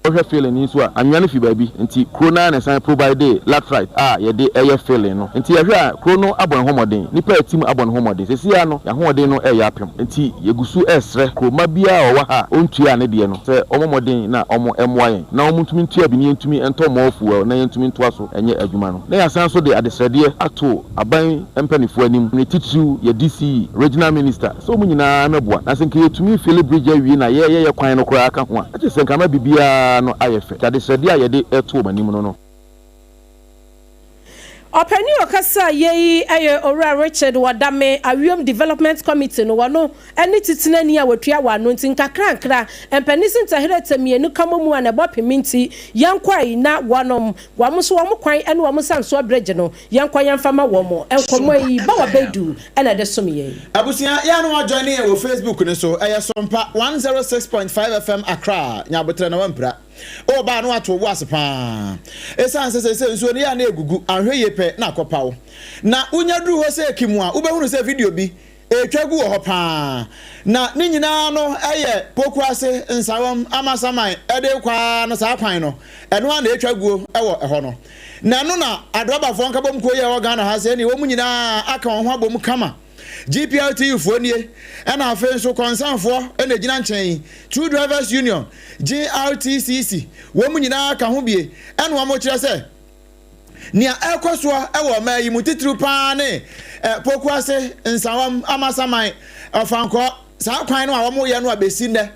Wohwɛ filling yi nso a, anwea no fi baabi, nti kuro no ara na ɛsan provide laterite a yɛde yɛ filling no. Nti yɛhwɛ a, kuro no abɔ ne ho mmɔden, nnipa a ɛte mu abɔ ne ho mmɔden. Seesei ara no, yɛn ahoɔden no reyɛ apem. Nti yɛgu so resrɛ kuro mma biara a ɔwɔ ha a ɔntuaa ne deɛ no sɛ ɔmmɔ mmɔden na wɔmmoa yɛn na wɔntumi ntua bi na yɛntumi ntɔ more fuel na yɛntumi ntoa so nyɛ adwuma no. Na yɛasan nso de adesrɛdeɛ ato aban mpaninfoɔ anim, ne titiriw yɛ DCE, Regional Minister, sɛ wɔn nyinaa mmɛboa. Na sɛ nka yɛtumi fili bridge awie na yɛyɛ yɛ kwan no koraa ka ho a, na kyerɛ sɛ nka ama biribiara no ayɛ fɛ. Nti adesrɛdeɛ a yɛde reto wɔn anim no no. Ɔpanin a ɔkasaa yei yɛ Owura Richard Wadame, Awiom Development Committee no, wɔno ne titenani a wɔtua wɔn ano nti nkakrankra mpanin se ntahirɛtɛ mienu ka mɔ mu a na ɛbɔ pem nti yɛnkɔe na wɔnom wɔn nso wɔn kwan ne wɔn nsamsoɔ bregye no Yɛnkɔ yɛnfa ma wɔn. Nkɔmmɔ yi, Bawa Baidu na ɛde som yɛn. Abusua, yɛ a na wa joine yɛn wɔ Facebook no so, ɛyɛ Sompa 106.5 FM Accra, nya aboterɛ na wampira. O ba a na wato wo bo ase paa. Esiane sɛ seesei nsuo no yɛ a na ɛgugu, anhwɛ yie pɛ na akɔpa wo. Na wonya duru hɔ sɛ Kim a, wobɛhunu sɛ video bi retwa gu wɔ hɔ paa. Na ne nyinaa no yɛ Pokuase, Nsawam, Amasaman de rekɔ ara no saa kwan no, ɛno ara na ɛretwa guo wɔ ɛhɔ no. Na ɛno na Adoabafoɔ Nkabom Kuo yi a ɛwɔ Ghana ha sɛ ɛneɛ wɔn nyinaa aka wɔn ho abom kama. GPRTU foɔ nie, ɛna afei nso Kɔnsanfoɔ na ɛgyina nkyɛn yi, True Drivers Union, GRTCC, wɔn nyinaa ka ho bie, ɛna wɔkyerɛ sɛ, Nea ɛrekɔ soɔ wɔ ɔman yi mu titiriw pa ara ne Pokuase, Nsawam, Amasaman, Ɔfankɔɔ, saa kwan no a wɔyɛ no a bɛsi nnɛ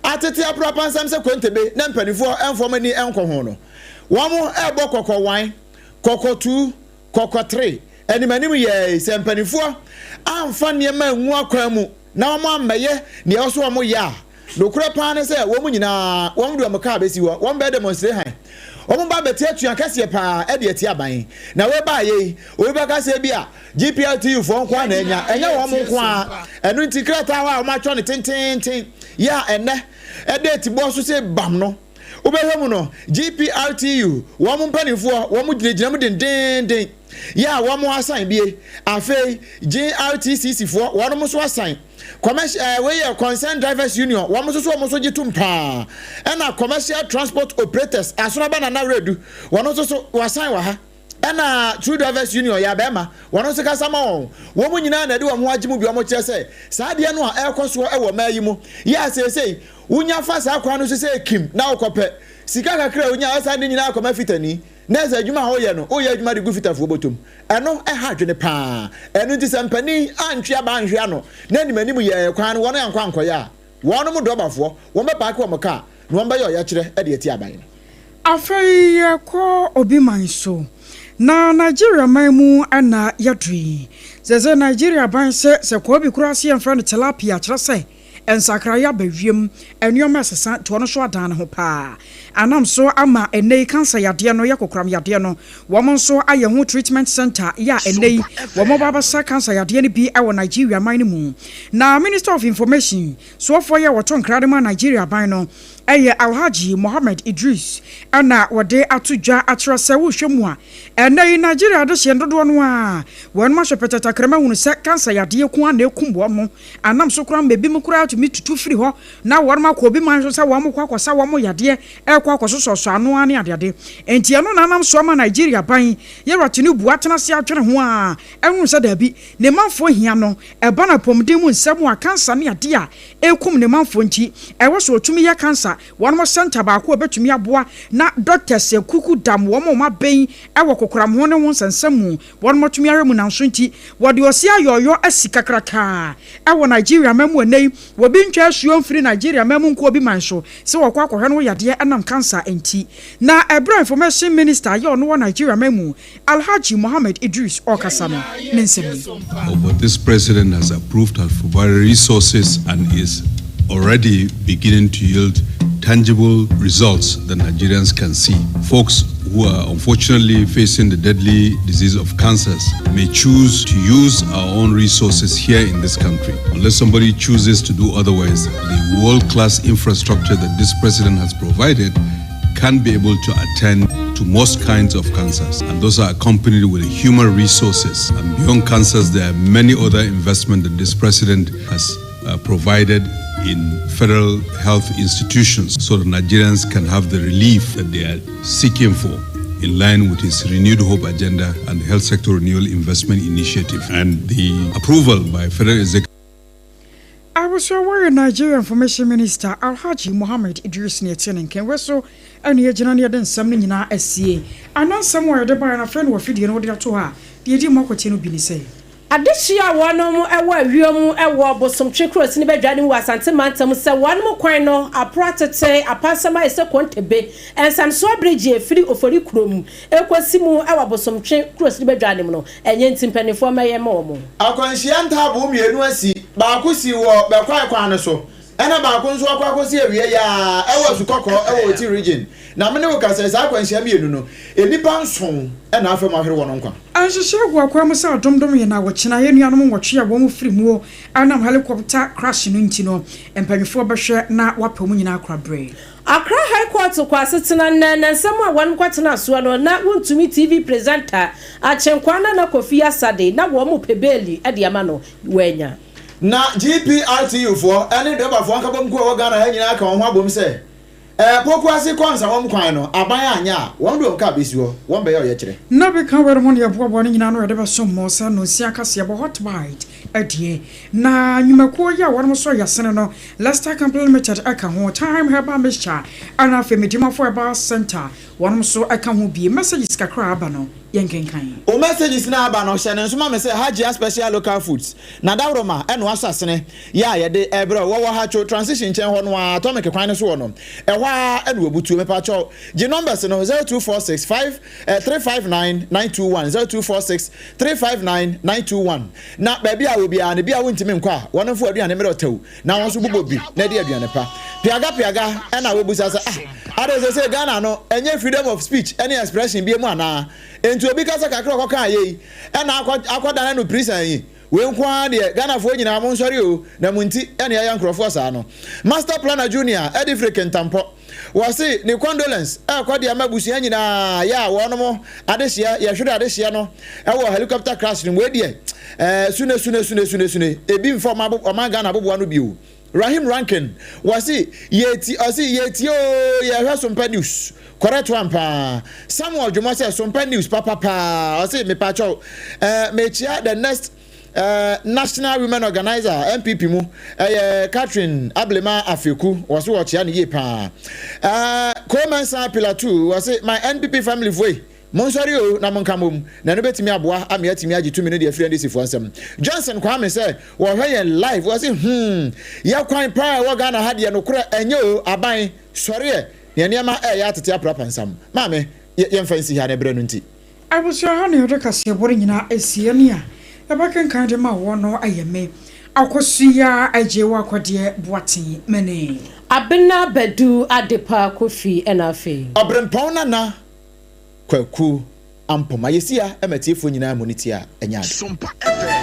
atete aperapansam sɛ kontebe na mpanimfoɔ mfa wɔn ani nkɔ ho no. Wɔrebɔ kɔkɔ wan, kɔkɔ tuu, kɔkɔ tere, anim anim yɛɛ sɛ mpanimfoɔ amfa nneɛma angu akwan mu na wɔammɛyɛ nea ɛwɔ sɛ wɔyɛ a, nokorɛ paa ne sɛ wɔn nyinaa wɔn de wɔn kaa bɛsi hɔ, wɔn bɛyɛ demonstrehan, wɔn ba bɛte atua kɛseɛ paa de atia aban. Na wei baa yei, obi bɛka sɛ ebia GPRTU foɔ nko ara na anya, ɛnyɛ wɔn nko ara. Ɛno nti krataa hɔ a wɔatwerɛ no tenteenten yɛ a ɛnnɛ ɛda atibɔ so sɛ bam no, Wobɛhwɛ mu no, GPRTU, wɔn mpanimfoɔ, wɔn gyinagyina mu dendeenden, yɛ a wɔn asan bie. Afei, GRTCC foɔ, wɔn nso asan. Commercial, eh, wei yɛ Concerned Drivers Union, wɔn nso so wɔn nso gye tom paa. Ɛna Commercial Transport Operators, Asonaba Nana Werɛdu, wɔn nso so wɔasan wɔ ha. Ɛna True Drivers Union, yɛ abɛɛma, wɔn nso kasa ma wɔn. Wɔn nyinaa na ɛde wɔn ho agye mu bi, wɔn kyerɛ sɛ saa adeɛ no a ɛrekɔ soɔ wɔ mmaa yi mu, yɛ a seesei wonya fa saa kwan no so sɛ kim na wokɔpɛ sika kakra a wonya a ɛsan de nyinaa kɔma fitani. Na sɛ adwuma a woyɛ no, woyɛ adwuma de gu fitafoɔ bɔtɔm. Ɛno ha adwene pa ara. Ɛno nti sɛ mpanin antwe aba anhwe ano na anim anim yɛɛ kwan no wɔn ankɔ ankɔyɛ a, wɔnom drɔbafoɔ, wɔbɛpaake wɔn kaa na wɔbɛyɛ ɔyɛkyerɛ de atia aban no. Afei yɛkɔ obi man so. Na Nigeria man mu na yɛduru yi. Sɛsɛ Nigeria ban sɛ sɛ kɔɔ bi koraa se yɛmfrɛ no tilapia kyerɛ sɛ Nsakraeɛ aba wiem, nneɛma resesa, nti ɔno nso adan ne ho paa. Anam so ama ɛnnɛ yi cancer yadeɛ no yɛ kokoram yadeɛ no, wɔn nso ayɛ ho treatment center yɛ a ɛnnɛ yi wɔn ba abɛsa cancer yadeɛ no bi wɔ Nigeria man no mu. Na Minister of Information soɔfoɔ yi a wɔto nkra de ma Nigeria aban no yɛ Alhaji Mohammed Idris na wɔde ato dwa akyerɛ sɛ wohwɛ mu a ɛnnɛ yi Nigeria adehyeɛ dodoɔ no ara wɔn ahyɛ pɛtɛtakrama hunu sɛ cancer yadeɛ ko ara na ɛkum wɔn. Anam so koraa ma ebinom koraa tumi tutu firi hɔ na wɔnom akɔ obi man so sɛ wɔn kɔ akɔsa wɔn yadeɛ ɛrekɔ akɔsosɔsɔ ano ara ne adeade. Enti ɛno na anam so ama Nigeria ban Yɛwura Tinubu atena ase adwene ho ara ahunu sɛ daabi, ne manfoɔ hia no, ɛba no apɔmuden mu nsɛm a cancer ne adeɛ a ɛrekum ne manfoɔ nti ɛwɔ sɛ ɔtumi yɛ cancer wɔnom center baako a ɛbɛtumi aboa na doctors akuku dam wɔn a wɔaben wɔ kokoram ho ne ho nsɛnsɛm mu Wɔnom atumi ahwɛ mu nanso nti wɔde ɔse ayɔɔyɔ asi kakrakaa ɛwɔ Nigeria man mu ɛnɛ yi wɔbi ntwa asuo mfiri Nigeria man mu nkɔ obi man so sɛ wɔkɔ akɔhwɛ no yadeɛ ɛnam cancer nti na ɛberɛ a Information Minister yɛ ɔno wɔ Nigeria man mu Alhaji Mohammed Idris ɔrekasa no ne nsɛm ni. Oh, but this president has approved, has provided resources, and is already beginning to yield tangible results that Nigerians can see. Folks who are unfortunately facing the deadly disease of cancers may choose to use our own resources here in this country. Unless somebody chooses to do otherwise, the world class infrastructure that this president has provided can be able to attend to most kinds of cancers, and those are accompanied with human resources. And beyond cancers, there are many other investments that this president has uh, provided in federal health institutions so that Nigerians can have the relief that they are seeking for in line with his Renewed Hope agenda and the Health Sector Renewal Investment Initiative and the approval by Federal Executive. Abusua wɔyɛ Nigeria Information Minister Alhaji Mohammed Idris ne ɛte ne nka wei so ɛne yɛgyina ne yɛde nsɛm no nyinaa asie. Ana nsɛm a yɛde baeɛ no afei na wafidie no wode ato hɔ a deɛ ɛdi mu akɔtie no bi ne sɛ. Adehye a wɔnom wɔ awia mu wɔ Bosomtwe kurosini badwa no mu wɔ Asante mantam sɛ wɔnom kwan no aporo atete apansam ayɛ sɛ kontebe nsamsoɔ bregye ɛfiri Ofori kurom ɛkɔsi mu wɔ Bosomtwe kurosini badwa no mu no ɛnyɛ nti mpaninfoɔ mmɛyɛ ma wɔn. Akwanhyia ntaaboo mmienu asi, baako si wɔ Bɛkwae kwan no so, ɛna baako nso akɔ akɔsi awia yi ara ɛwɔ Asukɔkɔɔ ɛwɔ Oti Region. Na me ne wo kasa yi, saa akwanhyia mmienu no, nnipa nson na afa mu ahwere wɔn nkwa. Nhyehyɛe gu akwan mu sɛ adomdom yɛn a wɔkyena yɛn nuanom nwɔtwe a wɔn firi muo ɛnam helicopter crash no nti no, mpanyinfoɔ bɛhwɛ na wɔapɛ wɔn nyinaa akora bere. Accra High Court kɔ asetena nnɛ na nsɛm a wɔn kɔtena soɔ no na wontumi TV presenter Akyenkwaa Nana Kofi Asade na wɔn pɛ beeli de ama no wannya. Na GPRTU foɔ ne drɔbafoɔ nkabom kuo a ɛwɔ Ghana ha nyinaa aka wɔn ho abom sɛ ɛɛ Pokuase kɔ Nsawam kwan no aban anyɛ a wɔn de wɔn kaa bɛsi hɔ, wɔn bɛyɛ ɔyɛkyerɛ. Na bi ka wɛre ho ne yɛboaboa no nyinaa ano yɛde bɛsom mo sɛ nonsia kaseɛbɔ hot bite adie. Na nnwumakuo yi a wɔnom sɔ yasene no Lester Company Limited ɛka ho, Thyme Herbal Mixture ɛna afei Medimafo Herbal Center wɔnom nso ɛka ho bi. Messages kakra a aba no yɛnkenkan. Wo messages no a aba no, hyɛ no nso ma me sɛ Hajia Special Local Foods, Nadaworoma ɛna Asasene yɛ a yɛde ɛrebrɛ wo. Wɔwɔ Hatcho Transition nkyɛn hɔ no ara, Atomic kwan no so hɔ no, ɛhɔ ara ɛna wɔbutuo. Mepakyɛw, gye numbers no, 0246 5 359 921, 0246 359 921. Na baabi a wɔ biara no, bi a wontumi nkɔ a, wɔn mfa w'aduane mmrɛ ɔtɛw na wɔn nso bobɔ bi na di aduane pa. Piaga piaga ɛna wobisa sɛ ah adɛn seesei Ghana no ɛnyɛ freedom of speech ɛne expression bie mu anaa? Enti obi kasa kakra ɔkɔkaa yei ɛna akɔ akɔdane no prison yi? Wei nko ara deɛ Ghanafoɔ nyinaa monsɔre oo na mo nti ɛna yɛayɛ nkorɔfoɔ saa no. Master Planner Junior ɛde firi Kintampɔ. Wɔse ne condolence ɛrekɔ de ama abusua nyinaa yɛ a wɔnom adehyeɛ yɛhwere adehyeɛ no ɛwɔ helicopter crash no mu. Wei deɛ ɛɛ sune sune sune sune sune ebi mfa ɔman Ghana aboboa no bio. Rahim Rankin wɔse yɛti ɔse yɛtie oo yɛhwɛ Sompa news correct one paa. Samuel Dwomɔ sɛ Sompa news papa paa ɔse mepakyɛw ɛɛ mekyia the next ɛɛ National Women Organizer NPP mu ɛyɛ Catherine Ablema Afeku wɔse wɔkyia no yie paa. Ɛɛ Ko Mensah Pilatu wɔse my NPP family foe Monsɔre o, na monka mmom, na ɛno bɛtumi aboa ama yɛatumi agye tumi no de afiri NDC foɔ nsam. Johnson Kwame sɛ wɔhwɛ yɛn live, wɔse hmm, yɛ kwan paa a ɛwɔ Ghana ha deɛ nokorɛ ɛnyɛ o, aban, sɔre ɛ, nea nneɛma ɛɛyɛ atete aprapansam. Maame, yɛ yɛmfa nsi ha na ɛberɛ no nti. Abusua ha na yɛde kaseɛbɔ no nyinaa asie nea yɛbɛkenkan de ma woɔ no yɛ me Akosua Agyei Akɔdeɛ Boateng Mene. Abena Badu Adepa Kofi ɛna afei. Ɔberempɔn Nana Kwaku Ampoma. Yɛsi ha ma atiefoɔ nyinaa mmɔ ne ti a ɛnyɛ ade.